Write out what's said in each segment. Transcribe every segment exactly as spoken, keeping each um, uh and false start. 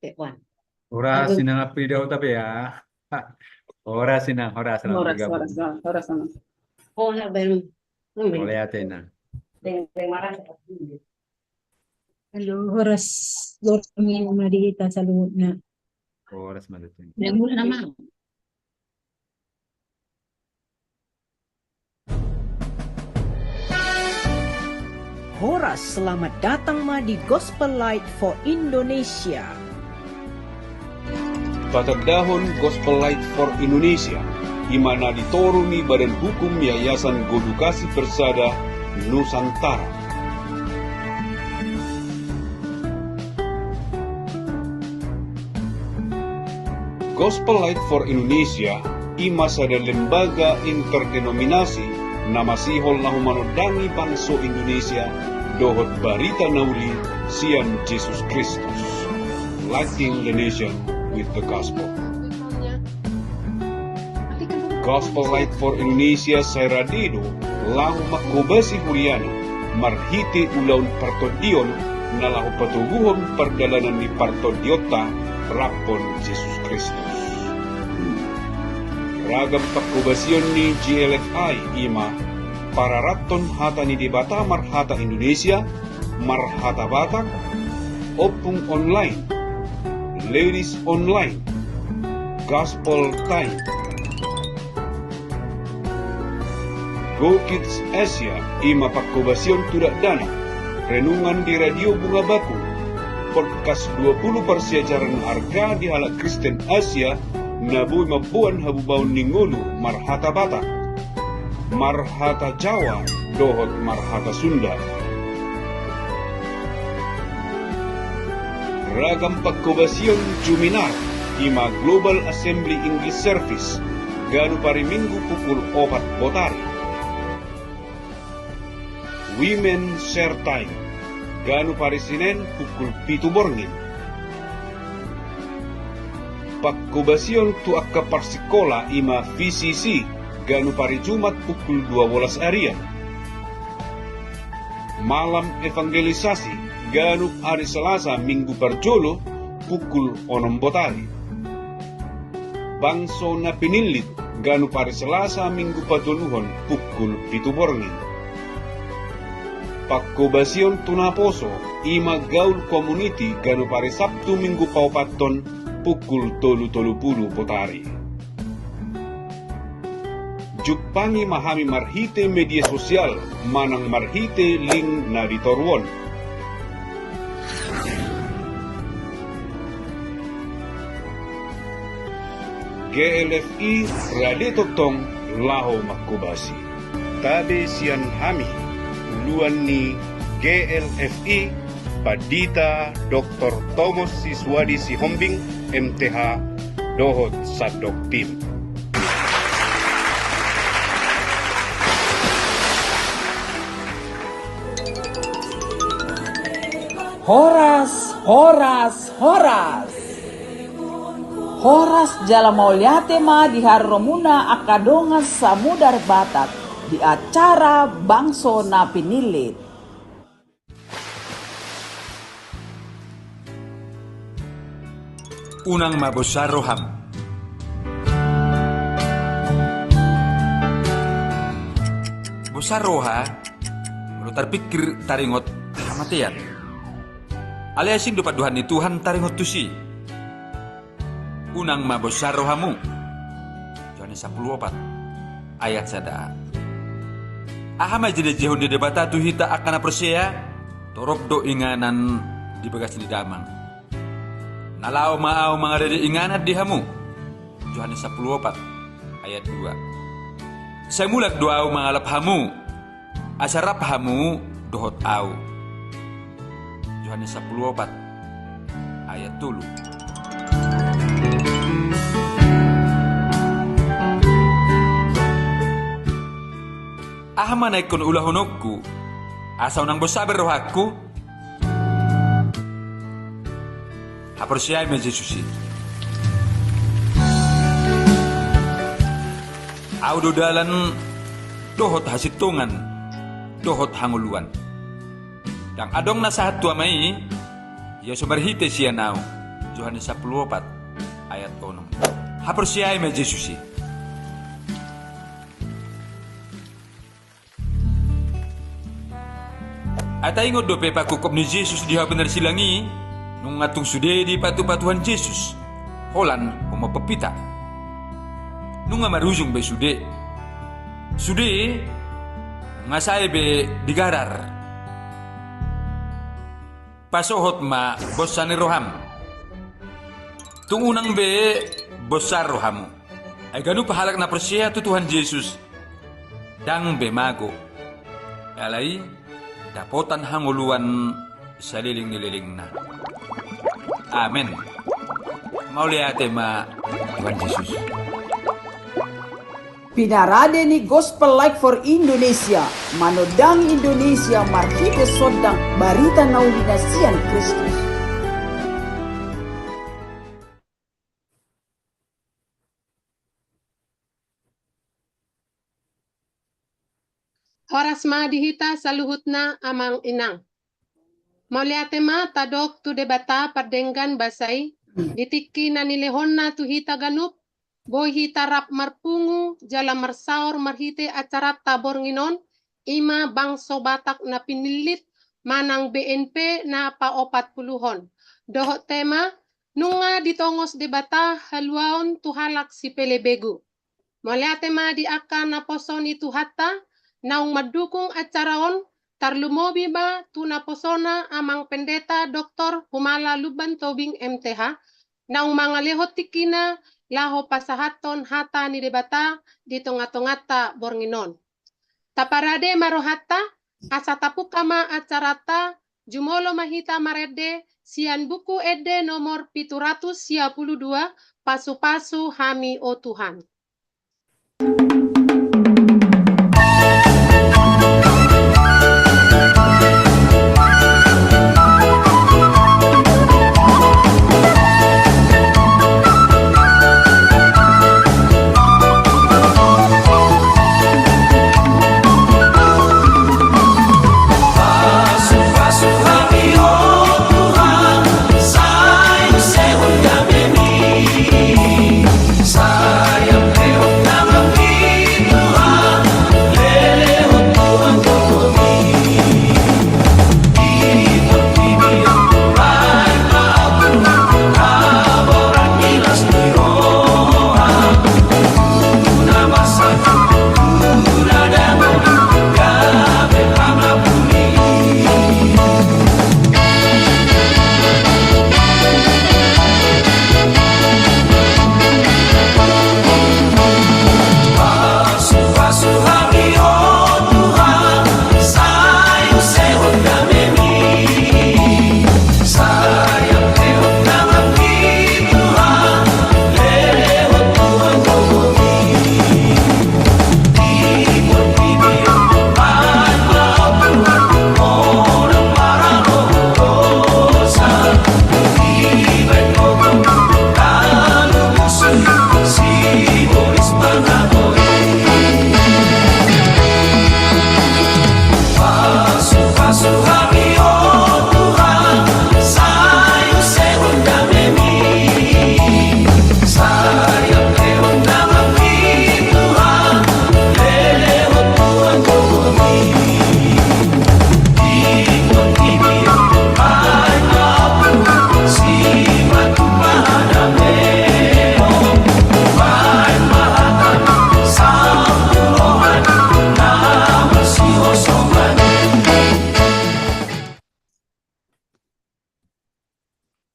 Horas, inang, api dau tapi ya. Horas, inang, horas, salam bergabung. Horas, horas, horas, horas. Horas, Bang. Mauliate, inang. Halo, horas, horas ma di hita saluhutna. Horas ma di hita. Horas, selamat datang ma di Gospel Light for Indonesia. Patandahon Gospel Light for Indonesia, i ma na ditoru ni Badan Hukum Yayasan Godukasi Persada Nusantara. Gospel Light for Indonesia i ma sada lembaga interdenominasi na masihol laho manondangi bangso Indonesia dohot barita na uli sian Jesus Kristus. Lighting the nation with the gospel. Gospel Light for Indonesia sai rade do laho manghobasi huriana marhite ulaon partondion na laho patoguhon pardalanan ni partondionta rap dohot Jesus Kristus. Ragam panghobasion ni G L F I i ma pararathon hata ni Debata marhata Indonesia, marhata Batak, ompung online, ladies online, gospel time. Go Kids Asia i ma panghobasion tu dakdanak, renungan di Radio Bunga Bakung, podcast dua pulu parsiajaran arga di halak Kristen Asia na boi mamboan habubaon ni ngolu marhata Batak, marhata Jawa dohot marhata Sunda. Ragam panghobasion Juminar i ma Global Assembly English Service, ganup ari Minggu pukul opat botari. Women Share Time, ganup ari Sinen pukul pitu borngin. Panghobasion tu angka parsikola i ma V C C, ganup ari Jumat pukul dua bolas arian. Malam evangelisasi, ganup ari Selasa Minggu parjolo pukul onom botari. Bangso na pinillit, ganup ari Selasa Minggu patoluhon pukul pitu borngin. Panghobasion tu naposo i ma Gaul Community, ganup ari Sabtu Minggu paopathon pukul tolu tolu pulu botari. Jumpangi ma hami marhite media sosial manang marhite link na di toru on. G L F I rade tongtong laho manghobasi. Tabe sian hami, uluan ni G L F I, Pandita Doktor Tomos Siswadi Sihombing, M T H, dohot sandok tim. Horas, horas, horas. Horas jala mauliate ma di haroromuna angka dongan samudar Batak di acara Bangso na Pinillit. Unang ma bosa roham. Bosa roha, molo tarpikir taringot hamatean. Alai asing do pandohan ni Tuhan taringot tusi. Unang ma bosa rohamu. Johannes sampulu opat ayat sada. Aha ma jinajihon ni Debata tu hita angka na porsea? Torop do inganan di bagas ni Damang. Na laho ma ahu mangaradei inganan di hamu. Johannes sampulu opat ayat dua. Sai mulak do ahu mangalap hamu, asa rap hamu dohot ahu. Johannes sampulu opat ayat tolu. Aha ma na ingkon ulahononku asa unang bosa be rohangku? Haporseai ma Jesus i. Ahu do dalan dohot hasintongan dohot hangoluan. Ndang adong na sahat tu Ama i, ia so marhite sian ahu. Yohanes sampulu opat ayat onom. Haporseai ma Jesus i. Ai taingot dope pangungkop ni Jesus di hau pinarsilang i, nunga tung sude dipatupa Tuhan Jesus holan homo pompita. Nunga marujung be sude. Sude nunga sae be digarar. Pasohot ma bonsa ni roham. Tung unang be bonsa rohamu. Ai ganup halak na porsea tu Tuhan Jesus ndang be mago. Alai dapotan hangoluan saleleng ni lelengna. Amen. Mauliate ma Tuhan Jesus. Pinarade ni Gospel Light for Indonesia, manondang Indonesia marhite sondang barita na uli na sian Kristus. Horas ma di hita saluhutna amang inang. Mauliate ma tadok tu Debata pardenggan basa i, di tingki na nilehonna tu hita ganup, boi hita rap marpungu jala marsaor marhite acaranta borngin on, i ma bangso Batak na pinillit manang B N P na paopat puluhon. Dohot tema, nunga ditongos Debata haluaon tu halak sipelebegu. Mauliate ma di angka naposo ni Tuhanta, naung mandukung acara on, tarlumobi ma tu naposona amang pendeta Doktor Humala Lumban Tobing M T H, naung mangalehon tingkina laho pasahathon hata ni Debata di tonga-tonganta borngin on. Taparade ma rohanta, asa tapungka ma acaranta, jumolo ma hita marende, sian Buku Ende nomor pitu ratus sia pulu dua, Pasu-pasu hami o Tuhan.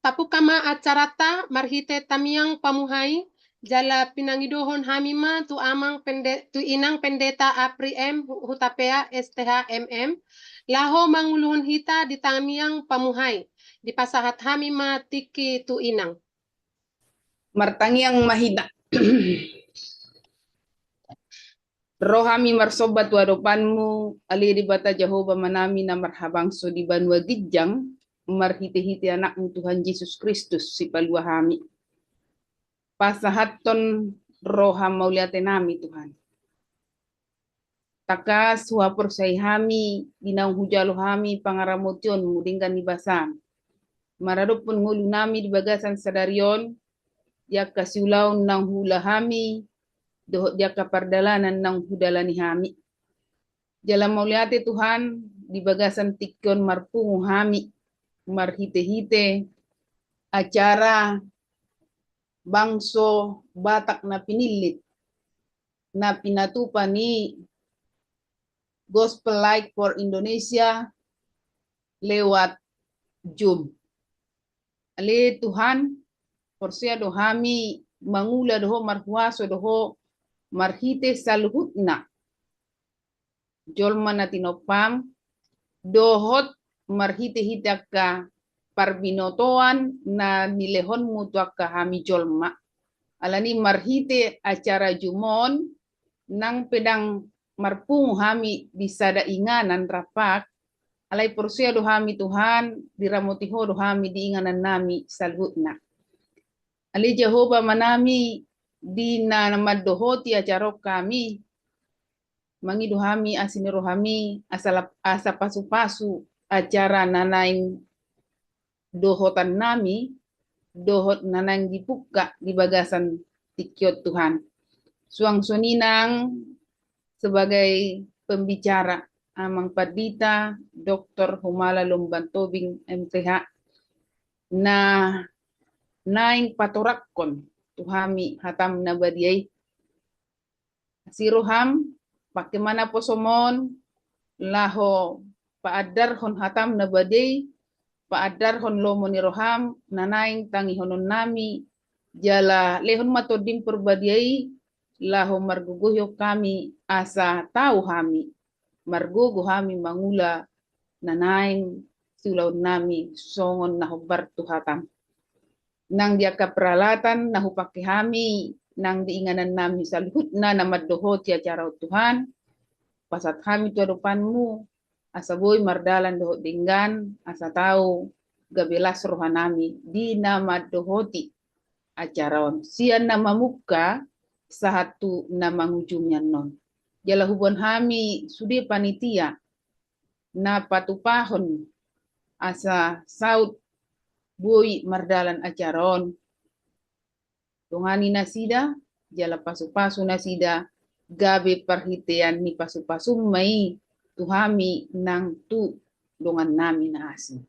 Tapungka ma acaranta marhite tamiang pamuhai, jala pinangidohon hami ma tu amang pende-, tu inang pendeta Apri M Hu-, Hutapea S T H M M, laho manguluhon hita di tamiang pamuhai, dipasahat hami ma tingki tu inang. Martangiang ma hita. Ro hami marsomba tu adopanmu, ale Debata Jahowa Amanami na marhabangso di banua ginjang, marhite-hite Anakmu Tuhan Jesus Kristus, Sipalua hami. Pasahathon roha mauliate nami, Tuhan. Tangkas huhaporseai hami, di naung hujalo hami pangaramotionmu denggan ni basam. maradophon ngolu nami di bagasan sadari on, di angka siulaon naung huula hami, dohot di angka pardalanan naung hudalani hami. Jala mauliate Tuhan, di bagasan tingki on marpungu hami, marhite-hite acara bangso Batak na pinillit, na pinatupa ni Gospel Light for Indonesia lewat Zoom. Ale Tuhan, porsea do hami mangula dohot marhuaso dohot marhite saluhutna jolma na tinompam, dohot marhite-hite angka parbinotoan na nilehonmu tu angka hami jolma. Alani marhite acara Zoom on, nang pe ndang marpungu hami di sada inganan rap, alai porsea do hami Tuhan, diramoti Ho do hami di inganan nami saluhutna. Ale Jahowa Amanami, di na mandohoti acara on hami, mangido hami asi ni rohami, asa lap-, asa pasu-pasu acara na naeng dohotan nami, dohot na naeng dipungka di bagasan tingki on Tuhan. Suang songon i nang sebagai pembicara Amang Pandita Doktor Humala Lumban Tobing M T H na naeng patorakkon tu hami hatam na badia i. Asi roham, pangke ma naposom on, laho paandarhon hatam na badia i, paandarhon lomo ni roham, na naeng tangihonon nami, jala lehon ma Tondim Parbadia i, laho margogoihon hami, asa tau hami, margogo hami mangula na naeng siulaon nami songon na hombar tu hatam. Nang di angka peralatan na hupangke hami, nang di inganan nami saluhutna na mandohoti acara on Tuhan, pasahat hami tu adopanmu, asa boi mardalan dohot denggan, asa tau gabe las roha nami di na mandohoti acara on. Sian na mamungka sahat tu na mangujungi annon. Jala huboan hami sude panitia na patupahon asa saut boi mardalan acara on. Dongani nasida, jala pasu-pasu nasida, gabe parhitean ni pasu-pasum ma i tu hami nang tu dongan nami na asing.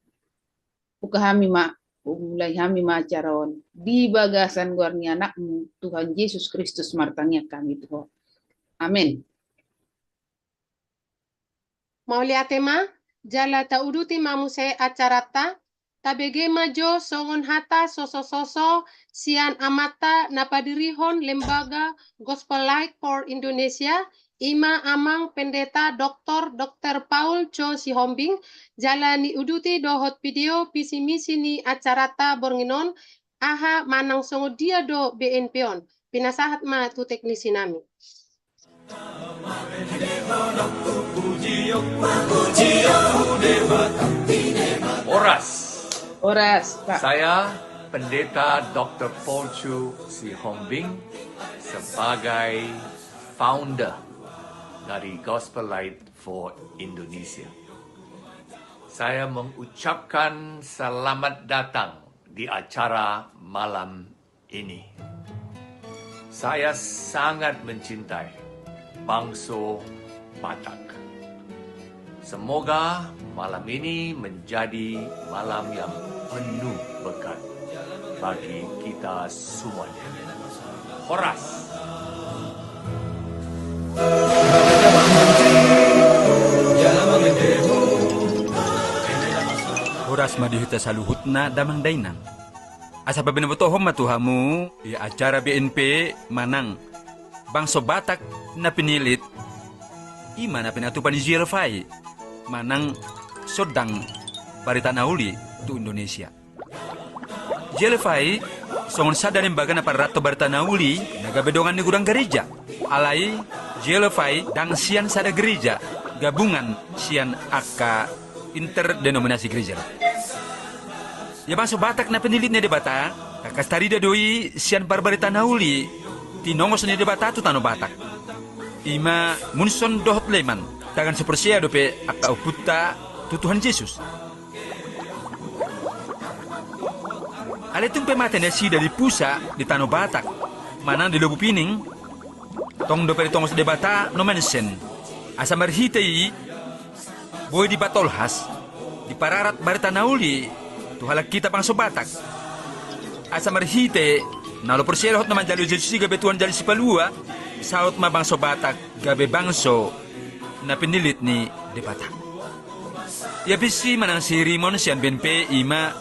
Buka hami ma, mulai hami ma acara on di bagasan goar ni Anakmu, Tuhan Jesus Kristus, martangiang hami tu Ho. Amen. Mauliate ma, jala tauduti ma muse acaranta, tabege ma jo songon hata soso-soso sian amanta na padirihon Lembaga Gospel Light for Indonesia, i ma Amang Pendeta Doktor Dokter Paul Co Sihombing, jala niuduti dohot video visi misi ni acaranta borngin on, aha manang songon dia do B N P on. Pinasahat ma tu teknisi nami. Horas. Horas, Pak. Saya Pendeta Doktor Paul Co Sihombing sebagai founder dari Gospel Light for Indonesia. Saya mengucapkan selamat datang di acara malam ini. Saya sangat mencintai bangso Batak. Semoga malam ini menjadi malam yang penuh berkat bagi kita semuanya. Horas. Horas ma di hita saluhutna damang dainang. Asa pabinotohon ma tu hamu, i acara B N P manang bangso Batak na pinillit, i ma na pinatupa ni G L F I manang Sondang Barita na Uli tu Indonesia. G L F I songon sada lembaga na parranto barita na uli na gabe dongan ni godang gareja. Alai G L F I ndang sian sada gareja, gabungan sian angka interdenominasi gareja. Ia bangso Batak na pinillit ni Debata, tangkas tarida do i sian parbarita na uli, tinongos ni Debata tu tano Batak. I ma Munson dohot Leman, tagan so porsea dope angka ompunta tu Tuhan Jesus. Alai tung pe mate nasida dipusa di tano Batak manang di Lobu Pining, tong dope ditongos Debata Nommensen, asa marhite i boi dipatolhas, dipararat barita na uli tu halak hita bangso Batak. Asa marhite na olo porsea dohot na manjalo Jesus i gabe Tuhan jala Sipalua, saut ma bangso Batak gabe bangso na pinillit ni Debata. Ia pisi manang si Rimon sian B N P i ma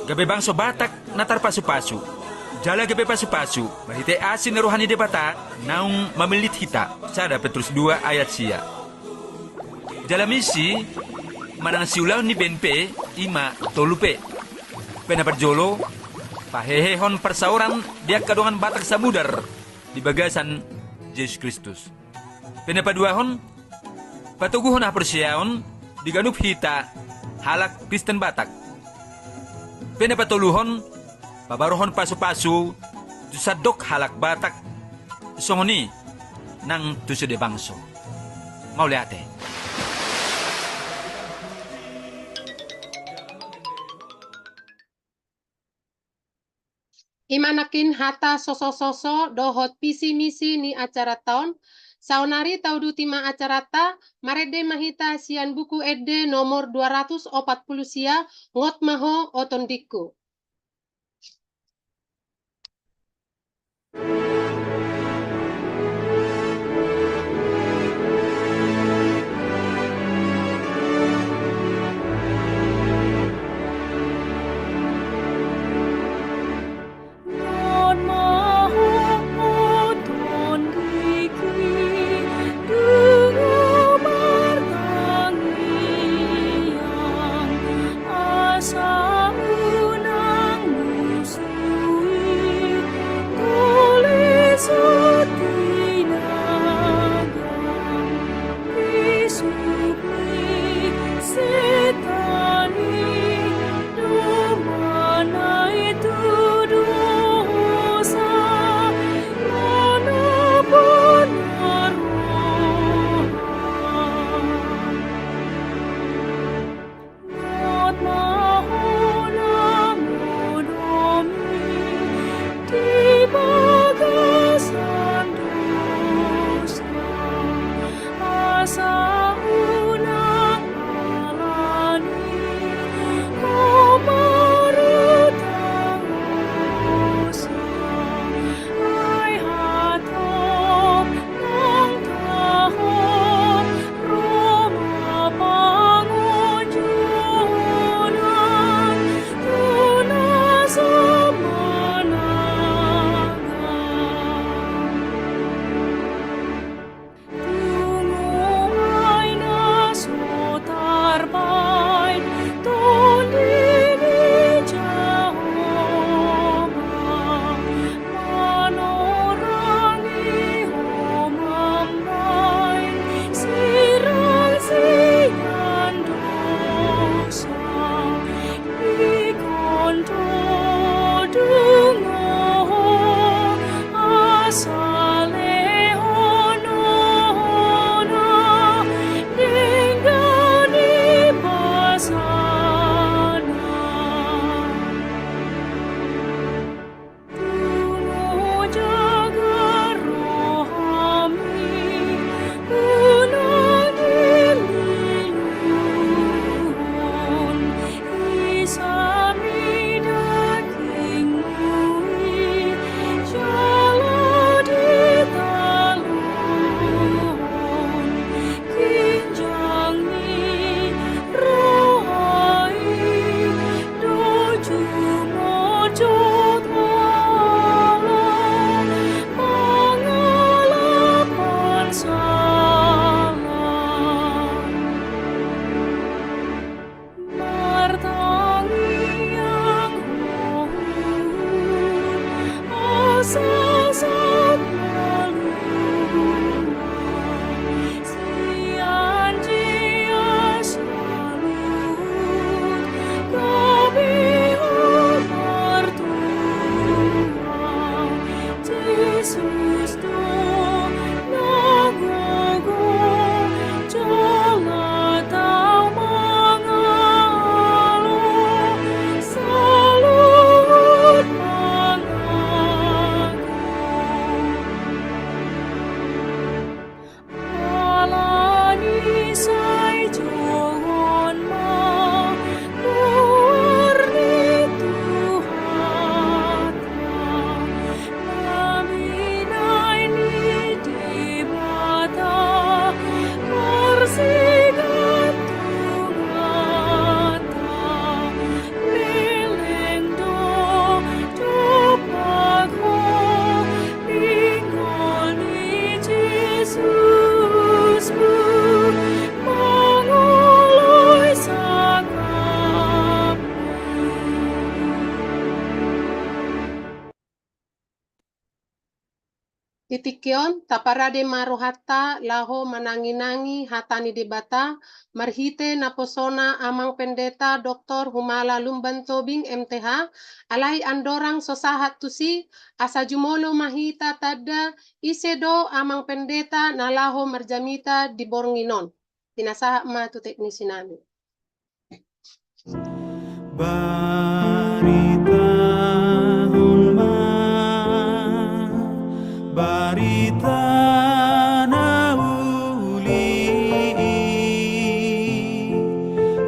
gabe bangso Batak na tarpasupasu, jala gabe pasupasu marhite asi ni roha ni Debata naung mamillit hita, sada Petrus dua ayat sia. Jala misi manang siulaon ni B N P i ma tolu pe. Pe na parjolo, pahehehon parsaoran di angka dongan Batak Samudar di bagasan Jesus Kristus. Pe na paduahon, patoguhon haporseaon di ganup hita halak Kristen Batak. Pe na patoluhon, pabaruhon pasupasu tu sandok halak Batak, songon i nang tu sude bangso. Mauliate. I ma nangkin hata sosososo dohot pisimisi ni acaranta on. Saonari tauduti ma acaranta, marende ma hita sian Buku Ende nomor dua ratus opat pulu sia, Ngot ma ho, o tondingku. Di tingki on, taparade ma rohanta laho manangi-nangi hata ni Debata, marhite naposona Amang Pendeta Doktor Humala Lumban Tobing, M T H, alai andorang so sahat tusi, asa jumolo ma hita tanda, ise do Amang Pendeta na laho marjamita di borngin on. Pinasahat ma tu teknisinami. Baritahon ma barita na uli i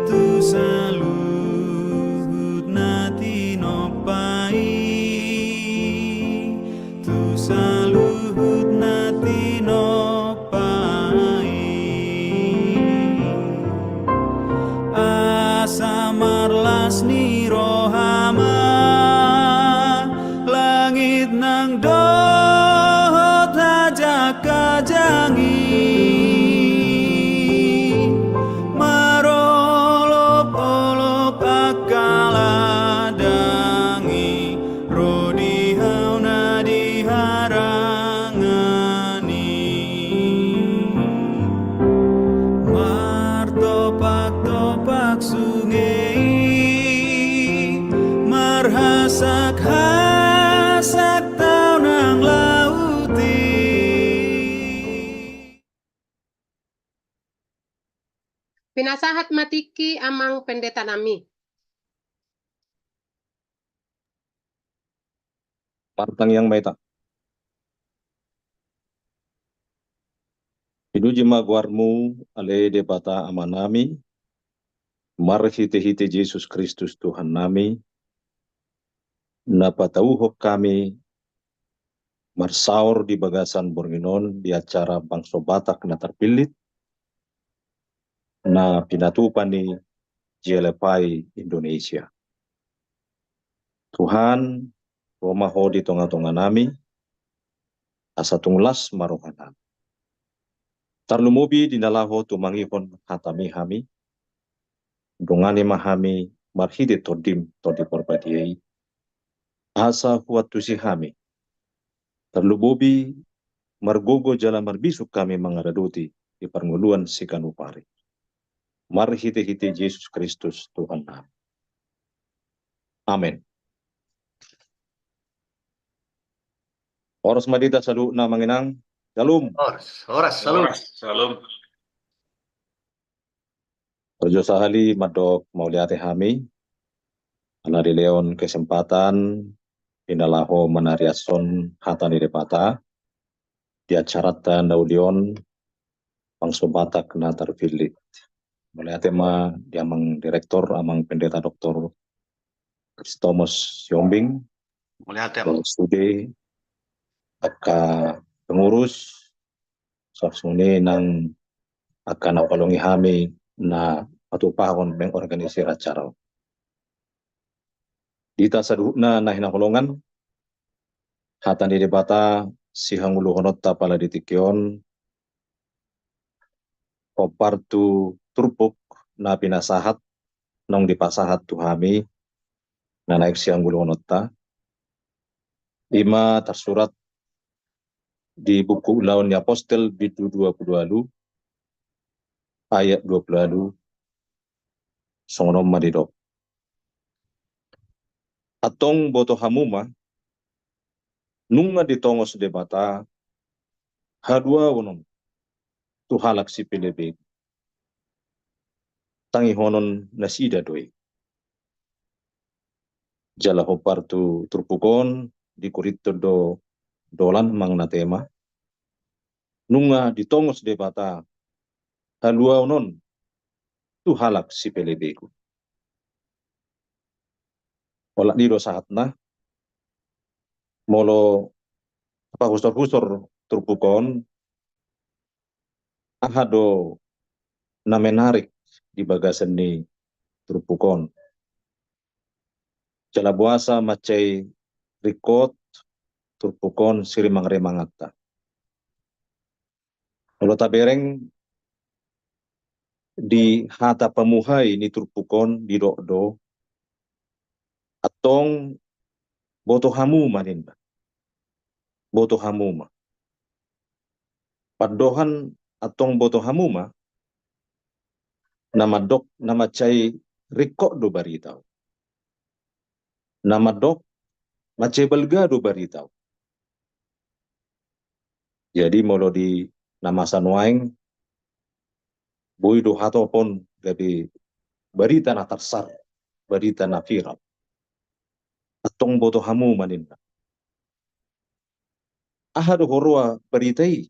tu saluhut na tinompa i, tu saluhut na tinompa i. Asa marlas ni roha ma langit nang dohot hajang-hajang i, marolop-olop angka ladang i, ro di hau na di harangan i. Martopak-topak sunge i, marhasak-hasak tao nang laut i. Pinasahat ma tingki Amang Pendeta nami. Martangiang ma hita. Pinuji ma goarmu, ale Debata Amanami, marhite-hite Jesus Kristus Tuhannami, na patauhon hami marsaor di bagasan borngin on di acara Bangso Batak na Tarpillit, na pinatupa ni J L F I Indonesia. Tuhan, ro ma Ho di tonga-tonganami, asa tung las ma rohanami. Tarlumobi di na laho tumangihon hatami hami, dongani ma hami marhite Tondim, Tondi Porbadia i, asa huantusi hami. Tarlumobi margogo jala marbisuk hami mangaradoti di parngoluan siganup ari. Marhite-hite Jesus Kristus Tuhannami. Amen. Horas ma di hita saluhutna Amang Inang. Syalom. Horas, horas, syalom. Horas, syalom. Parjolo sahali mandok mauliate hami, ala dilehon kesempatan di na laho manariashon hata ni Debata di acaranta na uli on, Bangso Batak na Tarpillit. Mauliate ma di Amang Direktor, Amang Pendeta Doktor Kristomos Sihombing. Mauliate, Amang. Sude angka pengurus, songon i nang angka na huhalongi hami na patupahon mengorganisir acara on. Di hita saluhutna na hinaholongan, hata ni Debata sihangoluhononta pala di tingki on, hombar tu turpuk na pinasahat, naung dipasahat tu hami, na naeng sihangoluhononta. I ma tarsurat di buku Ulaon ni Apostel, bindu dua puluh ualu, ayat dua puluh ualu, songon on ma didok. Antong boto hamu ma, nunga ditongos Debata haluaon on tu halak sipelebegu. Tangihonon nasida do i. Jala hombar tu turpuk on, di Korinto do dolan manang na tema. Nunga ditongos Debata haluaon on tu halak sipelebegu. Olat ni do sahatna, molo tapahusor-husor turpuk on, aha do na menarik di bagasan ni turpuk on. Jala boasa mansai ringkot turpuk on sirimang-rimanganta. Molo tabereng di hata pamuhai ni turpuk on didok do, antong boto hamu ma ninna. Boto hamu ma. Pandohan antong boto hamu ma, na mandok na mansai ringkot do barita on. Na mandok mansai balga do barita on. Jadi molo di na masa nuaeng, boi do hatop on gabe barita na tarsar, barita na viral. Antong boto hamu ma ninna. Aha do huroha barita i?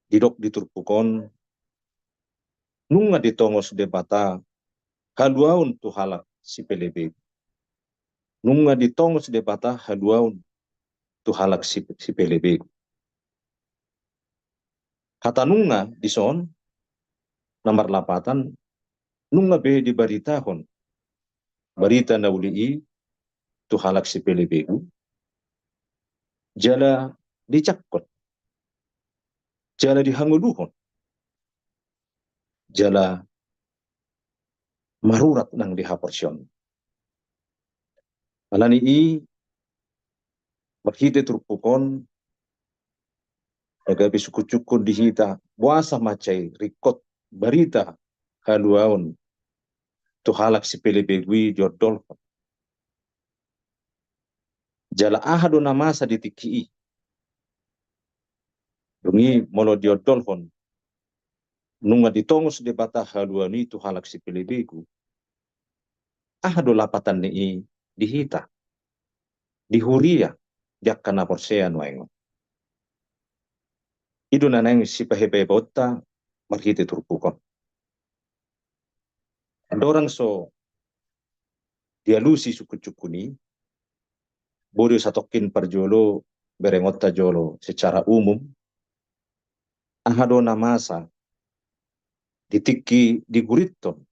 Didok di turpuk on, nunga ditongos Debata haluaon tu halak sipelebegu. Nunga ditongos Debata haluaon tu halak si-, sipelebegu. Hata nunga dison na marlapatan, nunga be dibaritahon barita na uli i tu halak sipelebegu, jala dijangkon, jala dihangoluhon, jala marurat nang di haporseaon. Alani i, marhite turpuk on, na gabe sungkunsungkun di hita, boasa mansai ringkot barita haluaon tu halak sipelebegu i diondolhon. Jala aha do na masa di tingki i? Dung i molo diondolhon, nunga ditongos Debata haluaon i tu halak sipelebegu, aha do lapatan ni i di hita, di huria, di angka na porsea nuaeng on? I do na naeng sipahebahebaonta marhite turpuk on. Andorang so dialusi sungkunsungkun i, boi do satongkin parjolo berengonta jolo secara umum, aha do na masa di tingki digurithon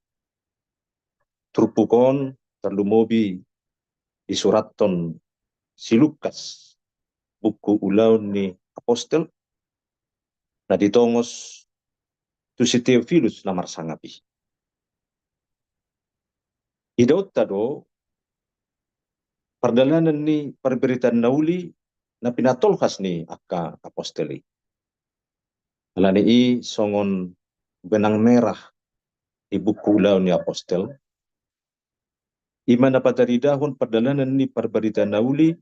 turpuk on, tarlumobi disurathon si Lukas, buku Ulaon ni Apostel, na ditongos tu si Teofilus na marsangap i. Idaonta do pardalanan ni parbaritaan na uli na pinatolhas ni angka apostel i. Alani i songon benang merah di buku Ulaon ni Apostel, i ma na pataridahon pardalanan ni parbaritaan na uli,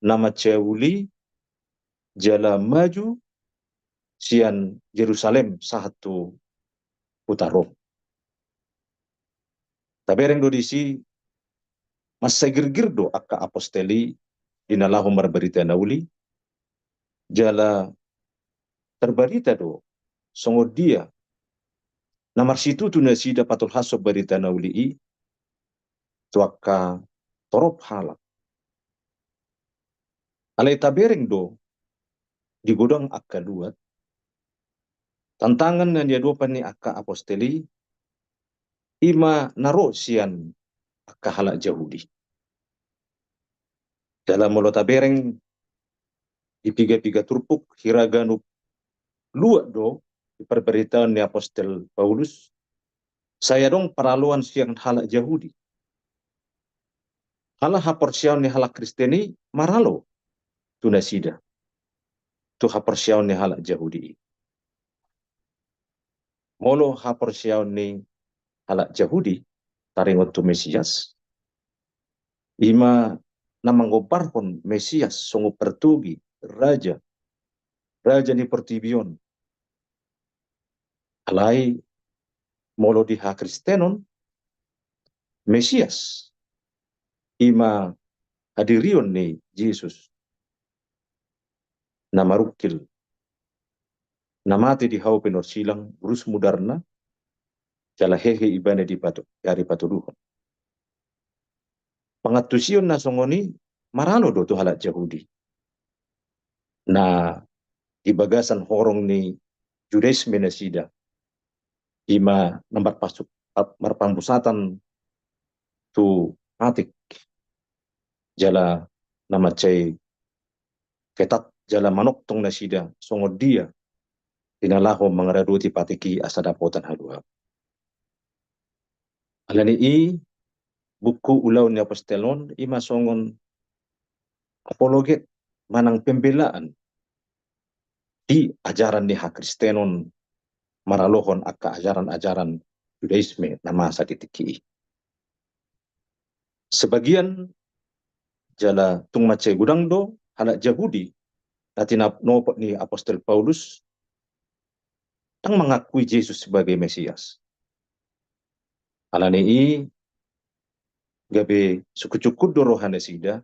na mansai uli, jala maju sian Jerusalem sahat tu huta Rom. Tabereng do disi, mansai girgir do angka apostel i di na laho marbarita na uli, jala tarbarita do songon dia na marsitutu nasida patolhashon barita na uli i tu angka torop halak. Alai tabereng do di godang angka luat, tantangan na niadopan ni angka apostel i, i ma na ro sian angka halak Jahudi. Jala molo tabereng di piga-piga turpuk, hira ganup luat do di parbaritaan ni apostel Paulus, sai adong paraloan sian halak Jahudi. Ala haporseaon ni halak Kristen i maralo tu nasida, tu haporseaon ni halak Jahudi i. Molo haporseaon ni halak Jahudi taringot tu Mesias, i ma na manggombarhon Mesias songon partogi, raja, raja ni portibi on. Alai molo di hakristenon, Mesias i ma hadirion ni Jesus na marungkil, na mate di hau pinorsilang, rus mudarna, jala hehe ibana di patu-, di ari patoluhon. Pangantusion na songon i maralo do tu halak Jahudi. Na di bagasan horong ni Judaisme nasida, i ma na marpasu-, marpamusatan tu patik, jala na mansai ketat jala manongtong nasida songon dia di na laho mangaradoti patik i asa dapotan haluaon. Alani i buku Ulaon ni Apostel on i ma songon apologet manang pembelaan di ajaran ni hakristenon maralohon angka ajaran-ajaran Judaisme na masa di tingki i. Sebagian jala tung mansai godang do halak Jahudi na tinopot ni apostel Paulus ndang mangakui Jesus sebagai Mesias. Alani i gabe sungkun-sungkun do roha nasida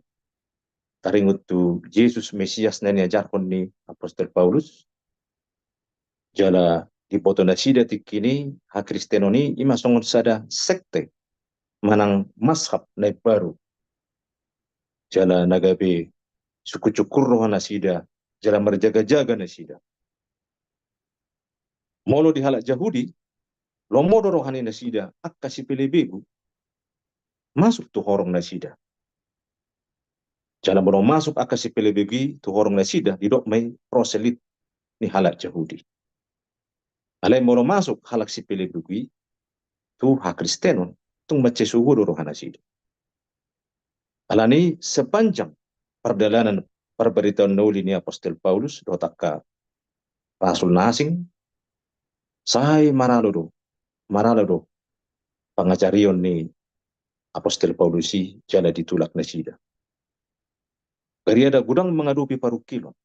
taringot tu Jesus Mesias na niajarhon ni apostel Paulus. Jala diboto nasida tingki i hakristenon i ima songon sada sekte manang mazhab na imbaru. Jala na gabe sungkun-sungkun roha nasida jala marjaga-jaga nasida. Molo di halak Jahudi, lomo do roha ni nasida angka sipelebegu masuk tu horong nasida. Jala molo masuk angka sipelebegu i tu horong nasida, didok ma i proselit ni halak Jahudi. Alai molo masuk halak sipelebegu i tu hakristenon, tung mansai sogo do roha nasida. Alani i sepanjang pardalanan parbaritaan na uli ni apostel Paulus dohot angka rasul na asing, sai maralo do, maralo do pangajarion ni apostel Paulus i jala ditulak nasida. Gariada godang mangadopi parungkilon.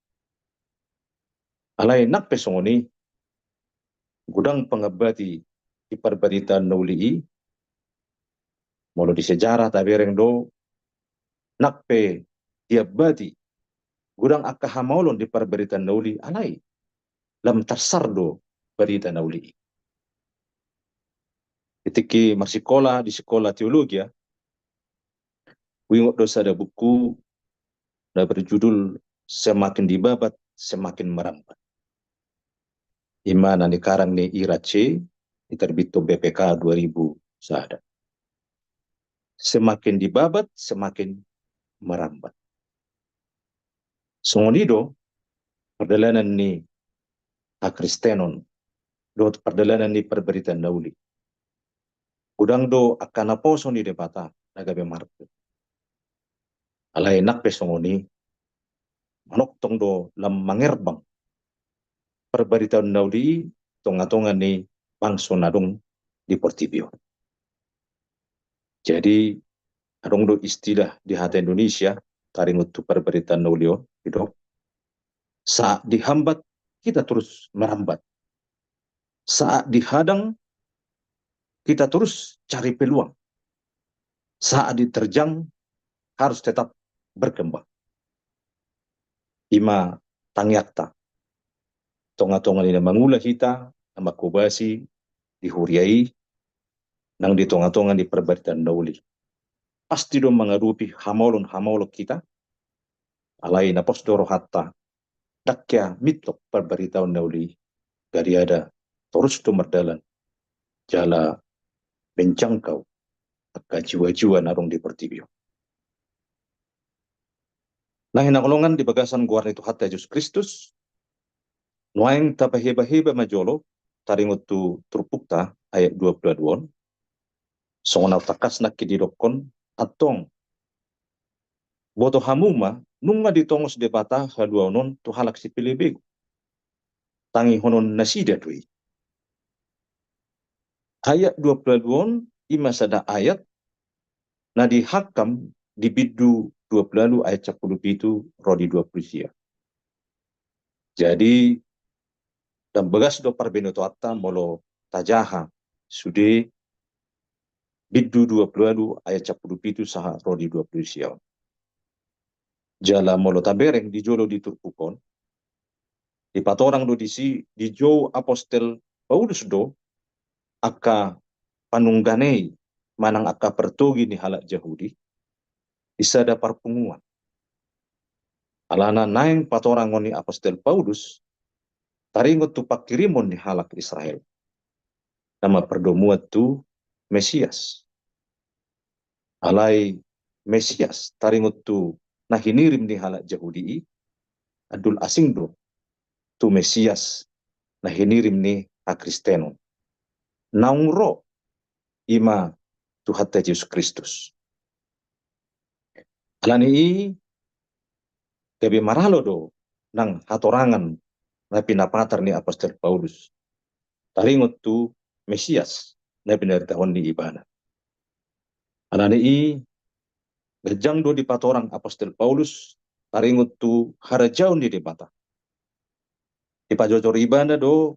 Alai nang pe songon i, godang pangambati di parbaritaan na uli i. Molo di sejarah tabereng do, nang pe diambati godang angka hamaolon di parbaritaan na uli, alai lam tarsar do barita na uli i. Di tingki marsikola di sikola teologia, huingot do sada buku na berjudul Semakin Dibabat, Semakin Merambat. Ima na nikarang ni Ira C, diterbit B P K dua ribu sada. Semakin dibabat, semakin merambat. Songon i do pardalanan ni hakristenon dohot pardalanan ni parbaritaan na uli. Godang do angka naposo ni Debata na gabe martir. Alai nang pe songon i, manongtong do lam mangerbang parbaritaan na uli i tonga-tonga ni bangso na adong di portibi on. Jadi adong do istilah di hata Indonesia taringot tu parbaritaan na uli on, didok, saat dihambat kita terus merambat. Saat dihadang kita terus cari peluang. Saat diterjang harus tetap berkembang. Ima tangiangta tonga-tonga ni na mangula hita na manghobasi di huria i nang di tonga-tonga ni parbaritaan na uli. Pasti do mangadopi hamaolon-hamaolon hita. Alai na pos do rohanta, ndang hea mintor parbaritaan na uli i, gariada torus do mardalan jala menjangkau angka jiwa-jiwa na adong di portibi on. Na hinaholongan di bagasan goar ni Tuhanta Jesus Kristus, nuaeng tapaheba-heba ma jolo taringot tu turpukta ayat dua puluh dua on. Songon na tangkas nangkin didokkon, antong boto hamu ma nunga ditongos Debata haluaon on tu halak sipelebegu. Tangihonon nasida do i. Ayat dua puluh dua on ima sada ayat na dihangkam di bindu dua puluh dua ayat sampulu pitu ro di dua puluh sia. Jadi ndang bagas do parbinotoanta molo tajaha sude bindu dua puluh dua ayat sampulu pitu sahat ro di dua puluh sia on. Jala molo tabereng di jolo di turpuk on, dipatorang do disi dijou apostel Paulus do angka panungganei manang angka partogi ni halak Jahudi di sada parpunguan. Alana naeng patorangon ni apostel Paulus taringot tu pangkirimon ni halak Israel na marpardomuan tu Mesias. Alai Mesias taringot tu na hinirim ni halak Jahudi i, andul asing do tu Mesias na hinirim ni hakristenon. Naung ro ima Tuhanta Jesus Kristus. Alani i gabe maralo do nang hatorangan na pinapatar ni apostel Paulus taringot tu Mesias na binaritahon ni ibana. Alani i, ganjang do dipatorang apostel Paulus taringot tu harajaon ni Debata. Dipajojor ibana do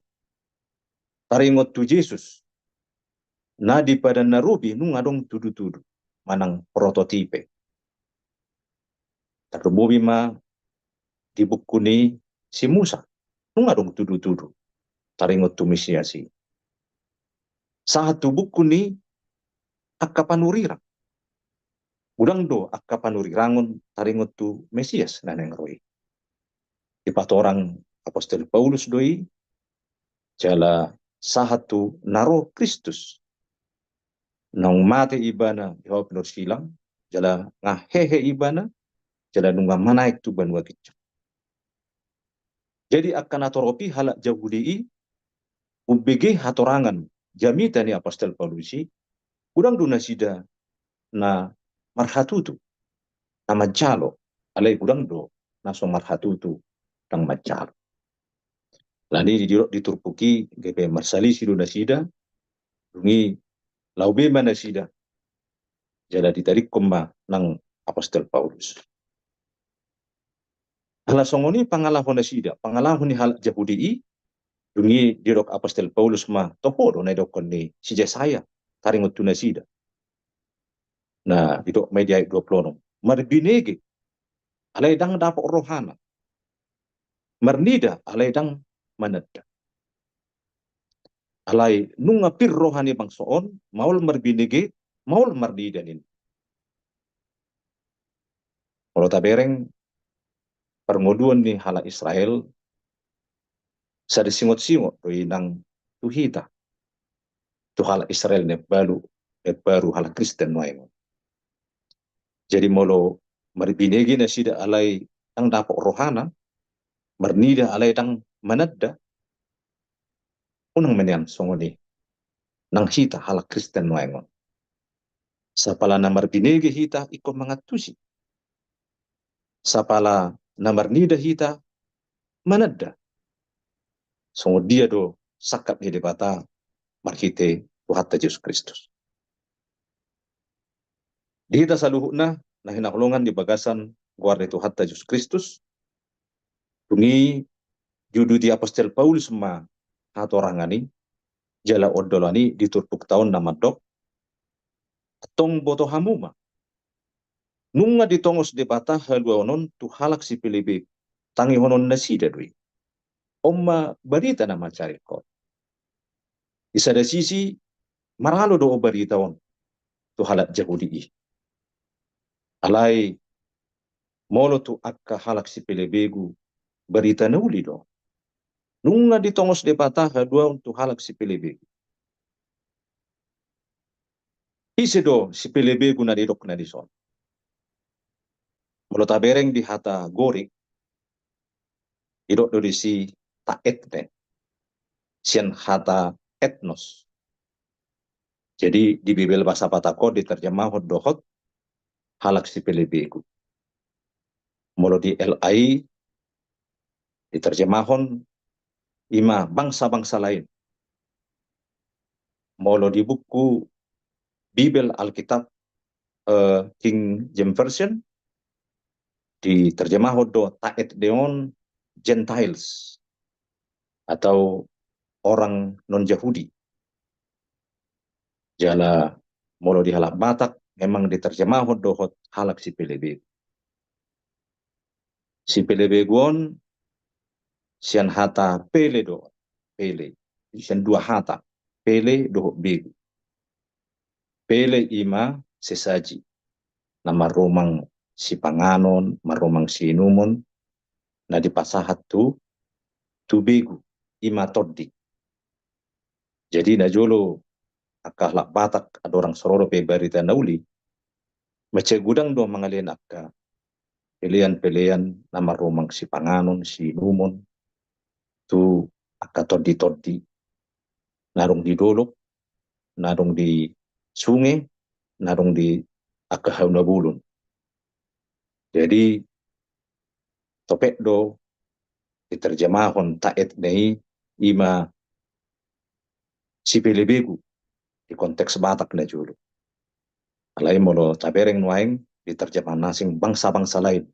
taringot tu Jesus na di Padan na Robi nunga adong tudutudu manang prototipe. Tarlumobi ma di buku ni si Musa, nunga adong tudutudu taringot tu Mesias i. Sahat tu buku ni angka panurirang, godang do angka panurirangon taringot tu Mesias na naeng ro i. Dipatorang apostel Paulus do i, jala sahat tu na ro Kristus. Naung mate ibana di hau pinarsilang, jala nga hehe ibana, jala nunga manaek tu banua ginjang. Jadi angka natorop i halak Jahudi i, umbege hatorangan jamita ni apostel Paulus i, godang do nasida na marhatutu, na manjalo, alai godang do na so marhatutu, ndang manjalo. Alani i didok di turpuk i gabe marsalisi do nasida, dung i laho be ma nasida, jala ditadingkon ma nang apostel Paulus. Ala songon i pangalaho nasida, pangalaho ni halak Jahudi i, dung i didok apostel Paulus ma toho do na didokkon ni si Jesaya taringot tu nasida. Na didok ma i di ayat dua pulu onom, marbinege alai ndang dapot rohana, marnida alai ndang mananda. Alai nunga pir roha ni bangso on, maol marbinege, maol marnida ninna. Molo tabereng parngoluon ni halak Israel, sada singot-singot do i nang tu hita, tu halak Israel na baru, na baru halak Kristen nuaeng on. Jadi molo marbinege nasida alai ndang dapot rohana, marnida alai ndang mananda, unang ma nian songon i nang hita halak Kristen nuaeng on. Sapala na marbinege hita ingkon mangantusi, sapala na marnida hita mananda. Songon dia do sangkap ni Debata marhite Tuhanta Jesus Kristus. Di hita saluhutna na hinaholongan di bagasan goar ni Tuhanta Jesus Kristus, dung i diuduti apostel Paulus ma hatorangan i, jala ondolan i di turpukta on na mandok, antong boto hamu ma, nunga ditongos Debata haluaon on tu halak sipelebegu, tangihonon nasida do i. On ma barita na mansai ringkot. Di sada sisi, maralo do barita on tu halak Jahudi i. Alai molo tu angka halak sipelebegu, barita na uli do. Nunga ditongos Debata haluaon tu halak sipelebegu. Ise do sipelebegu na didok na dison? Molo tabereng di hata Gorik, didok do disi ta etne, sian hata etnos. Jadi di Bibel bahasa Batak on diterjemahon dohot halak sipelebegu. Molo di L A I diterjemahon ima bangsa-bangsa lain. Molo di buku Bibel Alkitab, eh, King James Version, diterjemahon do ta etne on Gentiles atau orang non-Jahudi. Jala molo di halak Batak memang diterjemahon dohot halak sipelebegu. Sipelebegu on sian hata pele do, pele. Sian dua hata, pele dohot begu. Pele ima sesaji, na marrumang sipanganon, marrumang siinumon, na dipasahat tu, tu begu, ima tondi. Jadi na jolo angka halak Batak andorang so ro dope barita na uli, mansai godang do mangalean angka pelean-pelean na marrumang sipanganon, siinumon, tu angka tondi-tondi na adong di dolok, na adong di sunge, na adong di angka hau na bolon. Jadi topet do diterjemahon taetna i, i ma sipelebegu di konteks Batak na jolo. Alai molo tabereng nuaeng di terjemahan na asing, bangsa-bangsa lain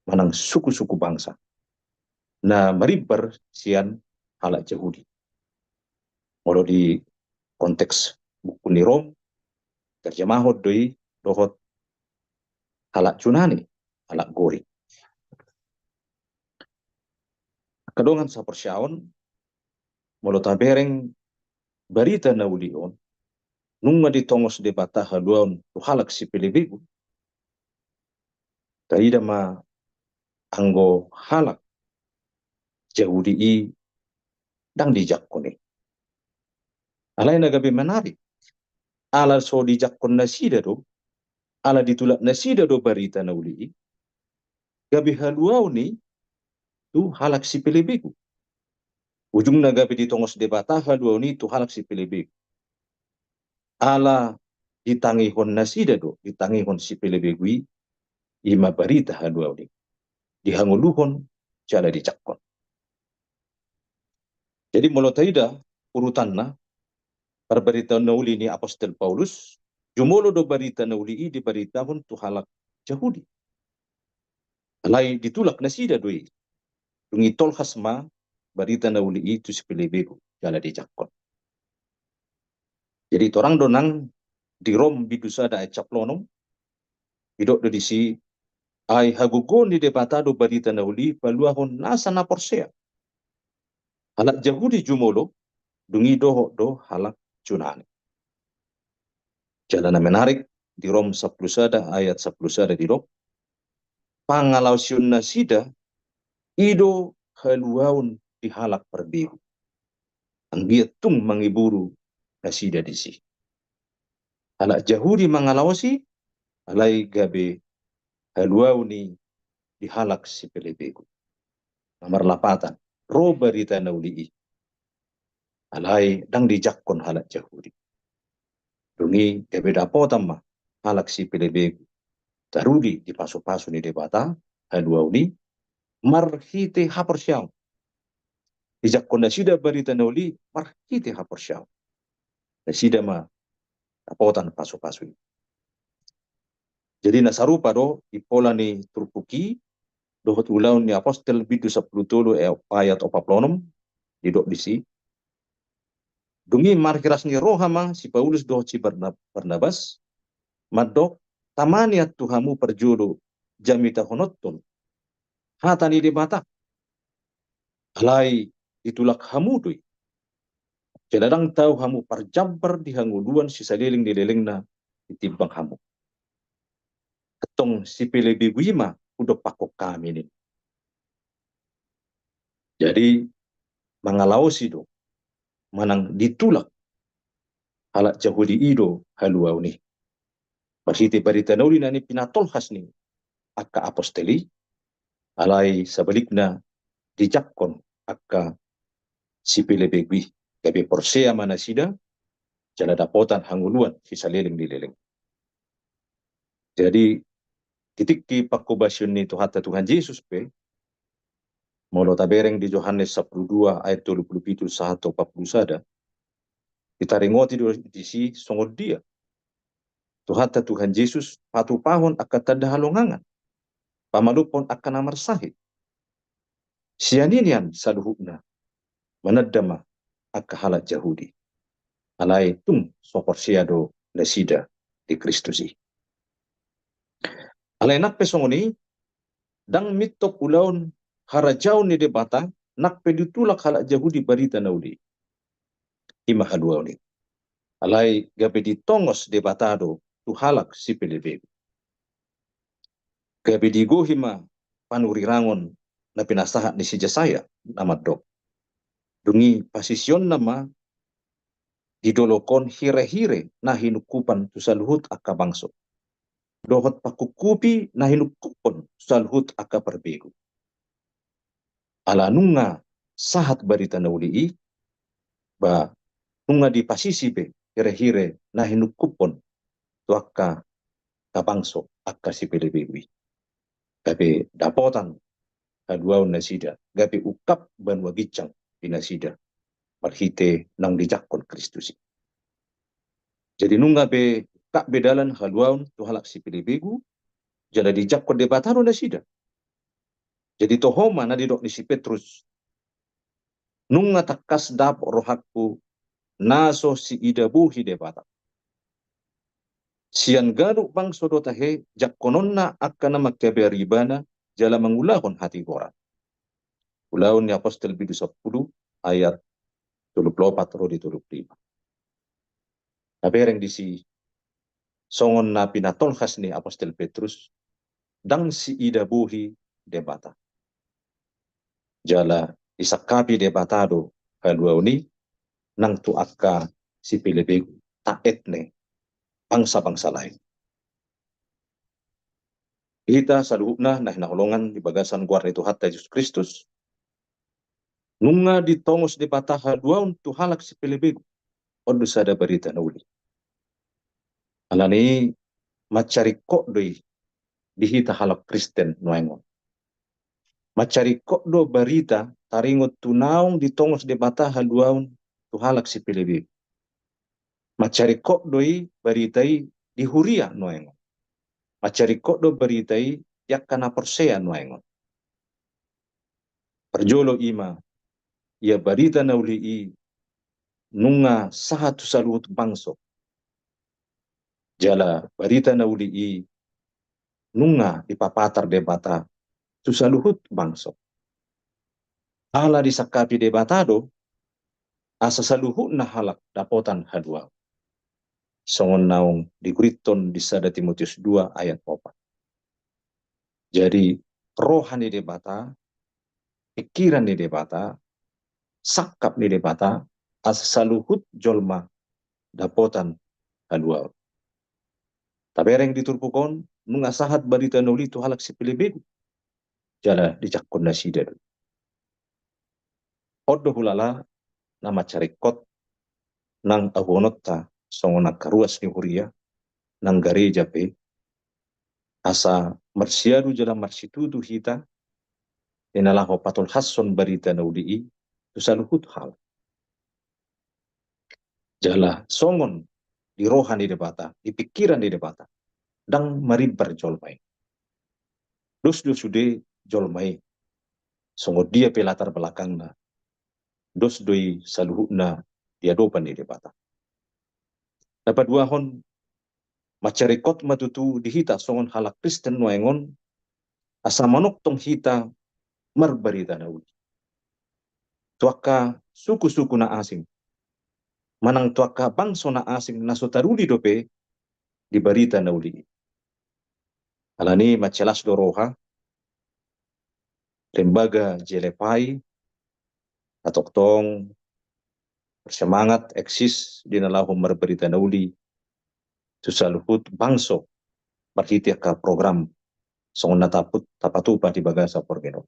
manang suku-suku bangsa na marimbar sian halak Jahudi. Molo di konteks buku ni Rom, terjemahon do i dohot halak Junani, halak Gorik. Angka dongan saporseaon, molo tabereng barita na uli on, nunga ditongos Debata haluaon tu halak sipelebegu, taida ma anggo halak Jahudi i ndang dijangkon i. Alai na gabe menarik, ala so dijangkon nasida do, ala ditulak nasida do barita na uli i, gabe haluaon i tu halak sipelebegu. Ujungna gabe ditongos Debata haluaon i tu halak sipelebegu. Ala ditangihon nasida do, ditangihon sipelebegu i, i ma barita haluaon i. Dihangoluhon jala dijangkon. Jadi molo taida urutanna, parbaritaon na uli ni apostel Paulus, jumolo do barita na uli i dibaritahon tu halak Jahudi. Alai ditulak nasida do i. Dung i tolhas ma barita na uli i tu sipelebegu jala dijangkon. Jadi torang do nang di Rom bindu sada ayat sampulu onom, didok do disi, ai hagogoon ni Debata do barita na uli paluahon nasa na porsea. Halak Jahudi jumolo, dung i dohot do halak Junani. Jala na menarik, di Rom sampulu sada ayat sampulu sada didok, pangalaosion nasida i do haluaon di halak parbegu, anggiat tung mangiburu nasida disi. Halak Jahudi mangalaosi, alai gabe haluaon i di halak sipelebegu. Na marlapatan, ro barita na uli i, alai ndang dijangkon halak Jahudi. Dung i gabe dapotan ma halak sipelebegu taruli di pasupasu ni Debata haluaon i marhite haporseaon. Dijangkon nasida barita na uli marhite haporseaon. Nasida ma dapotan pasupasu i. Jadi na sarupa do di pola ni turpuk i dohot Ulaon ni Apostel bindu sampulu tolu ayat opat pulu onom, didok disi. Dung i marhiras ni roha ma si Paulus dohot si Barna-, Barnabas, mandok, tama nian tu hamu parjolo jamitahononhon hata ni Debata. Alai ditulak hamu do i. Jala ndang tau hamu parjambar di hangoluan sisaleleng ni lelengna ditimbang hamu. Antong sipelebegu i ma hudompakhon hami ninna. Jadi mangalaosi do manang ditulak halak Jahudi i do haluaon i marhite barita na uli na pinatolhas ni angka apostel i, alai sabalikna dijangkon angka sipelebegu i, gabe porsea ma nasida jala dapotan hangoluan sisaleleng ni leleng. Jadi di tingki pangkobasion ni Tuhanta Tuhan Jesus pe, molo tabereng di Johannes sampulu dua ayat tolu pulu pitu sahat tu opat pulu sada, ditaringoti do disi songon dia Tuhanta Tuhan Jesus patupahon angka tanda halongangan, pamalumhon angka na marsahit. Sian i nian saluhutna mananda ma angka halak Jahudi, alai tung so porsea do nasida di Kristus i. Alai nang pe songon i, ndang mintop ulaon harajaon ni Debata nang pe ditulak halak Jahudi barita na uli i, i ma haluaon i. Alai gabe ditongos Debata do tu halak sipelebegu. Gabe digohi ma panurirangon na pinasahat ni si Jesaya na mandok, dung i pasisionna ma di dolok on hirehire na hinungkupan tu saluhut angka bangso, dohot pangkupkupi na hinungkuphon tu saluhut angka parbegu. Ala nunga sahat barita na uli i, ba nunga dipasisi be hirehire na hinungkuphon tu angka, angka bangso, angka sipelebegu i. Gabe dapotan haluaon nasida, gabe ungkap banua ginjang di nasida marhite naung dijangkon Kristus i. Jadi nunga be ungkap be dalan haluaon tu halak sipelebegu, jala dijangkon Debata do nasida. Jadi toho ma na didok ni si Petrus, nunga tangkas dapot rohangku na so siida bohi Debata. Sian ganup bangso do tahe jangkononna angka na mangkabiari ibana jala mangulahon hatigoran. Ulaon ni Apostel bindu sampulu ayat tolu pulu opat ro di tolu pulu lima. Tabereng disi songon na pinatolhas ni Apostel Petrus, ndang siida bohi Debata. Jala disangkapi Debata do haluaon i nang tu angka sipelebegu, ta etne, bangsa-bangsa lain. Hita saluhutna na hinaholongan di bagasan goar ni Tuhanta Jesus Kristus, nunga ditongos Debata haluaon tu halak sipelebegu. On do sada barita na uli. Alani i mansai ringkot do i di hita halak Kristen nuaeng on. Mansai ringkot do barita taringot tu naung ditongos Debata haluaon tu halak sipelebegu. Mansai ringkot do i barita i di huria nuaeng on. Mansai ringkot do barita i di angka na porsea nuaeng on. Parjolo i ma, ia barita na uli i nunga sahat tu saluhut bangso. Jala barita na uli i nunga dipapatar Debata tu saluhut bangso. Ala disangkapi Debata do, asa saluhutna halak dapotan haluaon. Songon naung diguriton di sada Timoteus dua ayat opat. Jadi, roha ni Debata, pikiran ni Debata, sangkap ni Debata, asa saluhut jolma dapotan haluaon. Tabereng di turpuk on, nunga sahat barita na uli tu halak sipelebegu. Jala dijangkon nasida do. On do hulala na mansai ringkot nang ahuononta songon angka ruas ni huria, nang gareja pe, asa marsiadu jala marsitutu hita, di na laho patolhashon barita na uli i tu saluhut halak. Jala songon di roha ni Debata, di pikiran ni Debata, ndang marimbar jolma i. Dos do sude jolma i, songon dia pe latar belakangna, dos do i saluhutna di adopan ni Debata. Na paduahon, mansai ringkot ma tutu di hita songon halak Kristen nuaeng on, asa manongtong hita marbarita na uli tu angka suku-suku na asing, manang tu angka bangso na asing na so taruli dope di barita na uli i. Alani i mansai las do roha, lembaga J L F I, na tongtong bersemangat, eksis di na laho marbarita na uli tu saluhut bangso marhite angka program songon na taput, tapatupa di bagasan parmenon.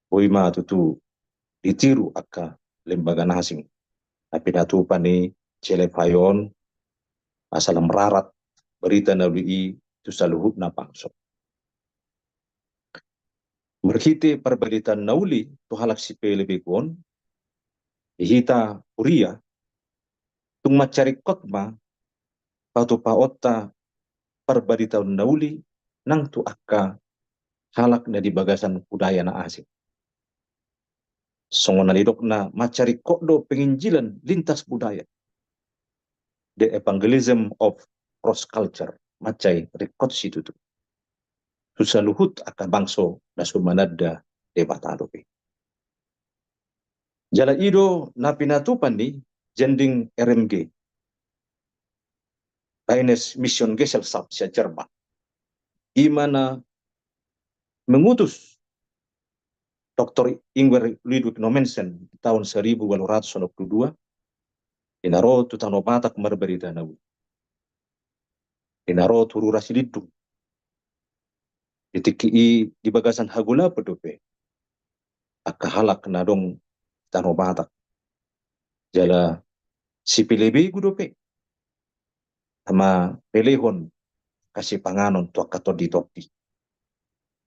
Boi ma tutu ditiru angka lembaga na asing na pinatupa ni J L F I on, asa lam rarat barita na uli i tu saluhutna bangso. Marhite parbarita na uli tu halak sipelebegu on, di hita huria, tung mansai ringkot ma patupaonta parbaritaon na uli nang tu angka halak na di bagasan budaya na asing. Songon na nidokna, mansai ringkot do penginjilan lintas budaya, the evangelism of cross culture, mansai ringkot situtu tu saluhut angka bangso na so mananda Debata dope. Jala i do na pinatupa ni Sending R M G, Rheinische Missionsgesellschaft sian Jerman. I ma na mengutus Doktor Ingwer Ludwig Nommensen di tahun seribu walu ratus onom pulu dua, di na ro tu Tano Batak marbarita na uli. Di na ro tu Rura Silindung. Di tingki i di bagasan hagolapon dope angka halak na adong di Tano Batak. Jala sipelebegu dope na mamelehon angka sipanganon tu angka tondi-tondi.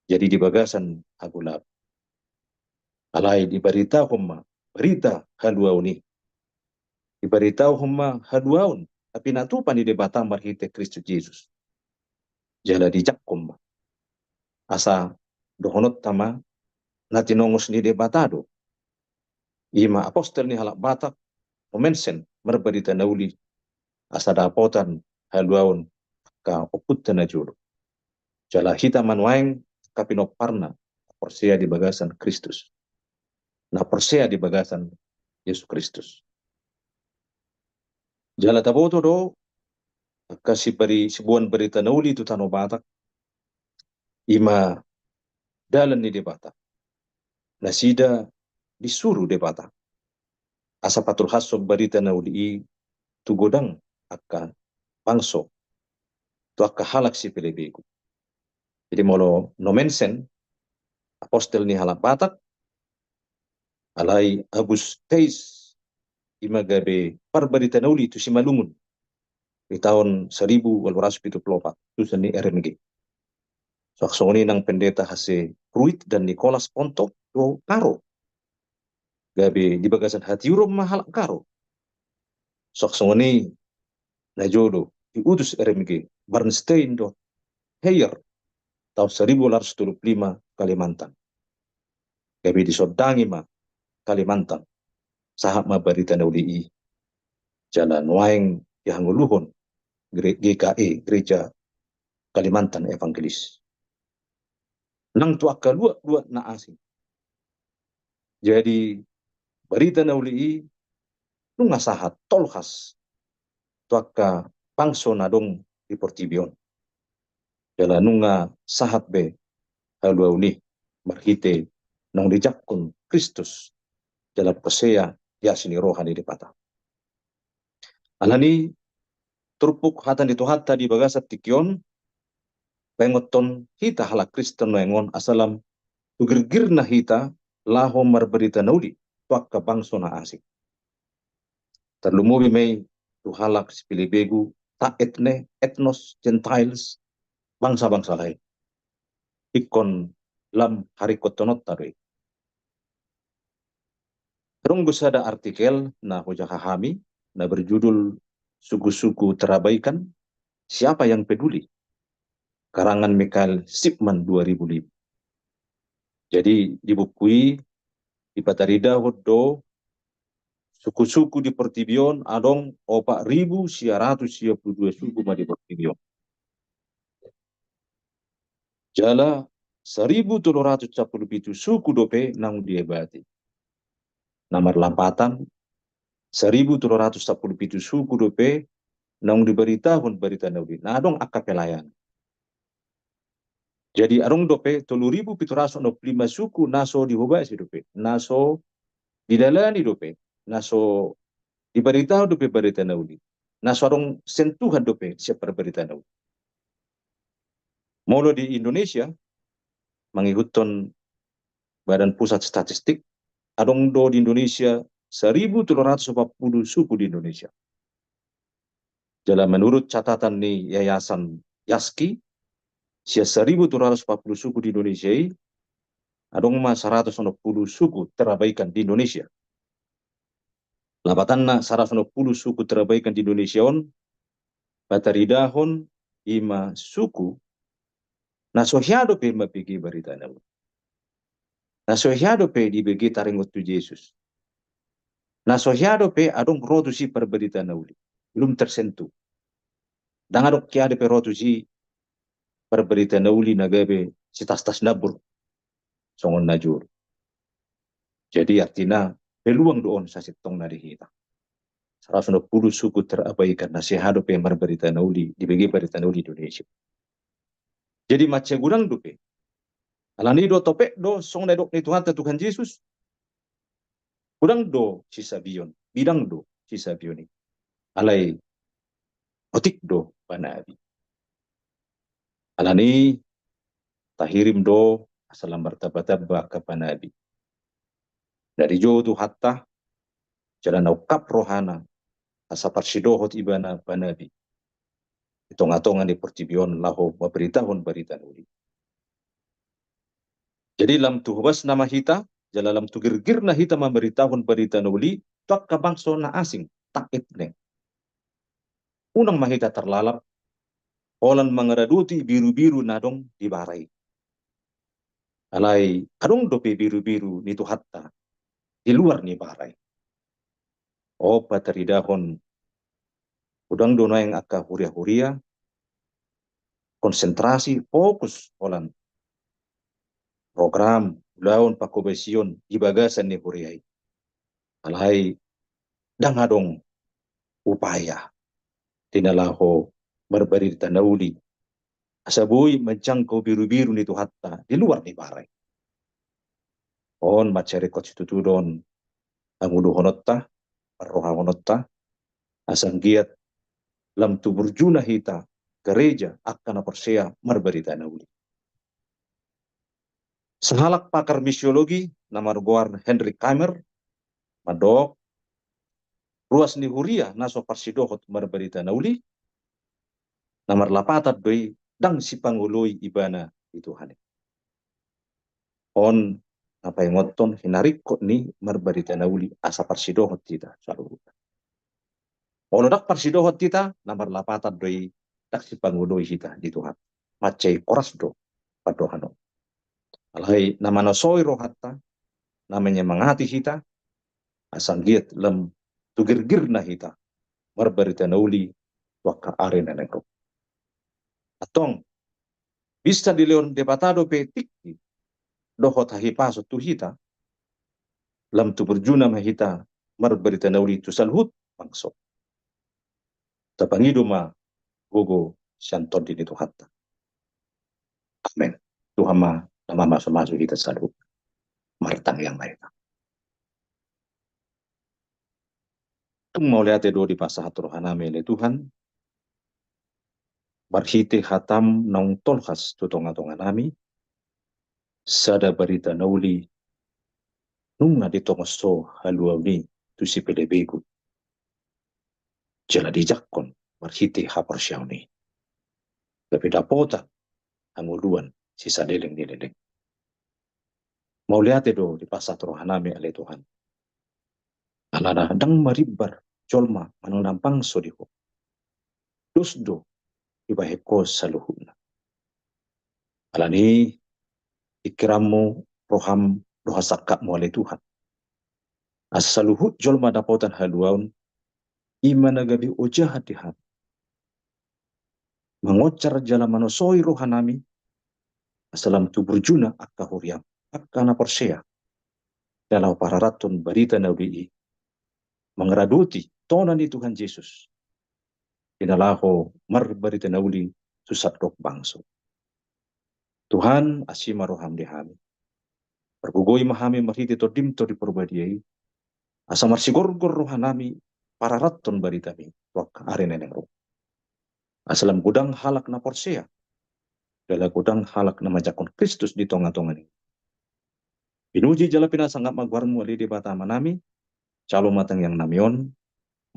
Jadi di bagasan hagolap. Alai dibaritahon ma barita haluaon i. Dibaritahon ma haluaon na pinatupa ni Debata marhite Kristus Jesus. Jala dijangkon ma. Asa dohononta ma na tinongos ni Debata do. I ma apostel ni halak Batak, Nommensen, marbarita na uli, asa dapotan haluaon angka ompunta na jolo. Jala hita ma nuaeng angka pinomparna, na porsea di bagasan Kristus. Na porsea di bagasan Jesus Kristus. Jala taboto do, angka sibari, siboan barita na uli tu tano Batak, i ma dalan ni Debata. Nasida disuru Debata. Asa patulhashon barita na uli i tu godang angka bangso, tu angka halak sipelebegu. Jadi molo Nommensen, apostel ni halak Batak, alai August Theis, i ma gabe parbarita na uli tu Simalungun. Di taon saribu ualu ratus pitu pulu opat, tusan ni R M G. Suang songon i nang pendeta H C Pruitt dan Nicolas Ponto tu Karo. Gabe di bagasan hatiuron ma halak Karo. Suang songon i na jolo diutus R M G, Bernstein dohot Heyer, taon saribu ualu ratus tolu pulu lima Kalimantan. Gabe disondangi ma Kalimantan. Sahat ma barita na uli i. Jala nuaeng dihangoluhon gere-, G K E, Gereja Kalimantan Evangelis. Nang tu angka luat-luat na asing. Jadi barita na uli i nunga sahat tolhas tu angka bangso na adong di portibi on. Jala nunga sahat be haluaon i marhite naung dijangkon Kristus jala porsea di asi ni roha ni Debata. Alani turpuk hata ni Tuhanta di bagasan tingki on, paingothon hita halak Kristen nuaeng on asa lam tu girgirna hita laho marbarita na uli tu angka bangso na asing. Tarlumobi ma i tu halak sipelebegu, ta etne, etnos, Gentiles, bangsa-bangsa lain. Ingkon lam haringkothononta do i. Adong do sada artikel na hujaha hami, na berjudul Suku-suku Terabaikan, Siapa yang Peduli? Karangan Michael Shipman dua ribu lima. Jadi di buku i dipataridahon do suku-suku di portibi on, adong opat ribu sia ratus sia pulu dua suku ma di portibi on. Jala saribu tolu ratus sampulu pitu suku dope naung diebati. Na marlapatan, saribu tolu ratus sampulu pitu suku dope naung dibaritahon barita na uli, na adong angka pelayanan. Jadi adong dope tolu ribu pitu ratus onom pulu lima suku na so dihobasi dope, na so didalani dope, na so dibaritahon dope barita na uli, na so adong sentuhan dope sian parbarita na uli. Molo di Indonesia, mangihuthon Badan Pusat Statistik, adong do di Indonesia saribu tolu ratus opat pulu suku di Indonesia. Jala menurut catatan ni Yayasan Yaski, sian saribu tolu ratus opat pulu suku di Indonesia i, adong ma saratus onom pulu suku terabaikan di Indonesia. Lapatanna saratus onom pulu suku terabaikan di Indonesia on, pataridahon i ma suku na so hea dope mambege barita na uli. Na so hea dope dibege taringot tu Jesus. Na so hea dope adong ro tusi parbarita na uli. Belum tersentuh. Ndang adong hea dope ro tusi parbarita na uli na gabe sitastas nambur songon na jolo. Jadi artina peluang do on sasintongna di hita. Saratus onom pulu suku terabaikan na so hea dope marbarita na uli, dibege barita na uli Indonesia. Jadi mansai godang dope. Alani do topet do songon na didok ni Tuhanta Tuhan Jesus. Godang do sisabion, bidang do sisabion i. Alai otik do panabi. Alani tahirim do asa lam martambatamba angka panabi. Na dijou Tuhanta, jala na ungkap rohana, asa parsidohot ibana panabi di tongatonga ni portibi on laho mambaritahon barita na uli. Jadi lam tu hobasna ma hita, jala lam tu girgirna hita mambaritahon barita na uli tu angka bangso na asing, tang etne. Unang ma hita tarlalap, holan mangaradoti birubiru na adong di bara i. Alai adong dope birubiru ni Tuhanta di luar ni bara i. O, pataridahon, godang do nuaeng angka huria-huria, konsentrasi, fokus holan program, ulaon, panghobasion di bagasan ni huria i. Alai ndang adong upaya di na laho marbarita na uli asa boi manjangkau birubiru ni Tuhanta di luar ni bara i. On mansai ringkot situtu do on hangoluhononta, parrohahononta, asa anggiat lam tu burjuna hita, gareja, angka na porsea, marbarita na uli. Sahalak pakar misiologi na margoar Henry Kramer mandok, ruas ni huria na so parsidohot marbarita na uli, na marlapatan do i ndang sipangoloi ibana di Tuhan i. On na paingothon hinaringkot ni marbarita na uli asa parsidohot hita saluhutna. Olo ndang parsidohot hita, na marlapatan do i ndang sipangoloi hita di Tuhan. Mansai horas do pandohan on. Alai na manosoi rohanta, na manyemangati hita, asa anggiat lam tu girgirna hita marbarita na uli tu angka ari na naeng ro. Antong, bisa dilehon Debata dope tingki dohot hahipason tu hita, lam tu burjuna ma hita marbarita na uli tu saluhut bangso. Tapangido ma gogo sian Tondi ni Tuhanta. Amen. Tuhan ma na mamasumasu hita saluhut. Martangiang ma hita. Tung mauliate do dipasahat rohanami ale Tuhan, marhite hataM naung tolhas tu tongatonganami, sada barita na uli nunga ditongosho haluaon i tu sipelebegu. Jala dijangkon marhite haporseaon i, gabe dapotan hangoluan sisaleleng ni leleng. Mauliate do dipasahat rohanami ale Tuhan. Alana ndang marimbar jolma manang na bangso di Ho. Dos do dibahen Ho saluhutna. Alani i, pingkiranMu, rohaM dohot sangkapMu ale Tuhan, asa saluhut jolma dapotan haluaon, i ma na gabe ojahan di hami. Mangonjar jala manosoi rohanami, asa lam tu burjuna angka huriaM, angka na porsea, jala pararathon barita na uli i, mangaradoti tona ni Tuhan Jesus, di na laho marbarita na uli tu sandok bangso. Tuhan, asi ma rohaM di hami. Pargogoi ma hami marhite TondiM Tondi Parbadia i, asa marsigorgor rohanami pararathon baritaMi tu angka ari na naeng ro. Asa lam godang halak na porsea, jala godang halak na manjangkon Kristus di tongatonga ni. Pinuji jala pinasangap ma goarMu ale Debata Amanami, jalo ma tangiangnami on,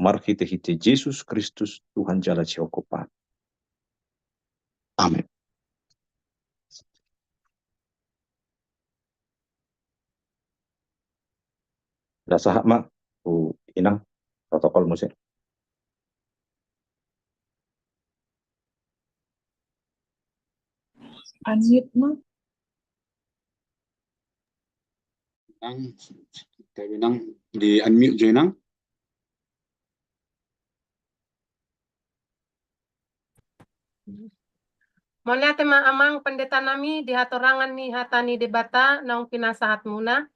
marhitehite Jesus Kristus Tuhan jala sihophopnami. Amen. Laos sahat ma tu Inang, protokol muse. Unmute ma. Inang, Inang, di unmute jo Inang. Mauliate ma Amang Pandetanami di hatorangan ni hata ni Debata naung pinasahatmuna.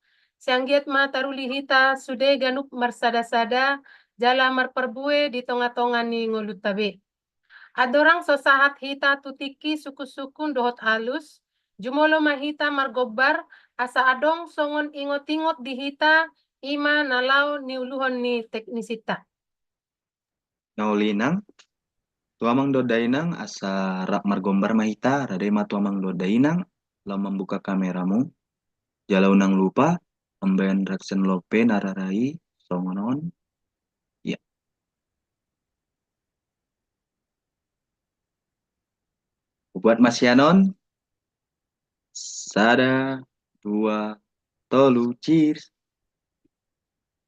Sai anggiat ma taruli hita sude ganup marsadasada jala marparbue di tongatonga ni ngolunta be. Andorang so sahat hita tu tingki sungkunsungkun dohot alus, jumolo ma hita margombar, asa adong songon ingotingot di hita, i ma na laho niuluhon ni teknisinta. Na uli Inang, tu Amang dohot Dainang, asa rap margombar ma hita, rade ma tu Amang dohot Dainang, laho mambuka kameramu. Jala unang lupa mambahen reaction lope na rara i songon on. Ia. Hubuat ma sian on. Sada, dua, tolu, cheers.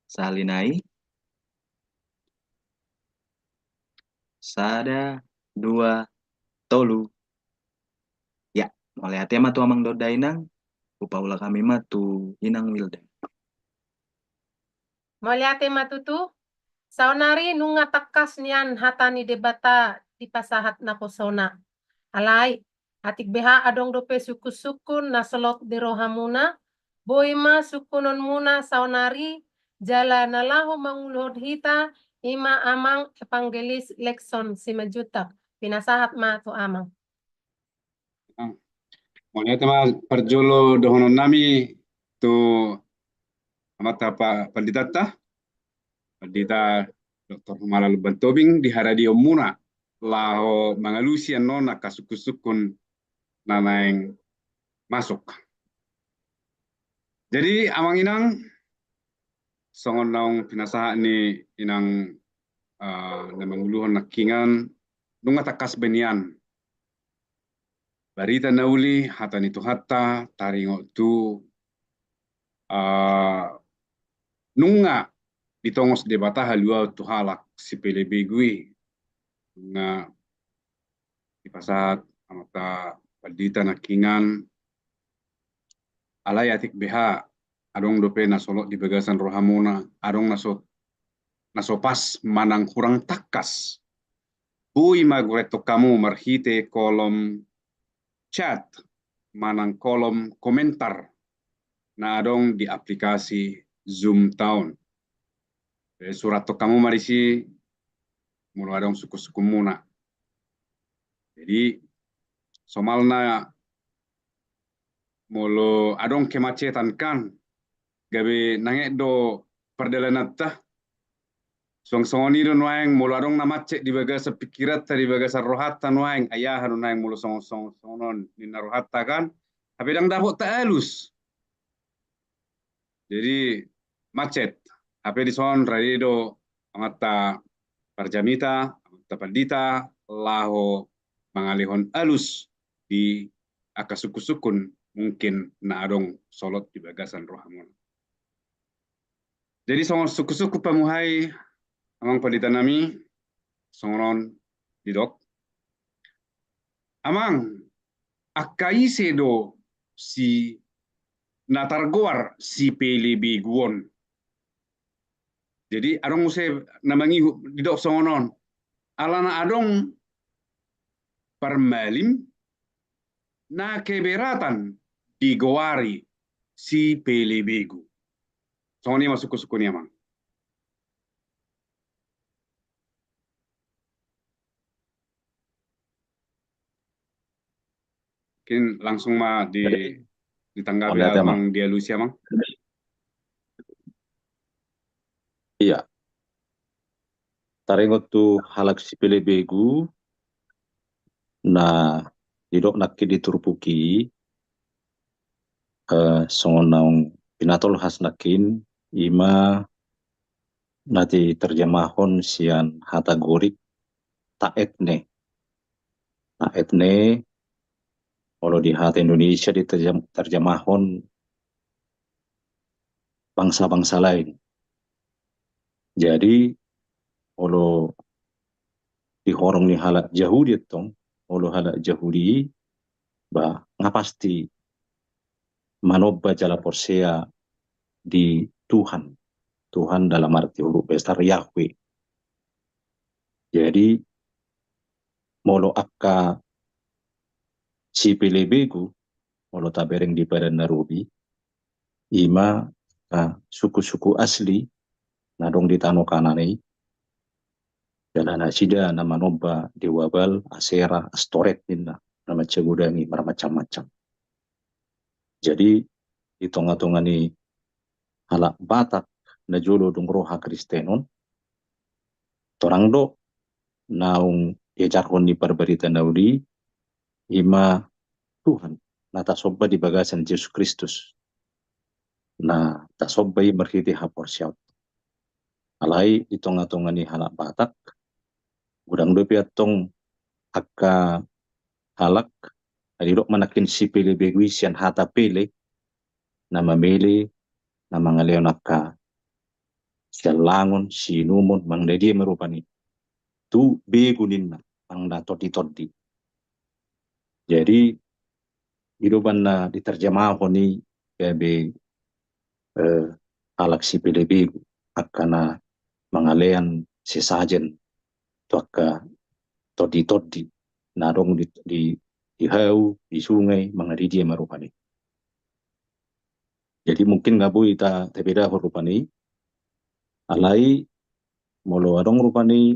Sahali nai. Sada, dua, tolu. Ya, mauliate ma tu amang dohot dainang, hupaulak hami ma tu inang Wilda. Mauliate ma tutu, saonari nunga tangkas nian hata ni Debata dipasahat naposona. Alai, atik beha adong dope sungkun-sungkun na solot di rohamuna, boi ma sungkunonmuna saonari, jala na laho manguluhon hita, i ma amang Evangelis Lexon Simanjuntak, pinasahat ma tu amang. Mauliate ma parjolo dohonon nami tu amanta pa-, panditanta, Pandita Doktor Humala Lumban Tobing di hadirionmuna laho mangalusi annon angka sungkun-sungkun na naeng masuk. Jadi, amang inang, songon naung pinasahat ni inang, eh, na manguluhon nangkiningan, nunga tangkas be nian barita na uli, hata ni Tuhanta, taringot tu, eh, nunga ditongos Debata haluaon tu halak sipelebegu i. Nunga dipasahat amanta pandita nangkiningan, alai atik beha adong dope na solot di bagasan rohamuna, adong na so, na so pas manang hurang tangkas, boi ma goreton hamu marhite kolom chat manang kolom komentar na adong di aplikasi Zoom ta on. Jadi, surathon hamu ma disi molo adong sungkun-sungkunmuna. Jadi, somalna molo adong kemacetan kan, gabe nanget do pardalananta. Suang songon i do nuaeng, molo adong na macet di bagasan pikiranta, di bagasan rohanta nuaeng, ai aha do nuaeng molo songon, songon, songon on ninna rohanta kan, hape ndang dapot ta alus. Jadi, macet. Hape dison rade do amanta parjamita, amanta pandita, laho mangalehon alus di angka sungkun-sungkun mungkin na adong solot di bagasan rohamuna. Jadi, songon sungkun-sungkun pamuhai, amang pandita nami, songon on didok. Amang, angka ise do si na targoar sipelebegu on? Jadi, adong muse na mangihut didok songon on. Alana adong parmalim na keberatan digoari sipelebegu. Songon i ma sungkun-sungkun i, amang. Mungkin langsung ma di, jadi, ditanggapi, mauliate, amang, amang, dialusi, amang. Iya. Taringot tu halak sipelebegu na didok nangkin di turpuk i, eh, songon naung pinatolhas nangkin, i ma na diterjemahon sian hata Gorik, ta'etne. Ta'etne, olo di hata Indonesia diterjem-, terjemahon bangsa-bangsa lain. Jadi, olo di horong ni halak Jahudi antong, olo halak Jahudi, ba, nga pasti manomba jala porsea di Tuhan. Tuhan dalam arti huruf besar Yahweh. Jadi, molo angka sipelebegu, molo tabereng di Padan na Robi, i ma angka suku-suku asli na adong di tano Kanaan i, jala nasida na manomba dewa Baal, Asera, Astoret ninna, na manjagodangi marmacam-macam. Jadi, di tonga-tonga ni halak Batak na jolo dung ro hakristenon, torang do naung diajarhon ni parbarita na uli, i ma Tuhan na tasomba di bagasan Jesus Kristus, na tasomba i marhite haporseaon. Alai di tonga-tonga ni halak Batak, godang dope antong angka halak na didok ma nangkin sipelebegu i sian hata pele, na mamele, na mangalehon angka siallangon, siinumon, manang na dia ma rupani. Tu begu ninna, manang na tondi-tondi. Jadi, i do umbahen na diterjemahon i gabe, eh, halak sipelebegu, angka na mangalehon sesajen tu angka tondi-tondi na adong di, di, di hau, di sungai, manang di dia ma rupani. Jadi mungkin nga boi ta, tabedahon rupani, alai molo adong rupani,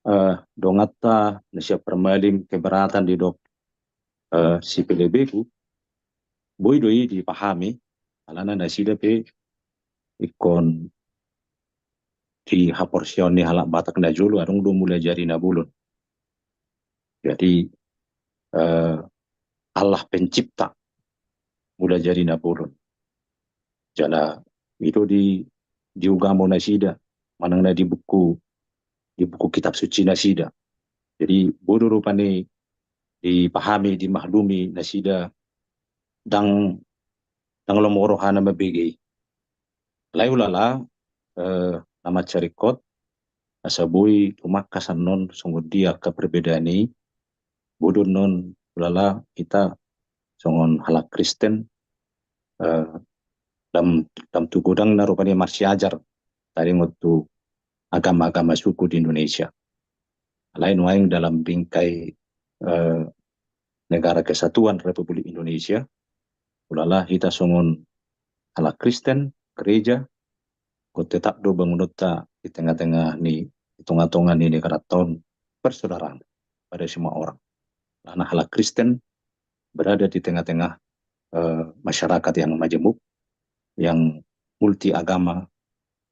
eh, donganta na sian parmalim keberatan didok, eh, sipelebegu, boi do i dipahami, alana nasida pe ingkon di haporseaon ni halak Batak na jolo adong do Mulajadi Nabolon. Jadi, eh, Allah pencipta Mulajadi Nabolon. Jala i do di, di ugamo nasida, manang na di buku, di buku kitab suci nasida. Jadi, boi do rupani dipahami, dimaklumi nasida, ndang, ndang lomo rohana mambege i. Alai ulala, eh, na mansai ringkot, asa boi tumangkas annon songon dia angka perbedaan i, boi do annon ulala hita songon halak Kristen, eh, lam, lam tu godangna rupani marsiajar taringot tu agama-agama suku di Indonesia. Alai nuaeng dalam bingkai, eh, Negara Kesatuan Republik Indonesia, ulala hita songon halak Kristen, gereja, ingkon tetap do bangunonta di tengah-tengah ni, di tonga-tonga ni negaranta on, persaudaraan pada semua orang. Alana halak Kristen berada di tengah-tengah, eh, masyarakat yang majemuk, yang multi agama,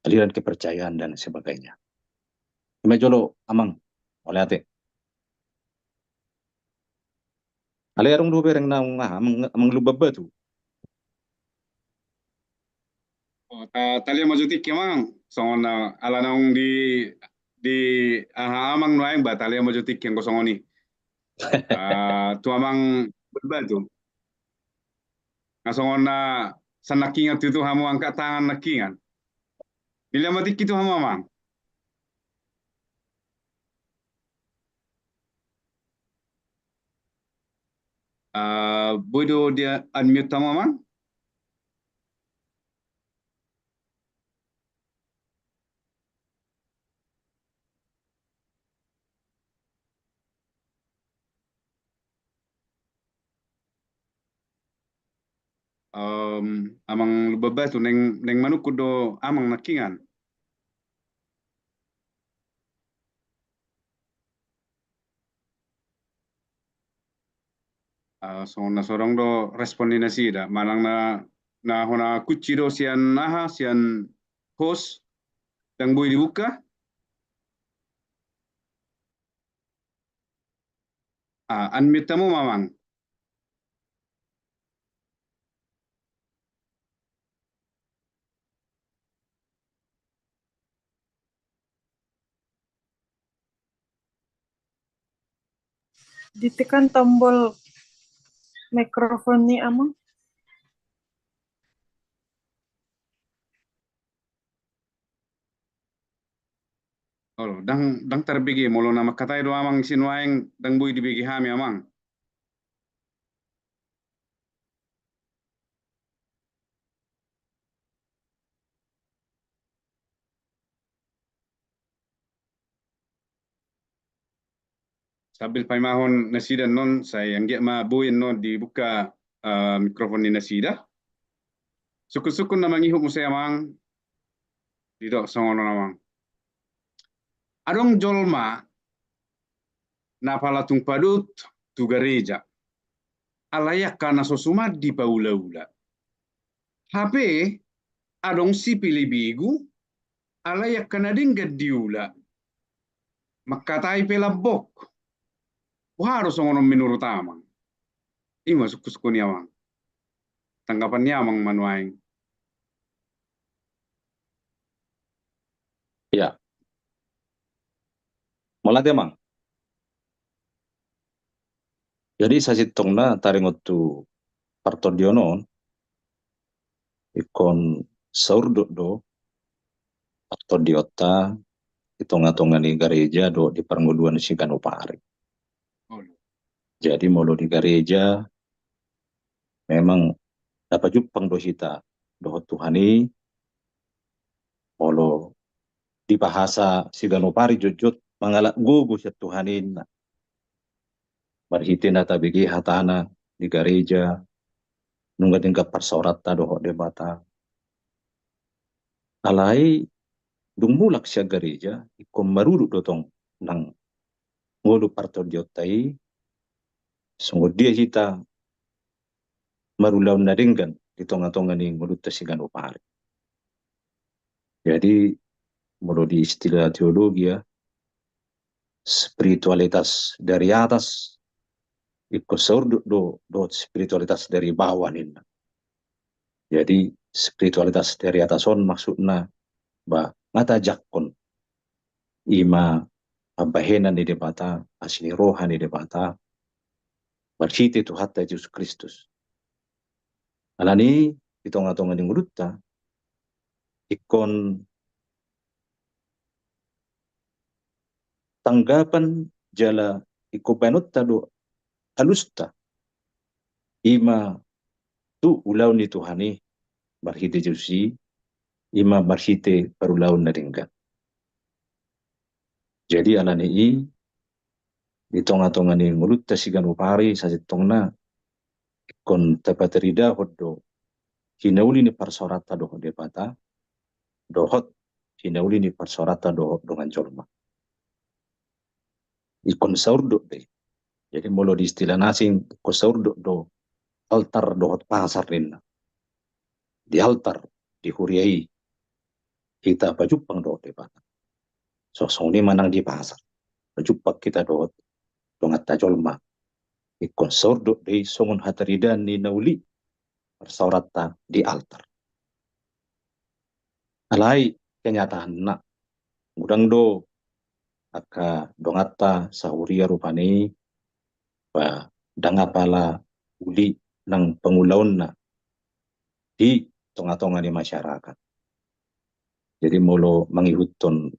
aliran kepercayaan, dan sebagainya. I ma jolo, Amang, mauliate. Alai adong do bereng naung aha, Amang, Amang Lumban Batu. Oh, ta, talia ma jo tingki, Amang. Songon na, ala naung di, di aha Amang nuaeng ba, talia ma jo tingki anggo songon i. Ah, tu Amang Lumban Batu. Nga songon na sian nangkiningan tutu hamu angkat tangan nangkiningan. Dilia ma tingki tu hamu, Amang. Ah, boi do di unmute hamu, Amang? Em, Amang Lumban Batu, naeng, naeng manungkun do Amang nangkiningan. Ah, songon na so adong do respon ni nasida, manang na, na hona kunci do sian aha, sian host, ndang boi dibuka. Ah, unmute hamu ma, Amang. Ditekan tombol mikrofon ni Amang. Olo, ndang, ndang tarbege, molo na mangkatai do Amang sinuaeng, ndang boi dibege hami, Amang. Sambil paimahon nasida annon, sai anggiat ma boi annon dibuka, eh, mikrofon ni nasida. Sungkun-sungkun na mangihut muse, Amang. Didok songon on, Amang. Adong jolma na pala tung padot tu gareja, alai angka na so suman dipaula-ula. Hape adong sipelebegu, alai angka na denggan diula. Mangkatai pe lambok. Boha do songon on menurut Amang? I ma sungkun-sungkun ni Amang. Tanggapan ni Amang ma nuaeng. Ya. Mauliate, Amang. Jadi sasintongna taringot tu partondion on, ingkon saurdot do partondionta di tonga-tonga ni gareja dohot di parngoluan siganup ari. Jadi molo di gareja memang na pajumpang do hita dohot Tuhan i, molo di bahasa siganup ari jotjot mangalap gogo sian Tuhan i, marhite na tabege hatana di gareja, nunga denggan parsaoranta dohot Debata. Alai dung mulak sian gareja, ingkon marudut do tong nang ngolu partondionta i, songon dia hita marulaon na denggan di tonga-tonga ni ngolunta siganup ari. Jadi molo di istilah teologi ya, spiritualitas dari atas ingkon saurdot do dohot spiritualitas dari bawah ninna. Jadi spiritualitas dari atas on maksudna ba nga tajangkon, ima pambahenan ni Debata, asi ni roha ni Debata, marhite Tuhanta Jesus Kristus. Alani i di tonga-tonga ni ngolunta ingkon tanggapan jala ingkon baenonta do alusta, ima tu ulaon ni Tuhan i marhite Jesus i, ima marhite parulaon na denggan. Jadi alani i di tonga-tonga ni ngolunta siganup ari sasintongna ingkon tapataridahon do hinauli ni parsaoranta dohot Debata, dohot hinauli ni parsaoranta dohot dongan jolma. Ingkon saurdot do i. Jadi molo di istilah na asing ingkon saurdot do altar dohot pasar ninna. Di altar, di huria i hita pajumpang dohot Debata. So songon i ma nang di pasar, pajumpang hita dohot donganta jolma. Ingkon saurdot do i songon hataridaan ni na uli parsaoranta di altar. Alai kenyataanna godang do angka donganta sahuria rupani ba ndang apala uli nang pangulaonna di tonga-tonga ni masyarakat. Jadi molo mangihuthon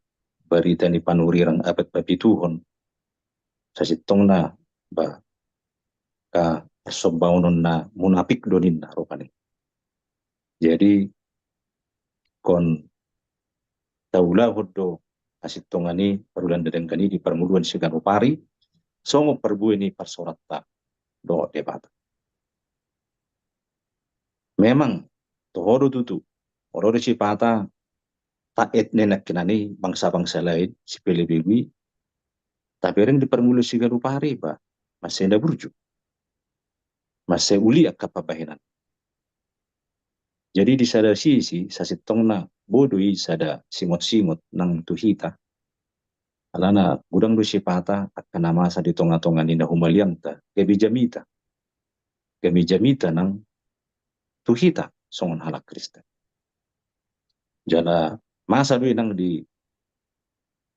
barita ni panurirang abad papituhon, sasintongna ba angka parsombaonon na munapik do ninna rupani. Jadi ingkon taulahon do hasintongan i, parulaon na denggan i di parngoluan siganup ari songon parbue ni parsaoranta dohot Debata. Memang toho do tutu, olo do sipata taet ni nangkinan i bangsa-bangsa lain sipelebegu i, tabereng di parngoluan siganup ari ba mansai na burju, mansai uli angka pambahenan. Jadi di sada sisi sasintongna boi do i sada singot-singot nang tu hita. Alana godang do sipata angka na masa di tonga-tonga ni na humaliangta gabe jamita, gabe jamita nang tu hita songon halak Kristen. Jala masa do i nang di,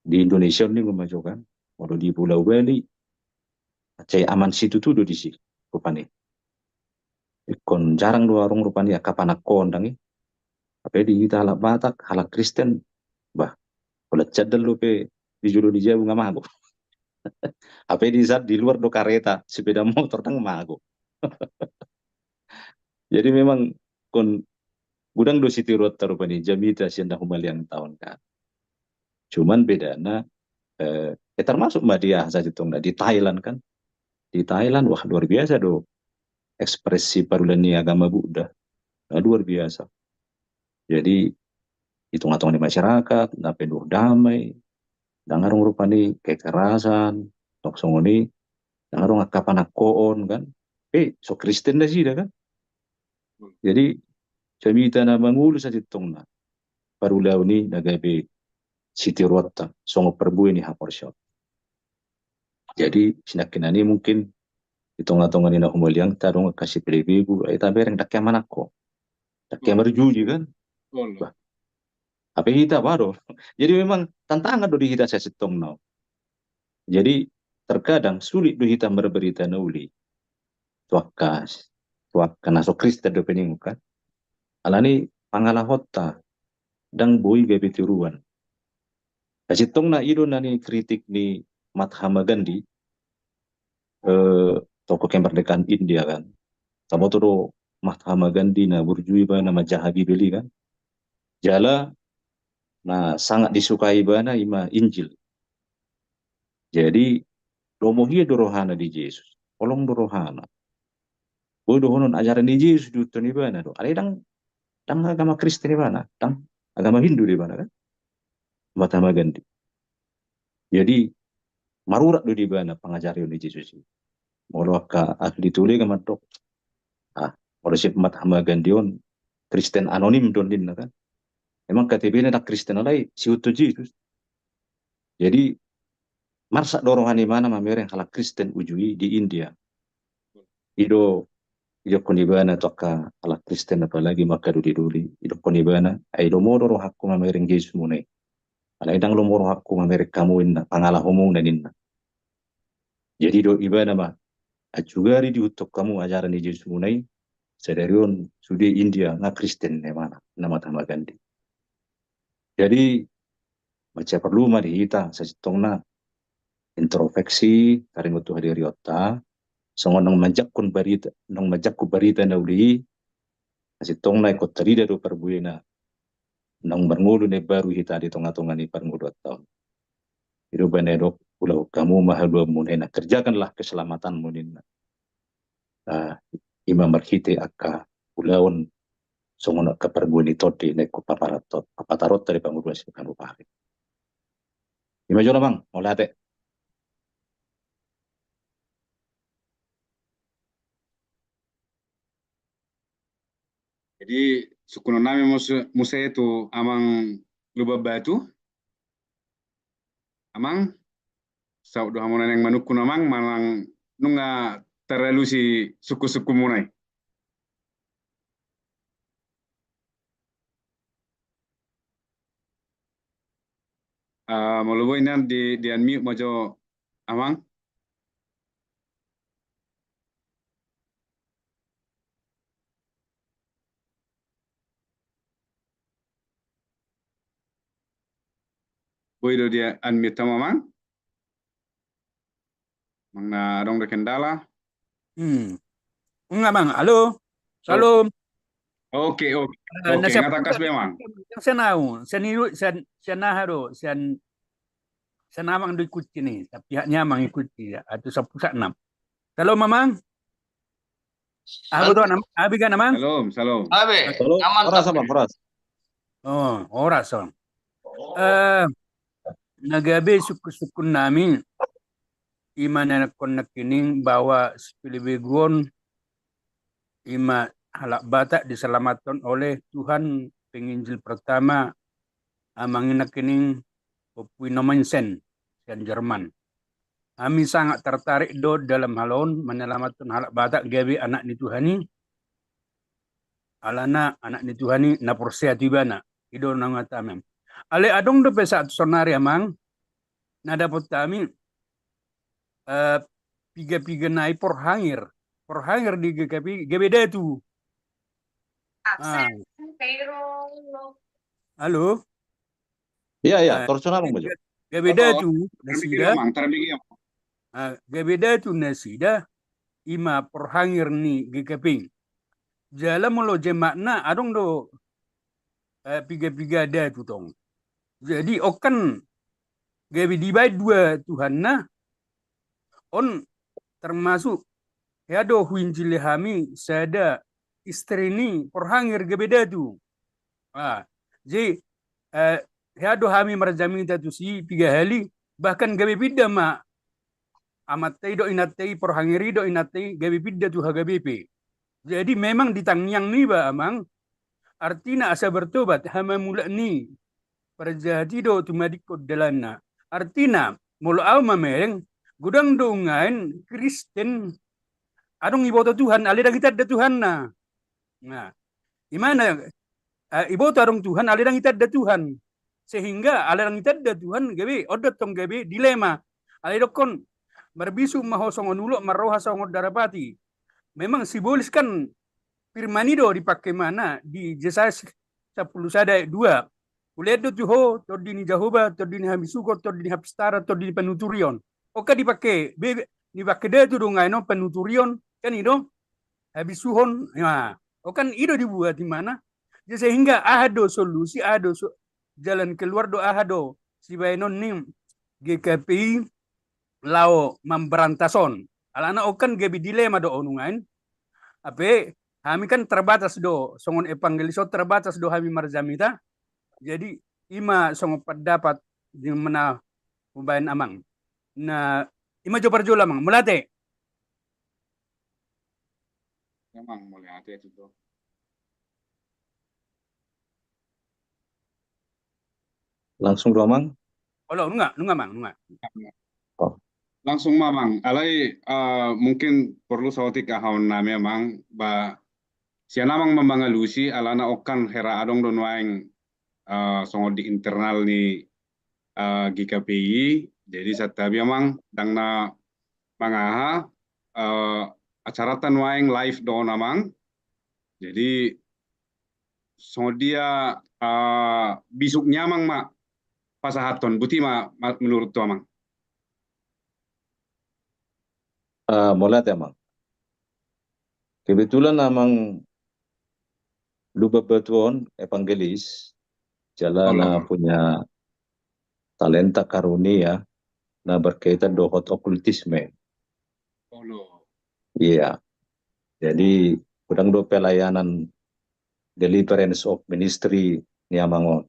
di Indonesia on, ninna ma jo kan, molo di Pulau Bali, sai aman situtu do disi rupani. Ingkon jarang do adong rupani angka panangkoon dang i. Hape di hita halak Batak, halak Kristen, bah, holan sandal dope di jolo ni jabu nga mago. Hape di sa-, di luar do kareta, sepeda motor dang mago. Jadi memang ingkon godang do sitiruonta rupani jamita sian na humaliangta on kan. Cuman bedana, eh, eh, termasuk ma di aha sasintongna, di Thailand kan. Di Thailand, wah, luar biasa do ekspresi parulaon ni agama Buddha. Nah, luar biasa. Jadi di tonga-tonga ni masyarakat na penuh damai, dang adong rupani kekerasan, tok songon i, dang adong angka panangkoon kan. Eh, so Kristen nasida kan. Jadi jamita na mangolu sasintongna parulaon i na gabe sitiruonta songon parbue ni haporseaon. Jadi sinangkinan i mungkin di tonga-tonga ni na humaliangta adong angka sipelebegu, ai tabereng dang hea manangko, dang hea marjuji kan. Bah, hape hita bah do. Jadi memang tantangan do di hita sasintongna. Jadi terkadang sulit do hita marbarita na uli tu angka, tu angka na so Kristen dope ninna kan. Alani pangalahonta ndang boi gabe tiruan. Sasintongna i do na ni kritik ni Mahatma Gandhi, eh, tokoh kemerdekaan India kan. Taboto do Mahatma Gandhi na burju ibana manjaha Bibel i kan. Jala na sangat disukai ibana ima Injil. Jadi lomo hia do rohana di Jesus. Holong do rohana. Boi dohonon ajaran ni Jesus diihuthon ibana do. Alai ndang, ndang agama Kristen ibana, ndang agama Hindu do ibana kan. Mahatma Gandhi. Jadi marurat do di ibana pangajarion ni Jesus i. Molo angka ahli teologi mandok, ah, molo si Mahatma Gandhi on Kristen anonim do ninna kan. Memang K T P-na ndang Kristen alai siihuthon Jesus. Jadi marsak do roha ni ibana mamereng halak Kristen uju i di India. I do didokkon ibana tu angka halak Kristen apalagi ma angka doli-doli, didokkon ibana, ai lomo do rohangku mamereng Jesus muna i. Alai ndang lomo rohangku mamereng hamu inna, pangalahomuna ninna. Jadi didok ibana ma, ansugari diihuthon hamu ajaran ni Jesus muna i, sadari on sude India nga Kristen ninna ibana, na Mahatma Gandhi. Jadi mansai porlu ma di hita sasintongna introspeksi taringot tu hadirionta, songon naung manjangkon barita, naung manjangkon barita na uli i, sasintongna ingkon tarida do parbuena naung marngolu na imbaru hita di tonga-tonga ni parngoluonta on. I do umbahen na didok, ulahon hamu ma haluaonmuna i, kerjakanlah keselamatanmu ninna. Ah, ima marhite angka ulaon songon angka parbue ni tondi na ingkon papatar-, papataronta di pangoluan sipanupari. Ima jolo Amang, mauliate. Jadi sungkunon nami muse, muse tu Amang Lumban Batu. Amang, saut do hamu na naeng manungkun Amang, manang nunga taralusi sungkun-sungkunmuna i? Ah, molo boi nian di, di unmute ma jo Amang. Boi do di unmute hamu Amang? Manang na adong do kendala? Hmm. Nunga Amang, halo. Halo. Oke, oke. Eh, oke, na sian, nga tangkas be Amang. Sian au, sian i, sian, sian aha do, sian, sian Amang do ikunci i, sian pihak ni Amang ikunci i, atus sampulu sahat Amang. Halo Amang. Halo. Halo Amang. Halo, halo. Halo. Halo. Aman, horas, Amang, horas. Oh, horas, Amang. Eh, na gabe sungkun-sungkun nami, ima na nangkin bahwa Spielberg on, ima halak Batak diselamatkan oleh Tuhan penginjil pertama, Amang, i nangkin Ompu Ino Mansen sian Jerman. Hami sangat tertarik do dalam hal on menyelamatkan halak Batak gabe anak ni Tuhan i. Alana anak ni Tuhan i na porsea tu ibana. I do na hata Amang. Alai adong dope sahat tu saonari Amang, na dapot hami, eh, piga-piga nai porhangir. Porhangir di G K P I gabe datu. Ah. Halo? Iya, iya, eh, torus Amang maju. Gabe datu nasida. Ah, gabe datu nasida, ima porhangir ni G K P I. Jala molo jemaatna adong do, eh, piga-piga datu tong. Jadi on kan gabe dibaen dua Tuhanna, on termasuk hea do huinjili hami sada istri ni porhangir gabe datu. Ah, jadi, eh, hea do hami marjamita tusi piga hali, bahkan gabe pinda ma amanta i dohot inanta i, porhangir i dohot inanta i gabe pinda tu H K B P. Jadi memang di tangiang niba Amang, artina asa bertobat, hamamulak ni parjahat i do tumadingkon dalanna. Artina molo au mamereng, godang do umbahen Kristen adong iboto Tuhan alai ndang itanda Tuhanna. Nah, imana, eh, iboto adong Tuhan alai ndang itanda Tuhan. Sehingga alai ndang itanda Tuhan gabe, on do tong gabe dilema. Alai didokkon, marbisuk ma ho songon ulok, marroha songon darapati. Memang simbolis kan Firman i do dipake imana di Jesaya sampulu sada ayat dua. Hulean do tu ho tondi ni Jahowa, tondi ni habisuhon, tondi ni hapistaran, tondi ni panuturion. On kan dipake be, dipake datu do nuaeng on panuturion, kan i do habisuhon. Nah, on kan i do dibuat imana. Jadi sehingga aha do solusi, aha do so, jalan keluar do, aha do sibaenon ni G K P I laho mamberantas on. Alana on kan gabe dilema do on nuaeng. Hape hami kan terbatas do, songon evangelis on terbatas do hami marjamita. Jadi ima songon pendapat di mana hubaen amang. Nah, ima jo parjolo amang. Mauliate. Amang, mauliate tu. Langsung do amang? Olo, nunga, nunga amang, nunga. Oh. Langsung ma amang. Alai, eh, mungkin perlu saotik ahaon nami amang, ba sian amang ma mangalusi, alana on kan hera adong do nuaeng, eh, songon di internal ni, eh, G K P I. Jadi santabi amang, ndang na mangaha, eh, acaranta nuaeng live do on amang. Jadi songon dia, eh, bisuk ni amang ma pasahathon, boti ma, ma, menurut tu amang. Eh, mauliate amang. Kebetulan amang Lumban Batu on evangelis, jala na punya talenta karunia na berkaitan dohot okultisme. Olo. Iya. Jadi, godang do pelayanan deliverance of ministry ni amang on.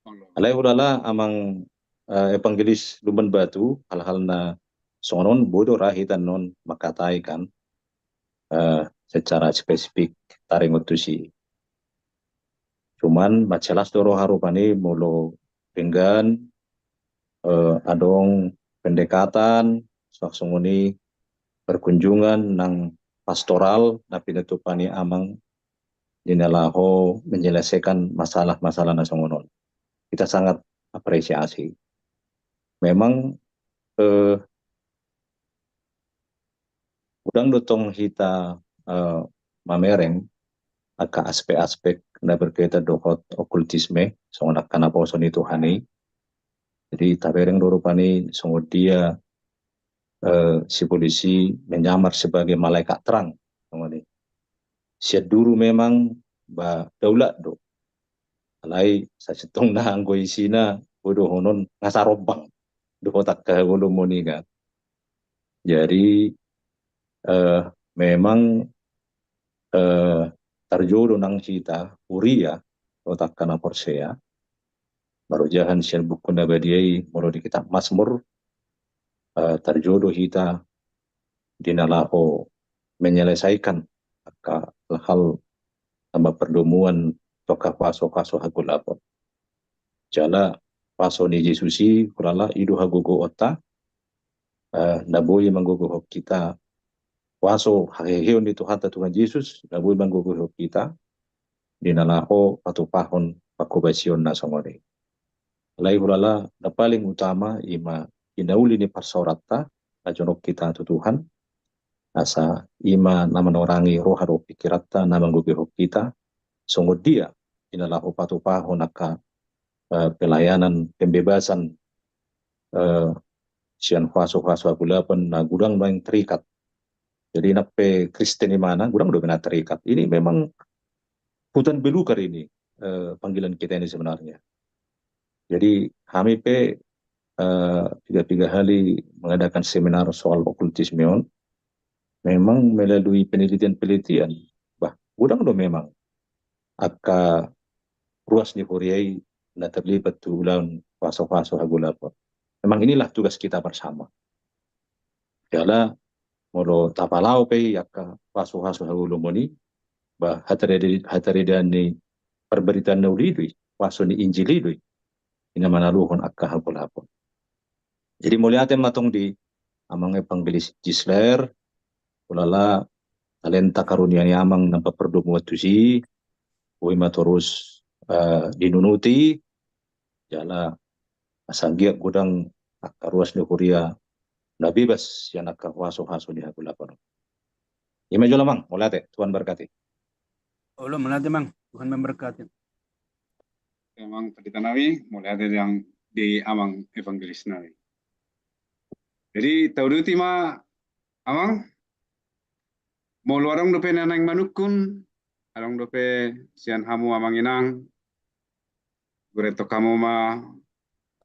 Olo. Alai hulala amang, eh, evangelis Lumban Batu, hal-hal na songon on boi do ra hita annon mangkatai kan, eh, secara spesifik taringot tusi. Cuman mansai las do roha rupani molo denggan, eh, adong pendekatan, songon i perkunjungan nang pastoral na pinatupa ni amang di na laho menyelesaikan masalah-masalah na songon on. Kita sangat apresiasi. Memang, eh, godang do tong hita, eh, mamereng angka aspek-aspek na berkaitan dohot okultisme, songon angka naposo ni Tuhan i. Jadi tabereng do rupani songon dia, eh, si polisi menyamar sebagai malaikat terang, songon i. Sian duru memang ba daulat do. Alai sasintongna anggo isina, boi dohonon nga sarombang dohot angka hagolomon i kan. Jadi, eh, memang, eh, tarjou do nang hita huria dohot angka na porsea, marojahan sian Buku na Badia i molo di kitab Mazmur, eh, tarjou do hita di na laho menyelesaikan angka hal-hal na marpardomuan tu angka huaso-huaso hagolapon. Jala huaso ni Jesus i hulala i do hagogoonta, eh, na boi manggogohon hita, huaso haheheon ni Tuhanta Tuhan Jesus na boi manggogohon hita di na laho patupahon panghobasion na songon i. Alai hulala na paling utama ima di na uli ni parsaoranta na jonok hita tu Tuhan, asa ima na manorangi roha dohot pikiranta na manggogohon hita songon dia di na laho patupahon angka, eh, pelayanan pembebasan, eh, sian huaso-huaso hagolapon na godang nuaeng terikat. Jadi nang pe Kristen imana godang do be na terikat. Ini memang hutan belukar ini, eh, panggilan kita ini sebenarnya. Jadi hami pe, eh, piga-piga hali mengadakan seminar soal okultisme on, memang melalui penelitian-penelitian, bah, godang do memang angka ruas ni huria i na terlibat tu ulaon huaso-huaso hagolapon. Memang inilah tugas kita bersama. Jala molo tapalao pe i angka huaso-huaso hagolomon i, bah, hatarida-, hataridaan ni parbaritaan na uli do i, huaso ni Injil i do i, i na manaluhon angka hagolapon. Jadi mauliate ma tong di amang evangelis Gisler, hulala talenta karunia ni amang na mampardomu tusi, boi ma torus, eh, dinunuti, jala asa anggiat godang angka ruas ni huria na bebas sian angka huaso-huaso ni hagolapon on. Ima jolo amang, mauliate, Tuhan berkati. Olo, mauliate, Amang. Tuhan memberkati. Amang Pendeta nami, mauliate di Amang Evangelis nami. Jadi, tauduti ma, Amang, molo adong dope na naeng manungkun, adong dope sian hamu Amang Inang, gurentong hamu ma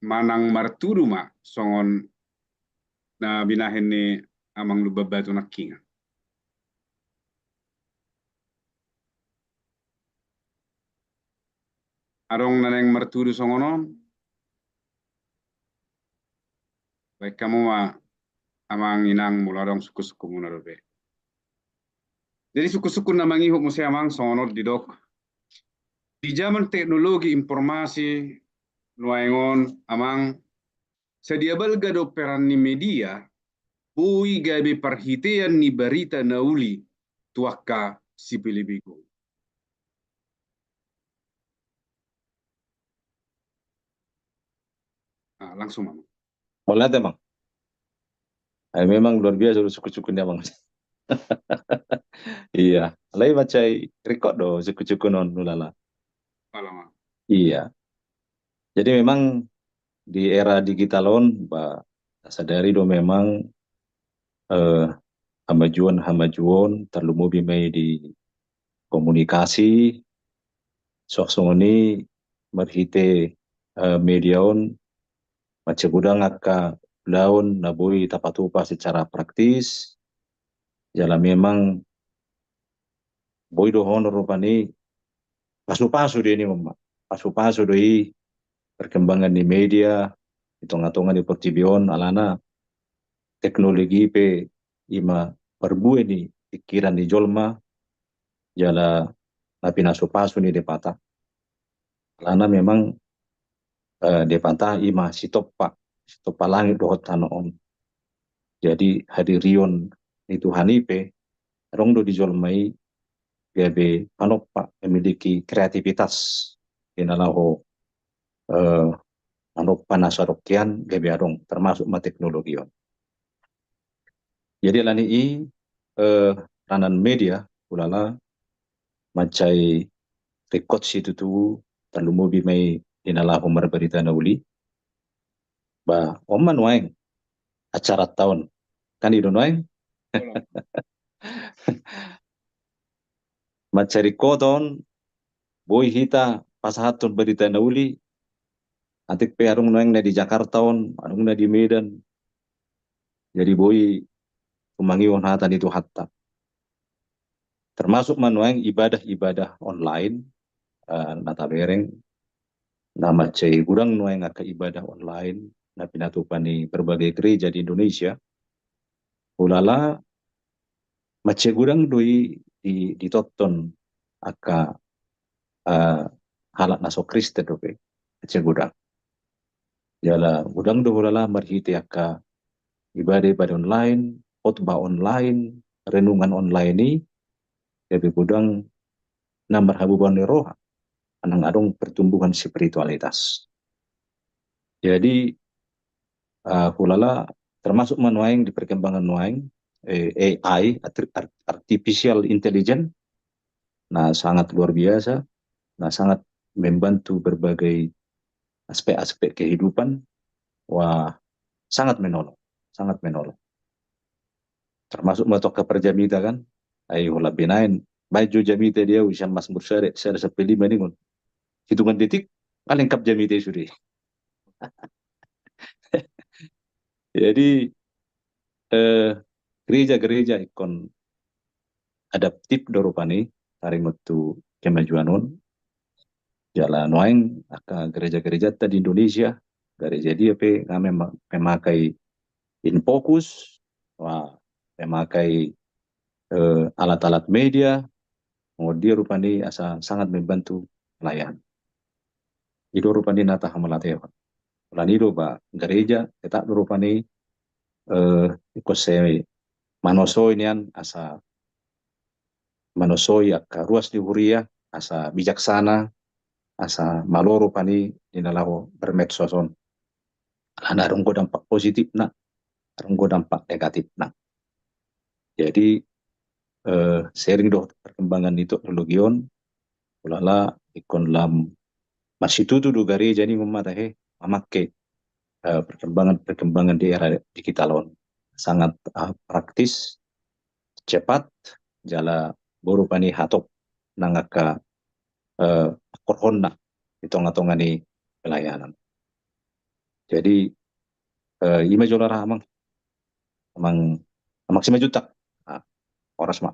manang martudu ma songon na binahen ni Amang Lumban Batu nangkingan. Adong na naeng martudu songon on? Baen hamu ma Amang Inang molo adong sungkunsungkunmuna dope. Jadi sungkunsungkun na mangihut muse Amang songon on didok. Di zaman teknologi informasi nuaeng on Amang, sadia balga do peran ni media boi gabe parhitean ni barita na uli tu angka sipelebegu. Ah, langsung Amang. Mauliate Amang. Ai memang luar biasa do sungkunsungkun ni Amang. Iya, alai mansai ringkot do sungkunsungkun on ulala. Iya. Jadi memang di era digital on ba sadari do memang eh, hamajuon-hamajuon tarlumobi ma i di komunikasi, suang songon i marhite eh, media on mansai godang angka ulaon na boi tapatupa secara praktis, jala memang boi do hon rupani pasupasu do i ni ma, pasupasu do i perkembangan ni media di tongatonga ni portibi on alana teknologi pe ima parbue ni pikiran ni jolma jala na pinasupasu ni Debata. Alana memang eh, Debata ima sitompa, sitompa langit dohot tano on. Jadi hadirion ni Tuhan i pe adong do di jolma i gabe panompa memiliki kreativitas di na laho eh, panompa na sadok hian gabe adong termasuk ma teknologi on. Jadi alani i eh, ranan media ulala mansai ringkot situtu tarlumobi ma i di na laho marbarita na uli. Ba on ma nuaeng acara taon kan i do nuaeng. Mansai ringkot on boi hita pasahathon barita na uli. Atik pe adong nuaeng na di Jakarta on, adong na di Medan. Jadi boi tumangihon hata ni Tuhanta. Termasuk ma nuaeng ibadah-ibadah online eh, na tabereng na mansai godang nuaeng angka ibadah online na pinatupa ni berbagai gereja di Indonesia. Ulala mansai godang do i di, ditonton angka eh, halak na so Kristen dope, mansai godang. Jala godang do ulala marhite angka ibadah-ibadah online, khotbah online, renungan online i gabe godang na marhabubaon ni roha manang adong pertumbuhan spiritualitas. Jadi eh, ulala termasuk ma nuaeng di perkembangan nuaeng eh, A I, arti- art- artificial intelligence, na sangat luar biasa, na sangat membantu berbagai aspek-aspek kehidupan. Wah, sangat menolong, sangat menolong. Termasuk ma tu angka parjamita kan, ai holan binaen baen jo jamita di ahu sian Mazmur sada, sada sampe lima ningon. Hitungan detik, ah, lengkap jamita i sude. Jadi eh, gereja-gereja ingkon adaptif do rupani taringot tu kemajuan on. Jala nuaeng angka gereja-gerejanta di Indonesia, gereja dia pe nga mema- memakai InFocus, wah, memakai eh, alat-alat media, songon dia rupani asa sangat membantu pelayanan. I do rupani na tahamauliatehon. Alani i do ba gereja tetap do rupani eh, ingkon sai manosoi nian asa manosoi angka ruas ni huria asa bijaksana, asa malo rupani di na laho bermedsos on. Alana adong do dampak positifna, adong do dampak negatifna. Jadi eh, seiring dohot perkembangan ni teknologi on, Hulala ingkon lam masitutu do gareja ni, mamata he, mamangke, eh, perkembangan-perkembangan di era digital on. Sangat, eh, praktis, cepat, jala boru pani hatop nang angka, eh, pangkorhonna di tonga-tonga ni pelayanan. Jadi, eh, ima jolo ra amang, amang, amang Simanjuntak. Nah, horas ma.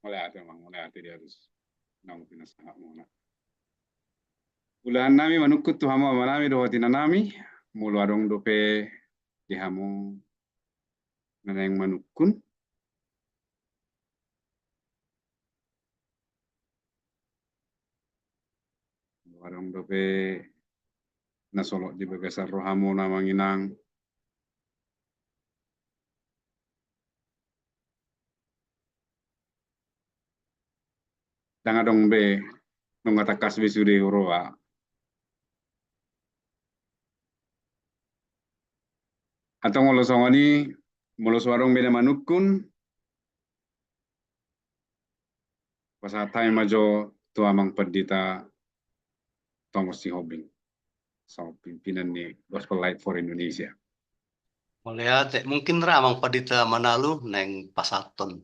Mauliate amang, mauliate di arus naung pinasahat muna. Ulaon nami manungkun tu hamu ama nami dohot ina nami, molo adong dope di hamu na naeng manungkun. Molo adong dope na solot di bagasan rohamuna amang inang. Ndang adong be, nunga tangkas be sude huroha. Antong molo songon i, molo so adong be na manungkun, pasahat hami ma jo tu amang Pandita Thomas Sihombing, so pimpinan ni Gospel Light for Indonesia. Mauliate, mungkin ra amang Pandita Manalu naeng pasahathon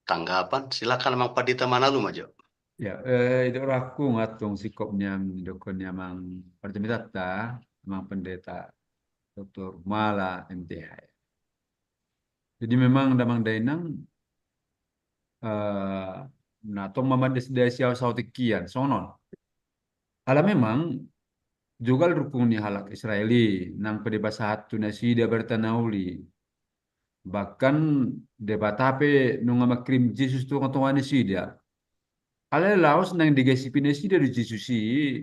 tanggapan, silakan amang Pandita Manalu ma jo. Ya, eh, didok rohangku antong singkop nian didok ni amang Pandemitanta, amang Pandita Doktor Mala M T H. Jadi memang damang dainang, eh, na tong mamandai-andai siau saotik hian, songon on. Ala memang, jogal rungkung ni halak Israel i, nang pe dipasahat tu nasida barita na uli. Bahkan Debata pe nunga mangkirim Jesus tu tonga-tonga nasida. Alai laos naeng digasipi nasida do Jesus i,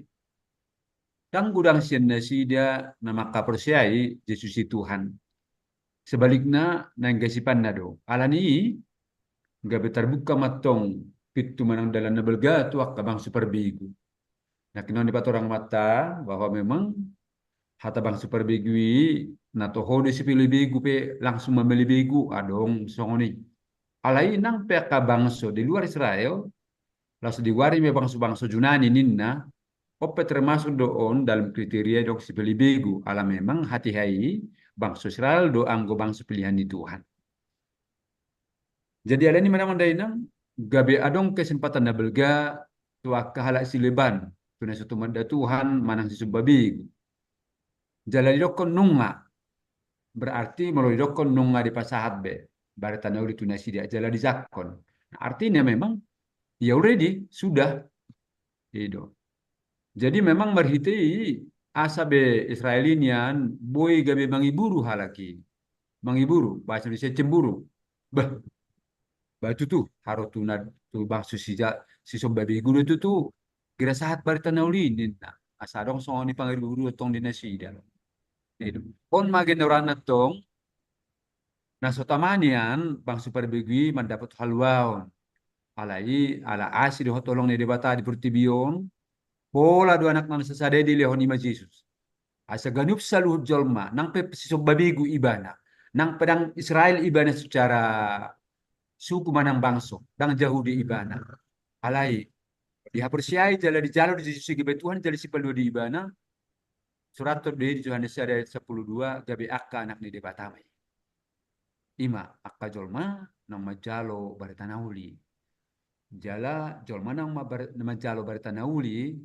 ndang godang sian nasida na mangkaporseai Jesus i Tuhan. Sebalikna, naeng gasipanna do. Alani i, gabe tarbuka ma antong pintu manang dalan na balga tu angka bangso parbegu. Nangkin on dipatorang ma hita bahwa memang hata bangso parbegu i, na toho do sipelebegu pe langsung mamelebegu, adong songon i. Alai nang pe angka bangso di luar Israel, laos digoari ma bangso-bangso Junani ninna, on pe termasuk do on dalam kriteria didok sipelebegu, ala memang hatiha i bangso Israel do anggo bangso pilihan ni Tuhan. Jadi alani i ma damang dainang, gabe adong kesempatan na balga tu angka halak sileban, tu na so tumanda Tuhan manang sisomba begu. Jala didokkon nunga, berarti molo didokkon nunga dipasahat be barita na uli tu nasida jala dijangkon. Artinya memang, ya already, sudah. I do. Jadi memang marhite i asa be Israel i nian boi gabe mangiburu halak i. Mangiburu, bahasa Indonesia cemburu. Bah, bah tutu, haru tu na, tu bangso sija-, sisomba begu do tutu. Gira sahat barita na uli ninna. Asa adong songon i pangiburu antong di nasida. I do. On ma gabe na rohana antong, na so tama nian bangso parbegu i mandapot haluaon. Alai, ala asi dohot holong ni Debata di portibi on, pola do Anakna na sasada i dilehon, i ma Jesus. Asa ganup saluhut jolma, nang pe sisomba begu ibana, nang pe ndang Israel ibana secara suku manang bangso, ndang Jahudi ibana. Alai, dihaporseai jala dijalo di Jesus i gabe Tuhan jala sipalua di ibana, surathon do i di Johannes sada ayat sampulu dua, gabe angka anak ni Debata ma i. I ma angka jolma naung manjalo barita na uli. Jala jolma naung ma-, bar-, manjalo barita na uli,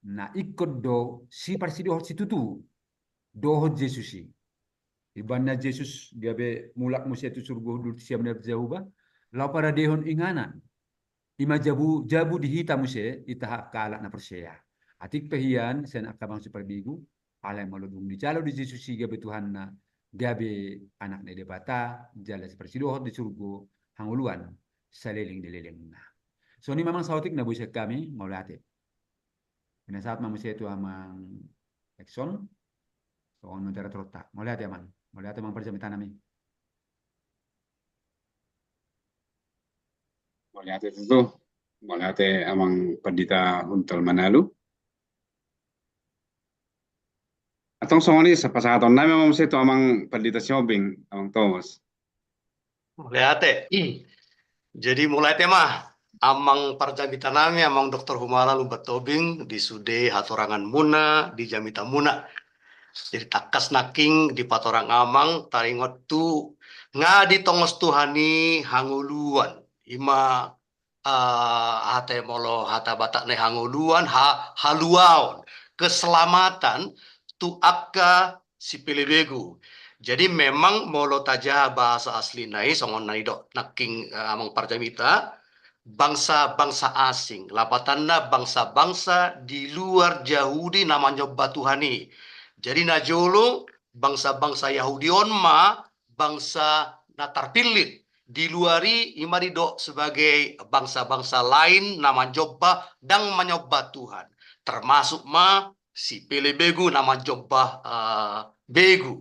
na ingkon do siparsidohot situtu dohot Jesus i. Ibana Jesus gabe mulak muse tu surgo hundul tu siamun ni Jahowa, laho paradehon inganan. I ma jabu, jabu di hita muse, hita angka halak na porsea. Atik pe hian, sian angka bangso parbegu, alai molo dung dijalo di Jesus i gabe Tuhanna, gabe anak ni Debata, jala siparsidohot di surgo hangoluan saleleng ni lelengna. Songon i ma amang saotik na boi sian hami, mauliate. Pinasahat ma muse tu amang Ekson, songon moderatorta. Mauliate amang, mauliate amang parjamita nami. Mauliate tutu, mauliate amang Pandita Huntal Manalu. Antong songon i, sa-, pasahaton nami ma muse tu amang Pandita Sihombing, amang Thomas. Mauliate. Jadi mauliate ma. Amang parjamita nami, Amang Doktor Humala Lumban Tobing, di sude hatorangan muna, di jamita muna. Jadi tangkas nangkin dipatorang Amang, taringot tu nga ditongos Tuhan i hangoluan. Ima, eh, hata molo hata Batak na hangoluan, ha, haluaon, keselamatan tu angka sipelebegu. Jadi memang molo tajaha bahasa asli nai, songon na nidok nangkin, eh, Amang parjamita, bangsa-bangsa asing, lapatanna bangsa-bangsa di luar Jahudi na manjomba Tuhan i. Jadi na jolo bangsa-bangsa Yahudi on ma bangsa na tarpillit. Di luar i ima didok sebagai bangsa-bangsa lain na manjomba, ndang manjomba Tuhan. Termasuk ma sipelebegu na manjomba, eh, begu.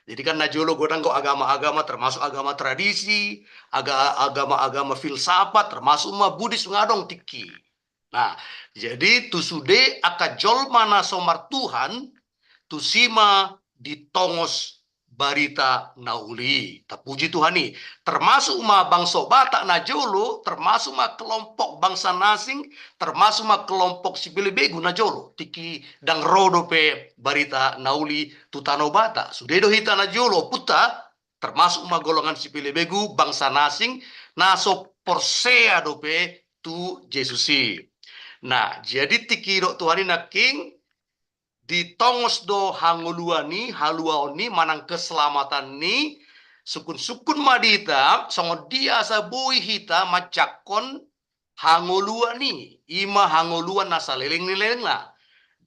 Jadi kan na jolo godang do agama-agama, termasuk agama tradisi, aga-, agama-agama filsafat, termasuk ma Buddhis nga adong tingki. Nah, jadi tu sude angka jolma na so martuhan, tusi ma ditongos barita na uli. Tapuji Tuhan i. Termasuk ma bangso Batak na jolo, termasuk ma kelompok bangsa na asing, termasuk ma kelompok sipelebegu na jolo. Tingki ndang ro dope barita na uli tu tano Batak. Sude do hita na jolo, ompunta, termasuk ma golongan sipelebegu, bangsa na asing, na so porsea dope tu Jesus i. Nah, jadi tingki didok Tuhan i nangkin, ditongos do hangoluan i, haluaon i, manang keselamatan i, sungkun-sungkun ma di hita, songon dia asa boi hita manjangkon hangoluan i, ima hangoluan na saleleng ni lelengna.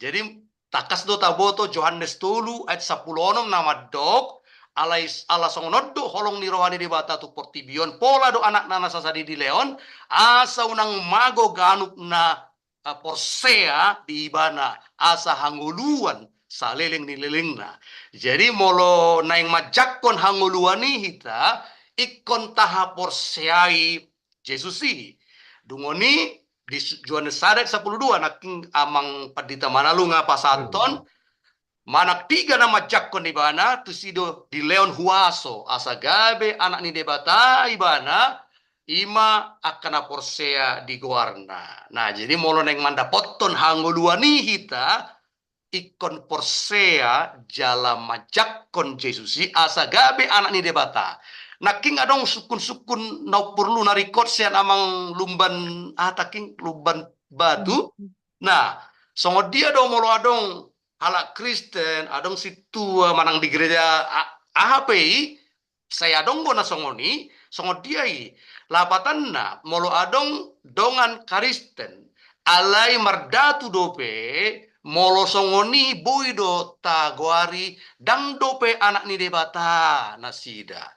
Jadi, tangkas do taboto Johannes tolu ayat sampulu onom na mandok, alai, ala songon on do holong ni roha ni Debata tu portibi on, pola do Anakna na sasada dilehon, asa unang mago ganup na, eh, porsea di Ibana, asa hangoluan saleleng ni lelengna. Jadi molo naeng manjangkon hangoluan i hita, ingkon tahaporseai Jesus i. Dung on i di Johannes sada sampulu dua, nangkin Amang Pandita Manalu nga pasahathon, manang piga na manjangkon Ibana, tusi do dilehon huaso, asa gabe anak ni Debata Ibana, ima angka na porsea di goarna. Nah, jadi molo naeng mandapothon hangoluan i hita, ingkon porsea jala manjangkon Jesus i asa gabe anak ni Debata. Nangkin adong sungkun-sungkun na umporlu na ringkot sian Amang Lumban, ah, nangkin Lumban Batu. Nah, songon dia do molo adong halak Kristen, adong sintua manang di gereja a-, aha pe i, sai adong do na songon i, songon dia i. Lapatanna, molo adong dongan Kristen, alai mardatu dope, molo songon i boi do tagoari, ndang dope anak ni Debata nasida.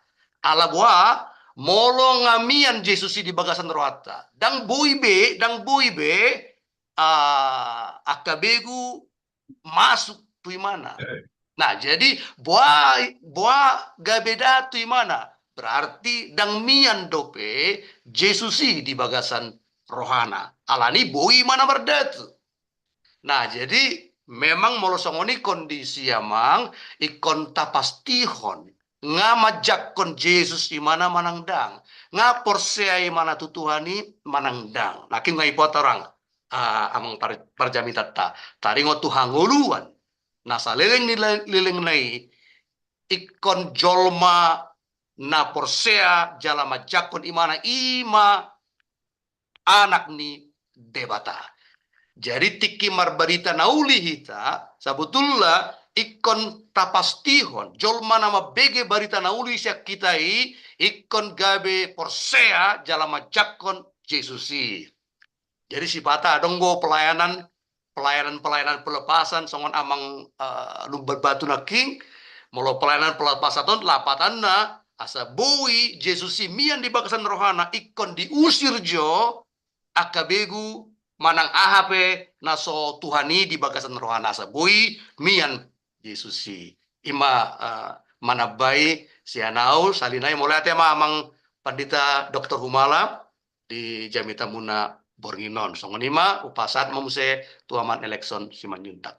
Ala boha, molo nga mian Jesus i di bagasan rohanta, ndang boi be, ndang boi be, ah, angka begu masuk tu Ibana. Nah, jadi boha, boha gabe datu Ibana, berarti ndang mian dope Jesus i di bagasan rohana. Alani boi Ibana mardatu. Nah, jadi memang molo songon i kondisi, Amang, ingkon tapastihon nga manjangkon Jesus Ibana manang ndang, nga porsea Ibana tu Tuhan i manang ndang. Nangkin nga dipatorang, ah, Amang par-, parjamitanta, taringot tu hangoluan na saleleng ni le-, lelengna i, ingkon jolma na porsea jala manjangkon Ibana, ima anak ni Debata. Jadi tingki marbarita na uli hita, sabotulna ingkon tapastihon jolma na mambege barita na uli sian hita i, ingkon gabe porsea jala manjangkon Jesus i. Jadi sipata adong do pelayanan, pelayanan-pelayanan pelepasan, songon Amang, eh, Lumban Batu nangkin, molo pelayanan pelepasan on lapatanna, asa boi Jesus i mian di bagasan rohana, ingkon diusir jo angka begu manang aha pe na so Tuhan i di bagasan rohana, asa boi mian Jesus i. Ima, eh, manambai sian au, sahali nai mauliate ma Amang Pandita Doktor Humala, di jamita muna borngin on. Songon i ma, hupasahat ma muse tu Amang Elekson Simanjuntak.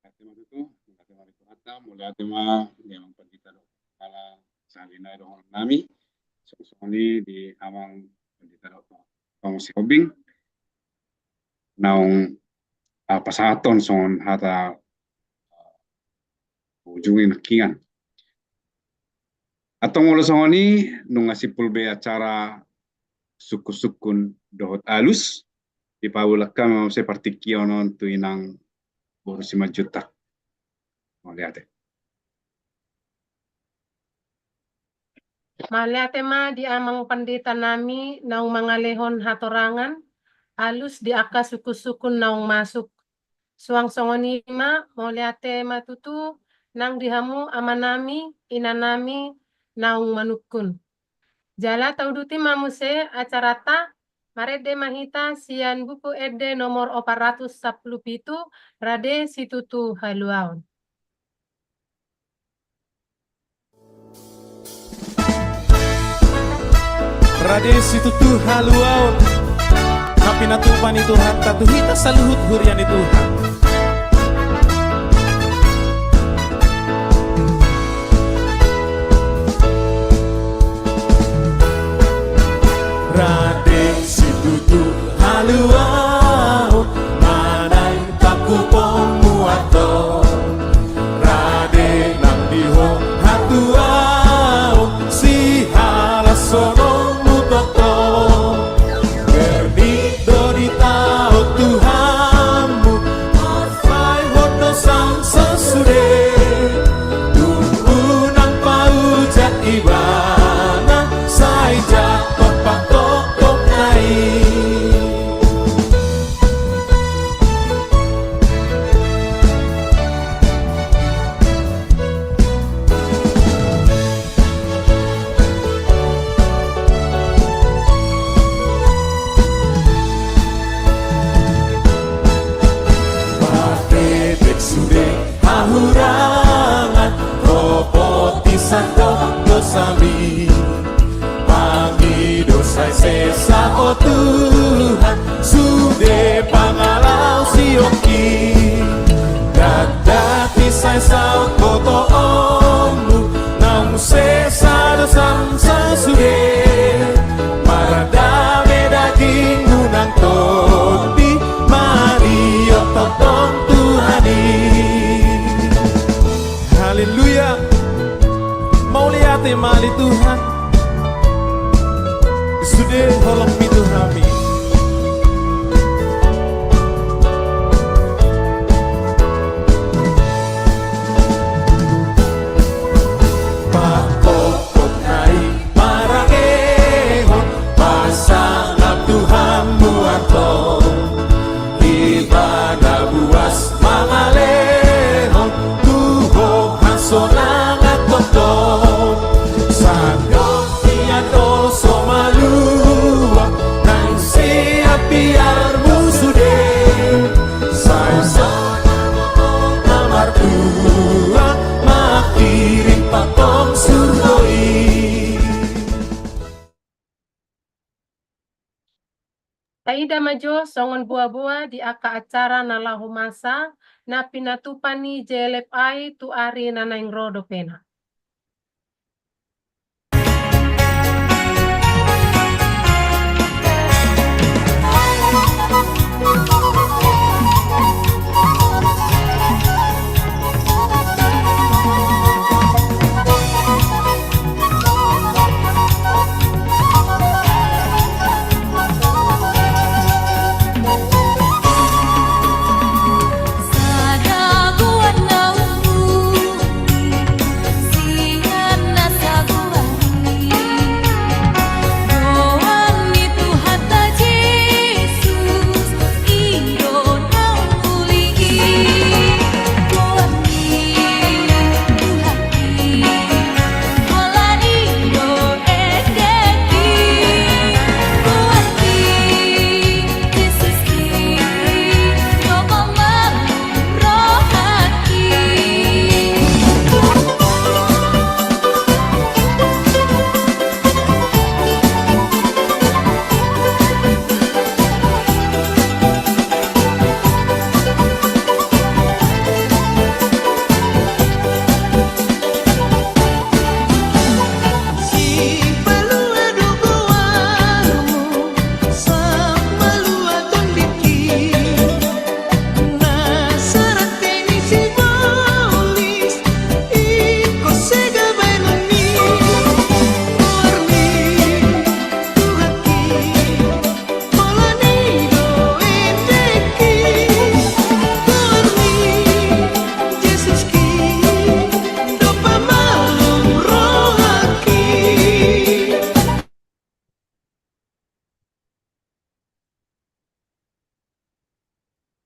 Mauliate ma tutu, mauliate ma di Tuhanta, mauliate ma di Amang Pandita Doktor Humala sahali nai dohonon nami. songon i di amang Pandita Doktor Tong Sihombing, naung, ah, pasahathon songon hata, ah, ujung i nangkiningan. Antong molo songon i, nunga simpul be acara sungkun-sungkun dohot alus, dipaulak hami ma muse partingkian on tu inang boru Simanjuntak. Mauliate. Mauliate ma di amang pandita nami naung mangalehon hatorangan, alus di angka sungkun-sungkun naung masuk. Suang songon i ma, mauliate ma tutu nang di hamu ama nami, ina nami naung manungkun. Jala tauduti ma muse acaranta, marende ma hita sian Buku Ende nomor opat ratus sampulu pitu, Rade Situtu Haluaon. Rade situtu haluaon, na pinatupa ni Tuhanta tu hita saluhut huria ni Tuhan. Rade situtu haluaon, manang tangkuponmu antong. Rade nang di ho hatuaon, sihalashononmu tongtong. Bernit do ditaon Tuhanmu, paihot do samsa sude. Tung unang paujak Ibana, sai jatop pangkopkopna i. Martetek sude hahurangan, ropoti sandok dosami. Pangido sai sesa ho Tuhan, sude pangalaosionki. Ndang dati sai saut botoonmu, naung sesa do samsa sude. Mardame dagingmu nang tondi, mariothon tongtong Tuhan i. Haleluya. Mauliate ma ale Tuhan. Sude holongmi tu hami. Pangkopkopna i marangehon, pasangap Tuhanmu antong. Ibana buas mangalehon, tu ho hasonangan tongtong. Sandok ni andol so malua, nang sian piarmu sude. Sai sonang na martua, mangkirim pangkop surgo i. Taida ma jo songon boaboa di angka acara na laho masa, na pinatupa ni J L F I tu ari na naeng ro dopena.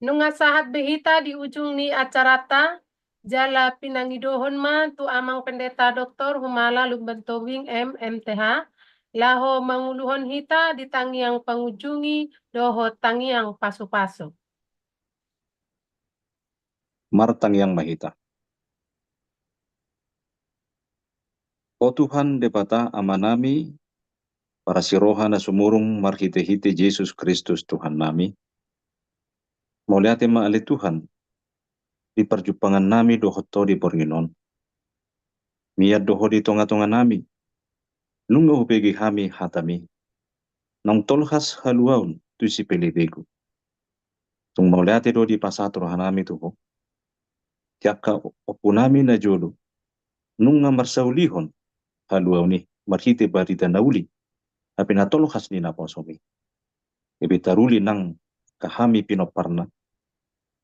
Nunga sahat be hita di ujung ni acaranta, jala pinangidohon ma tu Amang Pendeta Doktor Humala Lumban Tobing, M.Th., laho manguluhon hita di tangiang pangujungi dohot tangiang pasupasu. Martangiang ma hita. O Tuhan Debata Amanami, parasi roha na sumurung marhitehite Jesus Kristus Tuhannami, mauliate ma ale Tuhan, di parjumpangannami dohot Ho di borngin on. Mian do Ho di tongatonganami, nunga hubege hami hataMi, naung tolhas haluaon tu sipelebegu. Tung mauliate do dipasahat rohanami tu Ho. Di angka ompunami na jolo, nunga marsaulihon haluaon i marhite barita na uli, hape na tolhas ni naposoMi. Gabe taruli nang angka hami pinomparna,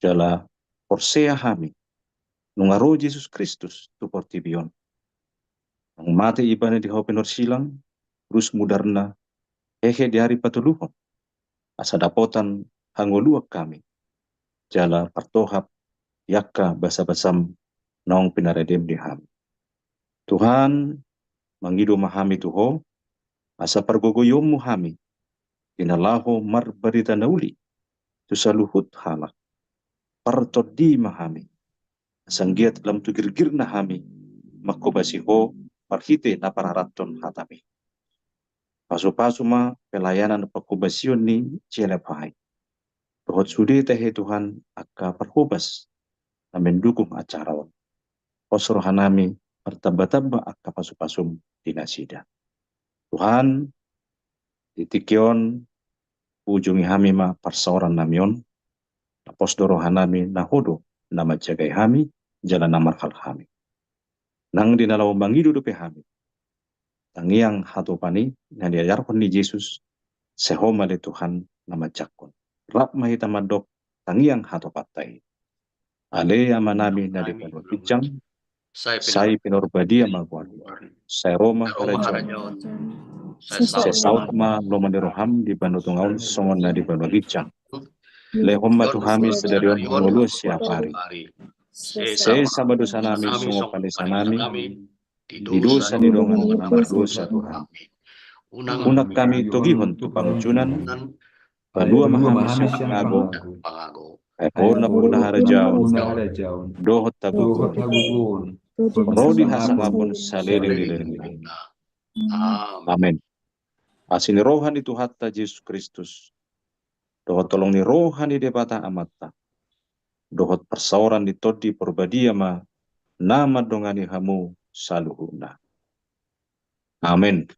jala porsea hami, nunga ro Jesus Kristus tu portibi on. Naung mate Ibana di hau pinorsilang, rus mudarna, hehe di ari patoluhon, asa dapotan hangoluan hami, jala partohap di angka basabasaM naung pinaredeM di hami. Tuhan, mangido ma hami tu Ho, asa pargogoionMu hami, di na laho marbarita na uli tu saluhut halak. Partondi ma hami, asa anggiat lam tu girgirna hami manghobasi Ho marhite na pararathon hataMi. Pasupasu ma pelayanan panghobasion ni C L F I dohot sude tahe Tuhan angka parhobas na mendukung acara on. Pos rohanami martambatamba angka pasupasuM di nasida. Tuhan, di tingki on, ujungi hami ma parsaorannami on, na pos do rohanami na Ho do na manjagai hami, jala na marhalal hami. Nang di na laho mangido dope hami tangiang hatopan i na niajarhon ni Jesus, sai Ho ma ale Tuhan na manjangkon. Rap ma hita mandok tangiang hatopanta i. Ale Amanami na di banua ginjang, sai pinarbadia ma goarMu. Sai ro ma harajaonMu. Sai saut ma lomo ni rohaM di banua tonga on songon na di banua ginjang. Lehon ma tu hami sadari on hangoluan siapari. Sesa ma dosanami songon panesanami di dosa ni dongan na mardosa tu hami. Unang hami togihon tu pangunjunan, palua ma hami sian pangago. Ai Ho nampuna harajaon dohot hagogoon ro di hasangapon saleleng ni lelengna. Amen. Asi ni roha ni Tuhanta Jesus Kristus, dohot holong ni roha ni Debata Amanta, dohot parsaoran ni Tondi Parbadia ma na mandongani hamu saluhutna. Amen.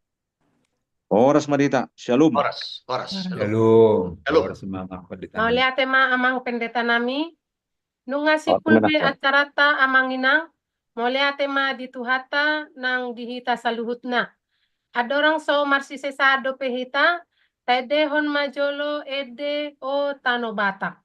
Horas ma di hita. Shalom. Horas, horas. Shalom. Shalom. Horas ma, Amang Pendeta. Mauliate ma, Amang Pendeta nami. Nunga simpul be acaranta, Amang Inang. Mauliate ma di Tuhanta nang di hita saluhutna. Andorang so marsisesaan dope hita, taendehon ma jolo ende O Tano Batak.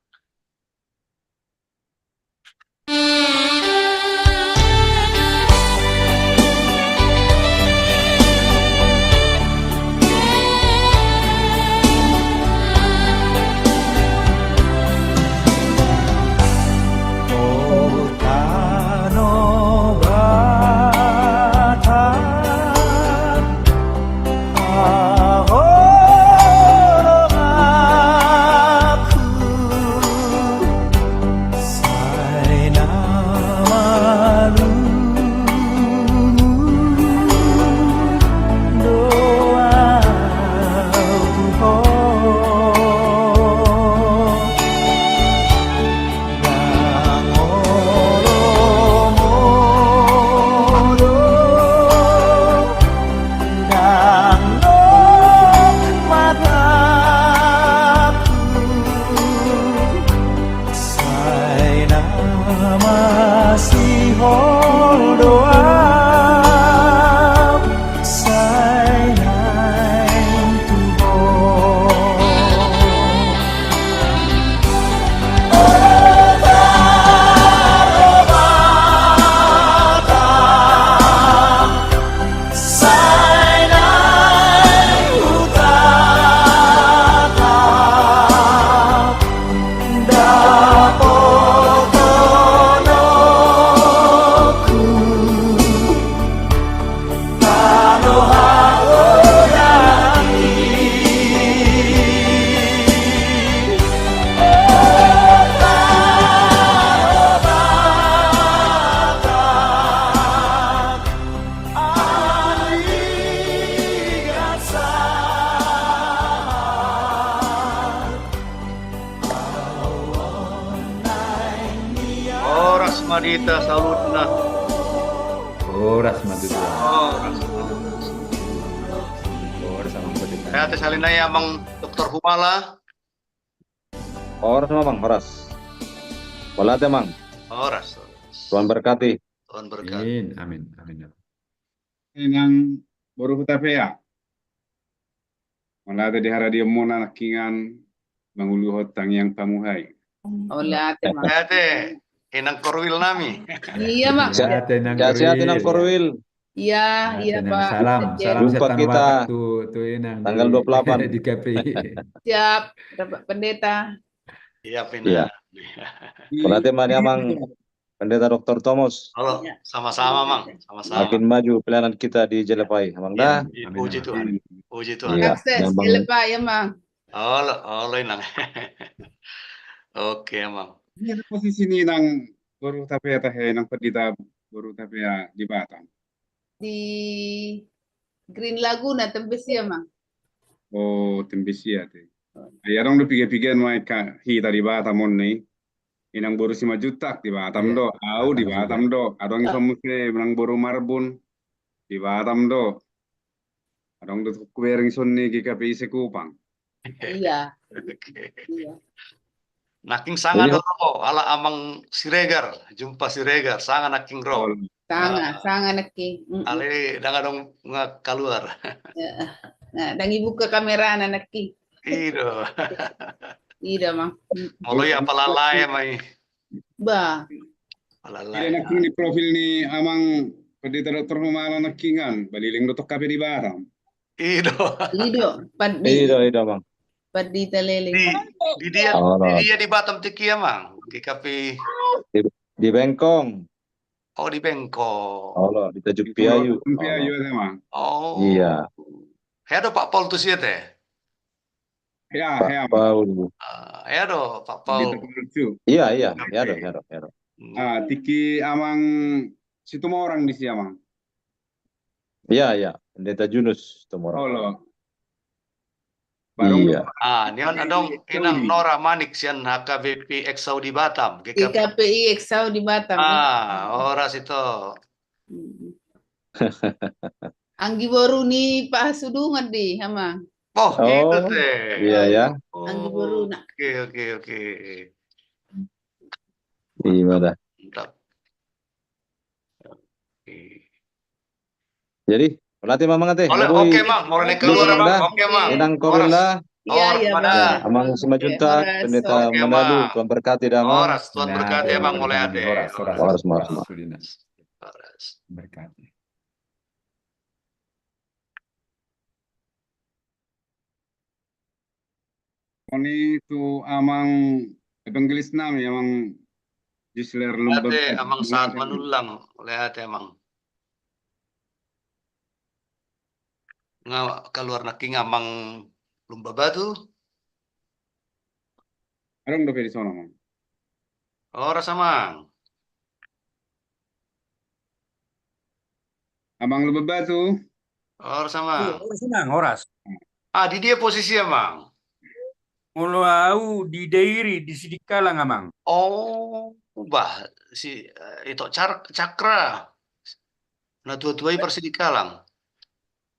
Hita saluhutna. Horas ma tutu. Horas. Horas, Amang Pendeta. Mauliate sahali nai, Amang Doktor Humala. Horas ma, Amang, horas. Mauliate, Amang. Horas, horas. Tuhan berkati. Tuhan berkati. Amin, amin, amin. Inang boru Hutapea. Mauliate di haradeon muna nangkiningan manguluhon tangiang pamuhai. Mauliate, Amang. Mauliate, Inang Korwil nami. Iya, Amang. Sehat, Inang Korwil. Iya, iya, Pak. Salam, salam. Jumpa kita tanggal dua puluh delapan di K P I. Siap, Bapak Pendeta. Iya, Pendeta. Mauliate ma nian, Amang Pendeta Doktor Tomos. Halo, sama-sama, Amang. Sama-sama. Makin maju pelayanan kita di Jelepai, Amang, da. Puji Tuhan. Puji Tuhan. Sukses Jelepai, Amang. Olo, olo, Inang. Oke, Amang. Di dia posisi ni, Inang boru Hutapea tahe, Inang Pendeta boru Hutapea di Batam? Di Green Laguna, Tembesia, Amang. Oh, Tembesia te. Ai adong do piga-piga nuaeng hita di Batam on ni. Inang boru Simanjuntak di Batam do, au di Batam do. Adong ison muse Inang boru Marbun di Batam do. Adong do hubereng ison ni G K P I se-Kupang. Iya. Oke. Iya. Nangkin sanga do ro, ala Amang Siregar, jumpa Siregar, sanga nangkin ro. Sanga, sanga nangkin. Alai ndang adong nga kaluar. Ndang dibuka kamerana nangkin. I do. I do, Amang. Molo i apala lae ma i. Ba. Apala lae. Ida nangkin di profil ni Amang Pendeta Doktor Humala nangkiningan, balileng do tong K P I di Batam. I do. I do, Amang. Di dia, di dia di Batam tingki, Amang? Di K P I. Di Bengkong. Oh, di Bengkong. Olo, di Tanjung Piayu. Tanjung Piayu, Amang. Oh. Iya. Hea do Pak Paul tusi ate? Hea, Pak Paul. Hea do Pak Paul. Iya, iya, hea do, hea do, hea do. Tingki Amang Situmorang disi, Amang. Iya, iya. Pendeta Junus Situmorang. Olo. Iya. Nian adong Inang Nora Manik sian H K B P I Eksau di Batam. G K P I Eksau di Batam. Ah, horas ito. Anggi boru ni Pak Hasudungan di, Amang. Oh, gitu te. Iya, ya. Anggi boruna. Oke, oke, oke. Iya, dah. Mantap. Oke. Jadi, mauliate ma, Amang, ate. Oke, Amang. Mauliate kaluar, Amang. Oke, Amang. Inang Korwil da. Iya, iya, Amang. Amang Simanjuntak, Pendeta Manalu, Tuhan berkati da, Amang. Horas, Tuhan berkati, Amang, mauliate. Horas, horas. Horas, horas. Horas. Berkati. Oni tu Amang Evangelis nami, Amang Gisler Lumban. Ate, Amang Sahat Manullang, mauliate, Amang. Nga kaluar nangkin Amang Lumban Batu. Adong dope dison, Amang? Horas, Amang. Amang Lumban Batu. Horas, Amang. Horas, Amang, horas. Ah, di dia posisi, Amang? Molo au di Dairi, di Sidikalang, Amang. Oh, bah, si, eh, itu Car-, Cakra. Natua-tua i par Sidikalang.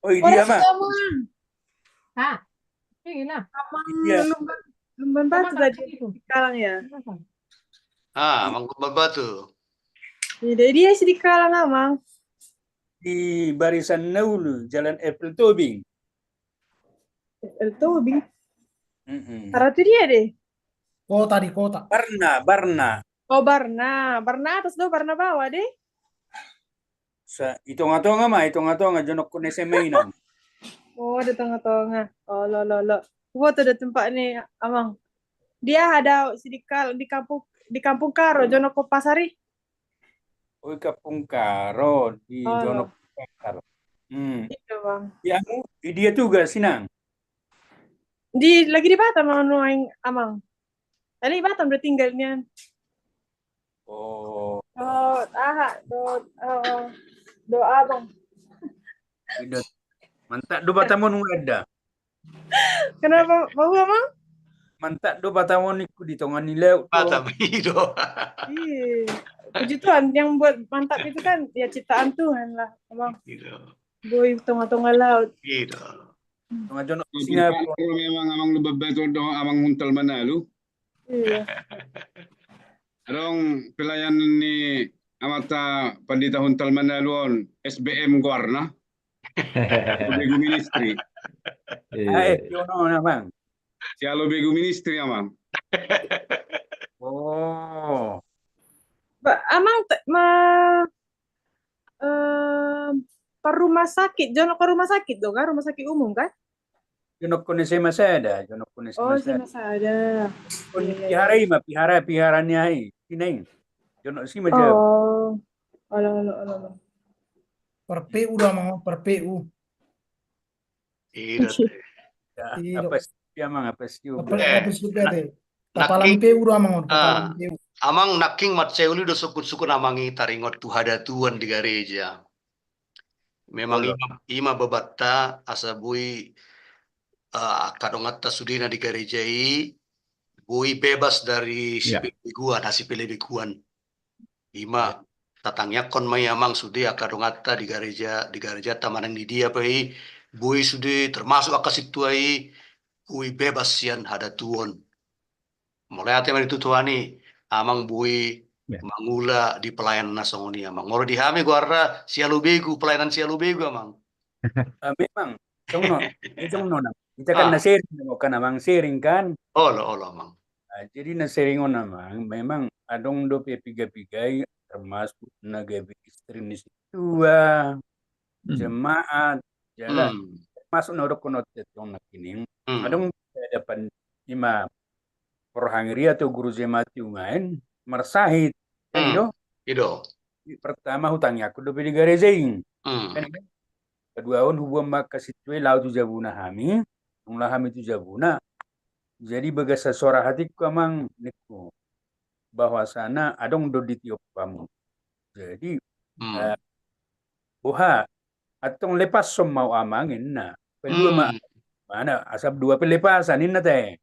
Oh, i dia, Amang. Hah? Iya. Amang Lumban, Lumban Batu tadi, Sidikalang, ya? Ah, Amang Lumban Batu. Di dia, Sidikalang, Amang. Di Barisan Naulu, Jalan F L Tobing. F L Tobing? Mm-mm. Arah tu dia, deh. Kota, di kota. Barna, Barna. Oh, Barna. Barna atas do, Barna bawah, deh. Sa-, di tonga-tonga ma, di tonga-tonga, jonok ni S M A i, Inang. Oh, di tonga-tonga. Oh, lo, lo, lo. Huboto do tempat ni, Amang. Dia ada Sidikalang di kampung, di Kampung Karo, jonok Pasar i. Oh, di Kampung Karo, di jonok Pasar. Hmm. Iya, Bang. Ya, di dia tugas, Inang? Di, lagi di Batam, Amang, Amang. Tadi Batam do tinggal nian. Oh. Dot aha, dot, eh, dot abang. Mantap do Batam on, ada. Kenapa? Mau, Amang? Mantap do Batam on, ningku, di tonga ni laut do. Batam, i do. Iya. Puji Tuhan, yang buat mantap itu kan ya ciptaan Tuhan lah, Amang. I do. Boi tonga-tonga laut. I do. Tonga jonok Singapura. Memang Amang Lumban Batu do, Amang Huntal Manalu. Iya. Adong pelayan ni amanta Pandita Huntal Manalu on, S B M goarna. Begu Ministry. Iya. Ah, eh, Yono, Amang. Sialo Begu Ministry, Amang. Oh. Ba, Amang te-, ma, eh, par rumah sakit, jonok par rumah sakit do kan, rumah sakit umum kan? Jonok kone S M A sada, jonok kone S M A sada. Oh, S M A sada. Kone, iya, iya, pihara i ma, pihara, pihara ni ai, sinaing. Jonok si ma jauh. Oh. Olo, olo, olo, olo. Par P U do, Amang, par P U. Iya, iya. Apa sih, Amang, apa sih? Apa sih, P U? Tapalang P U do, Amang, tapalang P U. Amang, nangkin mansai uli do sungkun-sungkun Amang i taringot tu hadatuon di gareja. Memang ima, ima babanta asa boi, eh, angka donganta sude na di gareja i boi bebas dari sipelebeguan, hasipelebeguan. Ima, tatangiangkon ma i, Amang, sude angka donganta di gareja, di garejata manang di dia pe i, boi sude termasuk angka sintua i boi bebas sian hadatuon. Mauliate ma di tu Tuhan i, Amang, boi mangula di pelayanan na songon i, Amang. Molo di hami goarna Sialo Begu, pelayanan Sialo Begu, Amang. Ah, memang, songon on, songon on, Amang. Ita kan na sharing, kan, Amang, sharing kan? Olo, olo, Amang. Ah, jadi na sharing on, Amang, memang adong dope piga-piga i, termasuk na gabe istri ni sintua, jemaat, jala termasuk na hudokkon on tong nangkining. Adong dope dapat ima, parhangirian tu guru jemaat i umbahen marsahit. Kan i do? I do. Pertama hutangiangkon dope di gareja i. Kan i do? Paduahon huboan ma angka sintua i laho tu jabuna hami, dung laho hami tu jabuna. Jadi bagasan suara hatinku, Amang, ningku, bahwasana adong do ditiop hamu. Jadi, eh, boha, antong lepashon ma au, Amang, ninna. Palua ma, mana, asa dua pelepasan, ninna te.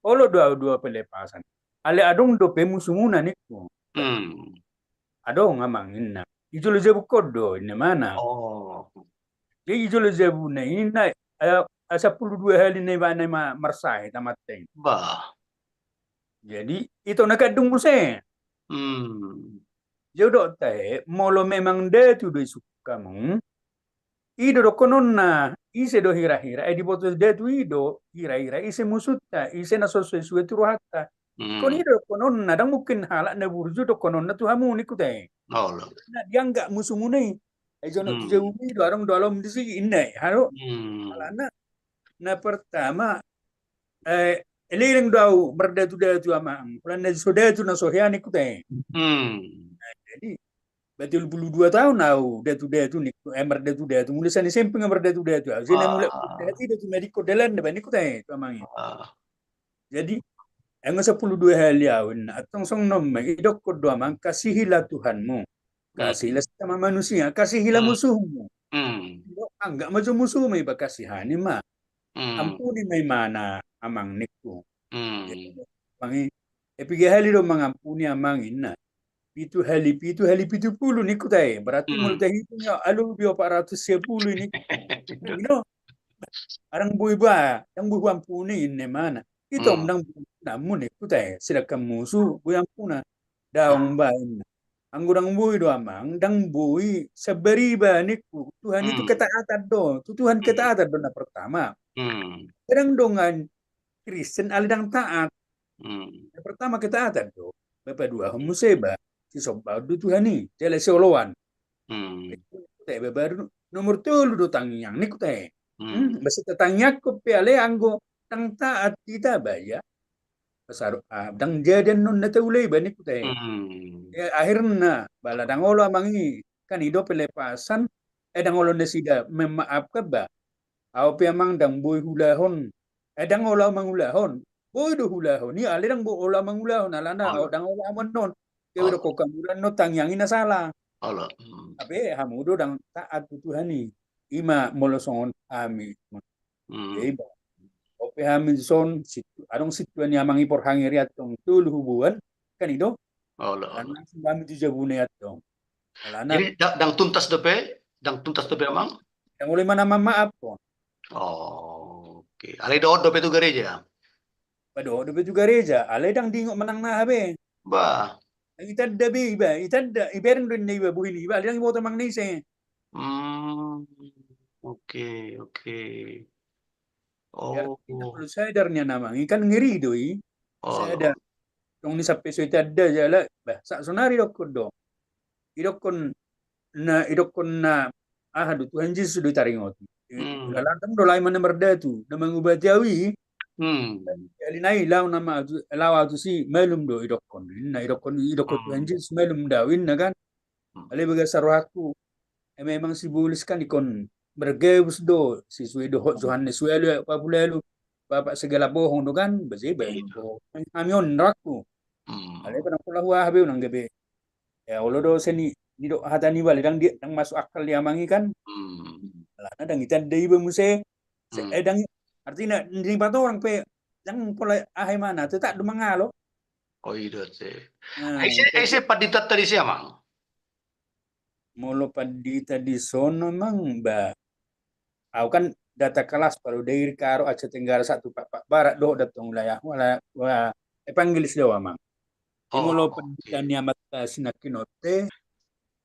Olo do au dua pelepasan. Alai adong dope musumuna, ningku. Adong, Amang, ninna. Dijolo jabuhon do, ninna imana. Jadi dijolo jabuna i, ninna, eh, sampulu dua hali na ibana i ma-, marsahit, amanta i. Bah. Jadi, i tong na gandung muse. Jadi didok tahe, molo memang datu do isungkun hamu, i do dohononna, ise do hira-hira, eh, diboto datu i do hira-hira, ise musunta, ise na so sue-sue tu rohanta. Ingkon i do dohononna, ndang mungkin halak na burju dohononna tu hamu, ningku te. Olo. Na dianggap musumuna i. Eh, jonok tu jabumi do, adong do alom disi, ninna i, halo. Alana, na pertama, eh, leleng do au mardatu-datu, Amang. Alana so datu na so hea, ningku te. Nah, jadi, ba tolu pulu dua taon au datu-datu, ningku, eh, mardatu-datu. Mulai sian S M P nga mardatu-datu au. Jadi mulai datu i do tu madingkon dalanna, ba, ningku te, tu Amang i. Jadi, anggo sampulu dua hali au, ninna, antong songon on ma, idokkon do, Amang, kasihilah Tuhanmu. Kasihilah sesama manusia, kasihilah musuhmu. Anggap ma jo musuhmu iba, kasihani ma. Ampuni ma imana, Amang, ningku. Jadi, Amang i, eh, piga hali do mangampuni, Amang, ninna. Pitu hali, pitu hali pitu pulu, ningku te. Berarti molo tahitung, ya, alu, dua ratus sia pulu, ningku. Ino, ndang boi ba, ndang boi huampuni, ninna imana. I tong ndang boi ampunanmu, ningku te, sedangkan musu boi ampuna. Daong ba, ninna. Anggo ndang boi do, Amang, ndang boi sabar iba, ningku. Tuhan itu ketaatan do. Tu Tuhan ketaatan do na pertama. Ndang dongan Kristen alai ndang taat. Na pertama ketaatan do. Ba paduahon muse ba, sisombaon do Tuhan i, jala sioloan. Te, ba baru nomor tolu do tangiang, ningku te. Ba sai tatangiangkon pe alai anggo ndang taat hita ba, ya. Pasaru, ah, ndang jadi annon na taula iba, ningku te. Ya, akhirna, ba ala ndang olo, Amang i, kan i do pelepasan, eh, ndang olo nasida memaafkan ba. Au pe, Amang, ndang boi hulahon. Eh, ndang olo au mangulahon. Boi do hulahon i, alai ndang boi olo au mangulahon, alana au ndang olo au annon. Gabe dohonon hamu do annon tangiang i na sala. Hape hamu do ndang taat tu Tuhan i. Ima molo songon hami. Jadi, ba, au pe hami dison, sintu adong sintua ni amang i Porhangiri antong tolu hubuan, kan i do. Olo, olo. Langsung hami tu jabuna i antong. Alana. Jadi da-, ndang tuntas dope, ndang tuntas dope amang? Ndang olo i manang mamaaf on. Oh, oke. Alai dohot dope tu gareja? Ba dohot dope tu gareja, alai ndang diingot manang na aha be. Bah. Ndang itanda be iba, itanda, ibereng do ninna iba bohi ni iba, alai ndang iboto manang na ise. Hmm, oke, oke. Oh. Jadi, na molo sadar nian amang i kan ngeri do i. Oh. Sadar. Tong ni sampe so itanda jala, bah, sak sonari dokkon do. Idokkon na, idokkon na, aha do, Tuhan Jesus do i taringot. Hmm. Ulalatang do lae mana mardatu, na mangubati au i. Hmm. Jadi nai lao nama, lao au tusi, malum do idokkon. Na idokkon, idokkon Tuhan Jesus, malum do au inna kan. Hmm. Alai bagas rohangku, e, memang si Bulis kan ingkon bergebus do, sesuai dohot Johannes ualu, ayat dua puluh ualu, bapak segala bohong do kan, bajai, bajai. Iya. Bohong. Hami on rohangku. Hmm. Alai kan pola hua habe unang gabe. Ya, olo do seni, nidok hata ni bale, ndang di, ndang masuk akal di amang i kan. Hmm. Alana ndang itanda iba muse. Se-, hmm. Eh, ndang, artina, ni patorang pe, ndang pola aha i mana, tetap do mangalo. Oh, i do te. Nah, ai ise, ai ise pandita tadi si amang? Molo pandita di sono amang, ba, au kan data kelas pala Dairi, Karo, Aceh Tenggara, satu Pak, Pak Barat dohot datong wilayah, wala, wa, evangelis do amang. Oh, molo oke. Pandita ni amanta sinangkin on te,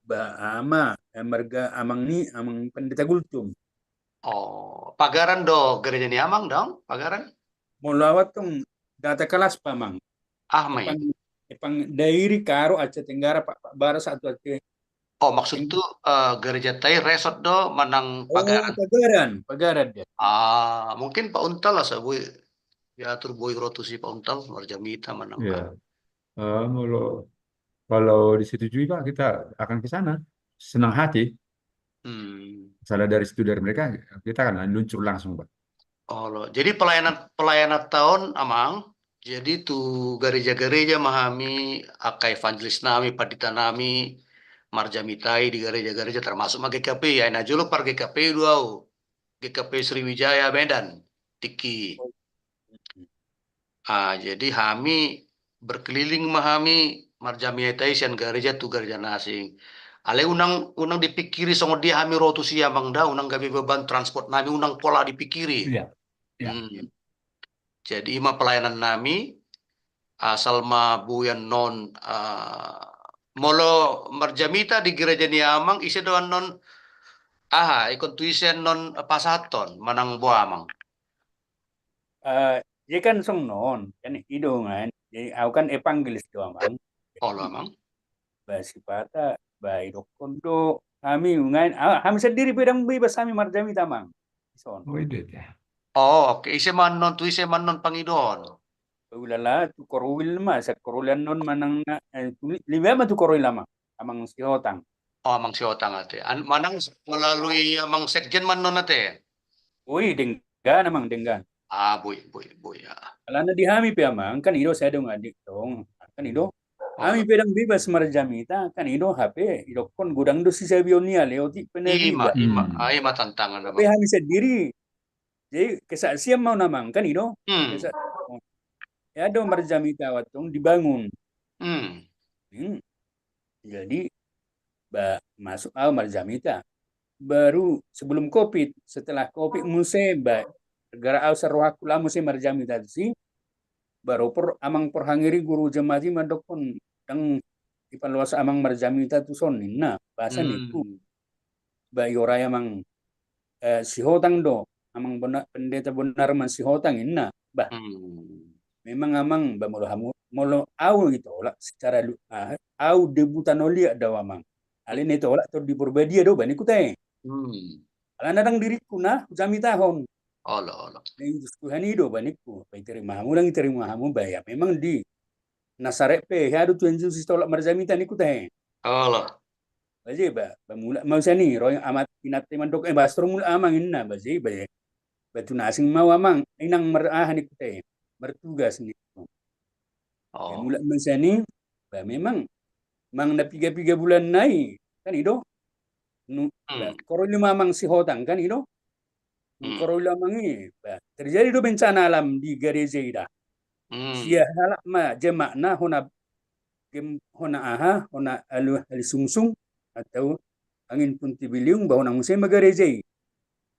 ba, ama, eh, marga amang ni, amang Pandita Gultom. Oh, Pagaran do gereja ni amang dong, Pagaran? Molo au antong data kelas pe amang. Ah, mai. Epang, epang Dairi, Karo, Aceh Tenggara, Pak, Pak Barat, satu Aceh. Oh, maksud tu, eh, gereja tai resort do manang Pagaran? Oh, Pagaran, Pagaran dia. Ah, mungkin Pak Untal lah, sa boi, ya, atur boi ro tusi Pak Untal, marjamita manang. Iya. Eh, molo, kalau disetujui, Pak, kita akan ke sana. Senang hati. Hmm. Misalnya dari situ, dari mereka, kita akan luncur langsung, Pak. Olo. Jadi pelayanan, pelayanan ta on, amang. Jadi tu gareja-gareja ma hami, angka evangelis nami, pandita nami, marjamitai di gareja-gareja, termasuk ma G K P I, ai na jolo par G K P I do au. G K P I Sriwijaya Medan, tingki. Ah, jadi hami berkeliling ma hami marjamitai sian gareja tu gareja na asing. Alai unang, unang dipikiri songon dia hami ro tusi amang da, unang gabe beban transport nami, unang pola dipikiri. Iya. Iya. Hmm. Jadi ima pelayanan nami, asal ma boi annon, ah, molo marjamita di gereja ni amang, ise do annon, aha, ingkon tu ise annon, eh, pasahathon, manang boha amang? Eh, jadi kan songon on, kan i do ngan. Jadi au kan evangelis do amang. Olo amang. Ba sipata, ba idokkon do hami ngan, ah, hami sandiri pe ndang bebas hami marjamita amang. Son. Oh, i do te. Oh, oke. Ise ma annon, tu ise ma annon pangidoon? Ulala, tu Korwil ma, sa Korwil annon manang na, eh, tu li-, lima ma tu Korwil amang. Amang Sihotang. Oh, Amang Sihotang ate. An-, manang melalui Amang Sekjen ma annon ate? Oi, denggan, amang, denggan. Ah, boi, boi, boi, ya. Alana di hami pe amang, kan i do, saya dong adik dong. Kan i do. Oh. Hami pe ndang bebas marjamita, kan i do, hape idokkon godang do sisabion i ale otik pe na. Ima, ima. Hmm. Ah, ima tantangan, amang. Hape hami sandiri. Jadi kesaksian ma on amang, kan i do. Hmm. Kesa-, ya do marjamita au antong dibangun. Hmm. Hmm. Jadi, ba, masuk au marjamita. Baru sebelum covid, setelah covid muse, ba, gara au sian rohangku laho muse marjamita tusi, baru por-, amang Porhangiri guru jemaat i mandokkon, ndang ipaloas amang marjamita tuson ninna, bahasa ningku. Hmm. Ba, i orai amang, eh, Sihotang do, amang Bona-, Pendeta Bonarman Sihotang ninna. Bah. Hmm. Memang amang, ba molo hamu, molo au itolak secara lu-, ah, au debutan oliat do au amang. Alai na itolak Tondi Porbadia do ba ningku te. Hmm. Alana ndang diringku na hujamitahon. Olo, olo. Na iutus Tuhan i do ba ningku. Ba iterima hamu, ndang iterima hamu, ba ya memang di Nasaret pe, hea do Tuhan Jesus ditolak marjamita ningku te. Olo. Ba je, ba, ba mulak ma au sian i, ro amang inanta i mandok, eh, bah, so ro mulak amang ninna, ba je, ba je. Ba tu na asing ma au amang, inang mar-, aha ningku te, martugas ningku. Oh. Ba mulak ma au sian i, ba memang, manang na piga-piga bulan na i, kan i do. Nu, hmm, ba, Korwil ma amang Sihotang, kan i do. Hmm. Korwil amang i, ba, terjadi do bencana alam di gareja i da. Hmm. Sia halak ma jamakna hona gem-, hona aha, hona alu-, ali sungsung, atau angin pun tibiliung, ba hona muse ma gareja i.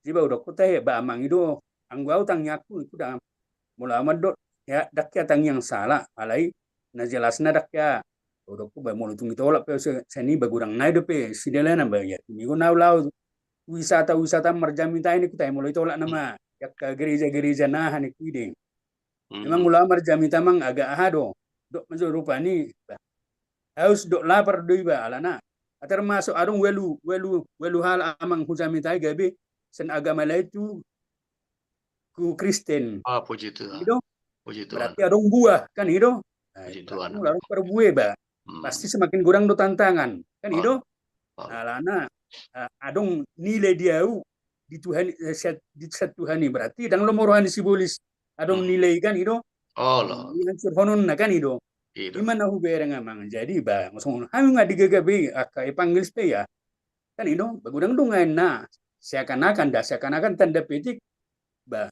Jadi ba hudok hita he, ba amang i do, anggo au tangiangku, iku da, molo au mandok, ya, ndang hea tangiang sala, alai na jelasna ndang hea. Hudok ba molo tung ditolak pe, se-, sian i ba godang nai dope sidalanan ba, ya, tung i do na ulaon wisata-wisata marjamita i niku tahe, molo ditolak nama, ya, ke gereja-gereja na aha niku i de. Hmm. Memang molo au marjamita amang agak aha do. Dok ma jo rupani. Haus dok lapar do iba alana. Termasuk adong ualu, ualu, ualu halak amang hujamita i gabe sian agama lain tu, tu Kristen. Ah, puji Tuhan. I do? Puji Tuhan. Berarti adong buah, kan i do? Nah, puji Tuhan. Berarti molo adong parbue ba. Hmm. Pasti semakin godang do tantangan, kan i do? Oh. Alana, eh, adong nilai di au, di Tuhan, eh, sian, di sian Tuhan i. Berarti ndang lomo roha ni sibolis adong, hmm, nilai, kan i do? Olo. Dihansurhononna, kan i do? I do. I ma na hubereng amang. Jadi ba songon hami nga di G K P I, angka evangelis pe ya, kan i do? Ba godang do nuaeng na seakan-akan da, seakan-akan tanda petik, ba,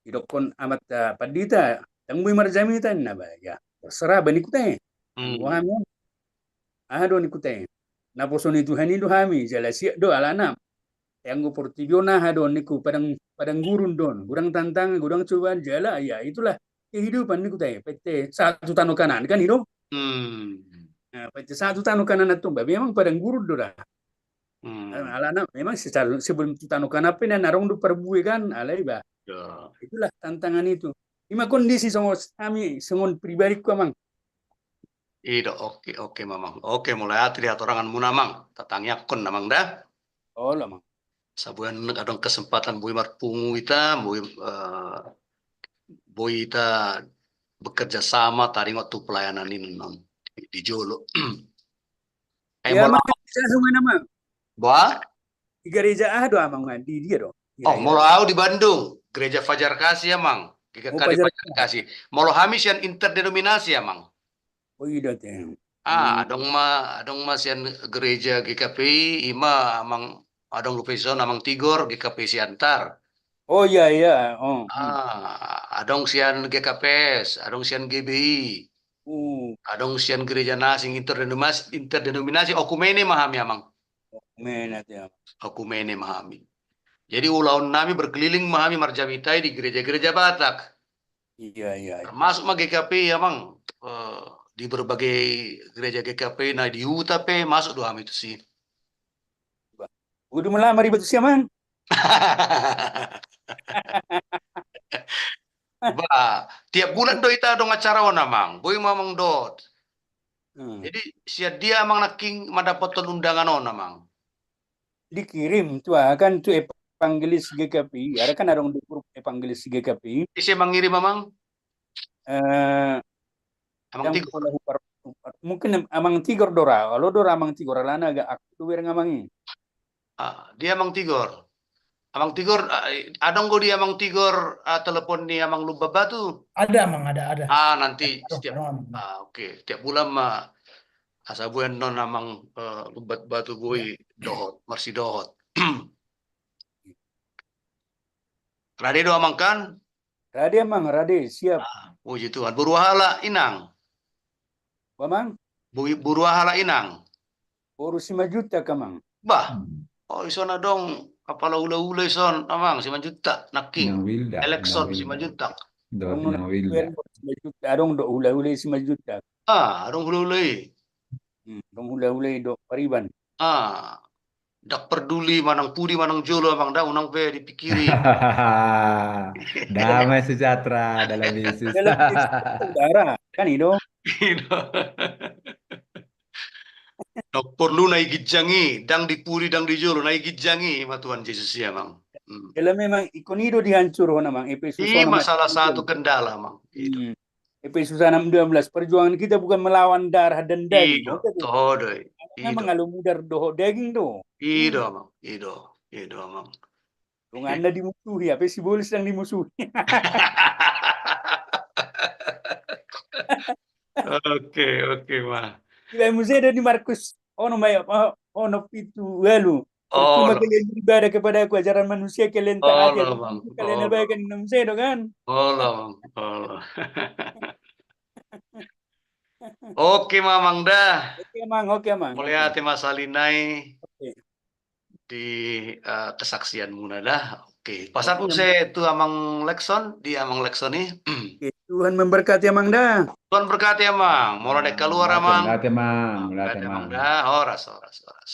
didokkon amanta, eh, pandita, ndang boi marjamita ninna ba, ya, terserah ba niku tahe. Hmm. Anggo hami, aha do niku tahe. Naposo ni Tuhan i do hami, jala siap do alana. Eh, anggo portibi on aha do niku, padang, padang gurun do on. Godang tantangan, godang cobaan, jala, ya, itulah kehidupan niku tahe. Pete satu tano kanan, kan i do? Hmm. Nah, pete satu tano kanan antong ba, memang padang gurun do da. Hmm. Alana memang secara, sebelum tu tano kanan pe na adong do parbue kan, alai ba. Ya. Itulah tantangan itu. I ma kondisi songon hami, songon pribadiku amang. I do, oke, oke, amang. Oke, mauliate di hatoranganmuna amang. Tatangiangkon amang da. Olo amang. Sabuan adong kesempatan boi marpungu ita, boi, eh, boi ita bekerja sama taringot tu pelayanan i non di jolo. Eh, ya, molo amang, gereja aha do amang? Boa? Di gereja aha do amang, di dia do? Oh, gereja. Molo au di Bandung, Gereja Fajar Kasih amang. G K K di Fajar Kasih. Molo hami sian interdenominasi amang. Oh, i do te. Ah, hmm, adong ma, adong ma sian gereja G K P I, i ma amang, adong dope sian amang Tigor, G K P I Siantar. Oh, iya, iya. Oh, hmm. Ah, adong sian G K P S, adong sian G B I. Hmm. Adong sian gereja na asing interdenominasi, interdenominasi, okumene ma hami amang. Okumene, ya. Okumene ma hami. Jadi ulaon nami berkeliling ma hami marjamita i di gereja-gereja Batak. Iya, iya, iya. Termasuk ma G K P I amang, eh, di berbagai gereja G K P I na di huta pe masuk do hami tusi. Udah melamar iba tusi amang. Ba, tiap bulan do ita adong acara on amang, boi ma amang dohot. Hmm. Jadi sian dia amang nangkin mandapothon undangan on amang? Dikirim tu aha kan, tu evangelis G K P I, ada kan adong di grup evangelis G K P I. Ise mangirim amang? Eh, amang Tigor. Mungkin amang Tigor do ra, olo do ra amang Tigor, alana agak aktif do bereng amang i. Ah, dia amang Tigor. Amang Tigor, ah, adong do di amang Tigor, ah, telepon ni amang Lumban Batu? Ada amang, ada, ada. Ah, nanti setiap, ah, oke, tiap bulan ma. Asa boi annon amang, eh, Lumban Batu boi dohot, marsidohot. Rade do amang kan? Rade amang, rade, siap. Ah, puji Tuhan. Boru aha halak inang? Amang? Boru aha halak inang? Boru Simanjuntak amang. Bah. Oh, ison adong apala hula-hula ison amang, Simanjuntak nangkin. Elekson Simanjuntak. Adong do hula-hula Simanjuntak. Ah, adong hula-hula i. Hmm, adong hula-hula i do Pariban. Ah. Ndang parduli manang pudi manang jolo amang da, unang pe dipikiri. Damai sejahtera dalam Yesus. Dalam Yesus, saudara, kan i do. I do. Ndang porlu na di ginjang i, ndang di pudi ndang di jolo, na di ginjang i ma Tuhan Jesus i amang. Hmm. Jala memang ingkon i do dihansurhon amang, Epesus. I ma salah satu kendala amang. I do. Hmm. Epesus enam dua belas, perjuangan kita bukan melawan darah dan daging. I do, toho do i. Memang alo mudar dohot daging do. I do amang, i do, i do amang. Donganna dimusuhi, hape sibolis ndang dimusuhi. Oke, oke ma. Iba muse do di Markus onom ayat, oh, onom pitu ualu. Percuma kalian beribadah kepadaku, ajaran manusia kalian taati, ajaran manusia kalian abaikan, ninna muse do kan. Olo, Amang, olo. Oke ma, Amang, da. Oke, Amang, oke, Amang. Mauliate ma sahali nai di, eh, kesaksianmuna da. Oke, pasahat muse tu Amang Lexon, di Amang Lexon i. Oke, Tuhan memberkati, Amang, da. Tuhan berkati, Amang. Molo dengke kaluar, Amang. Mauliate, Amang. Mauliate, Amang, da. Horas, horas, horas.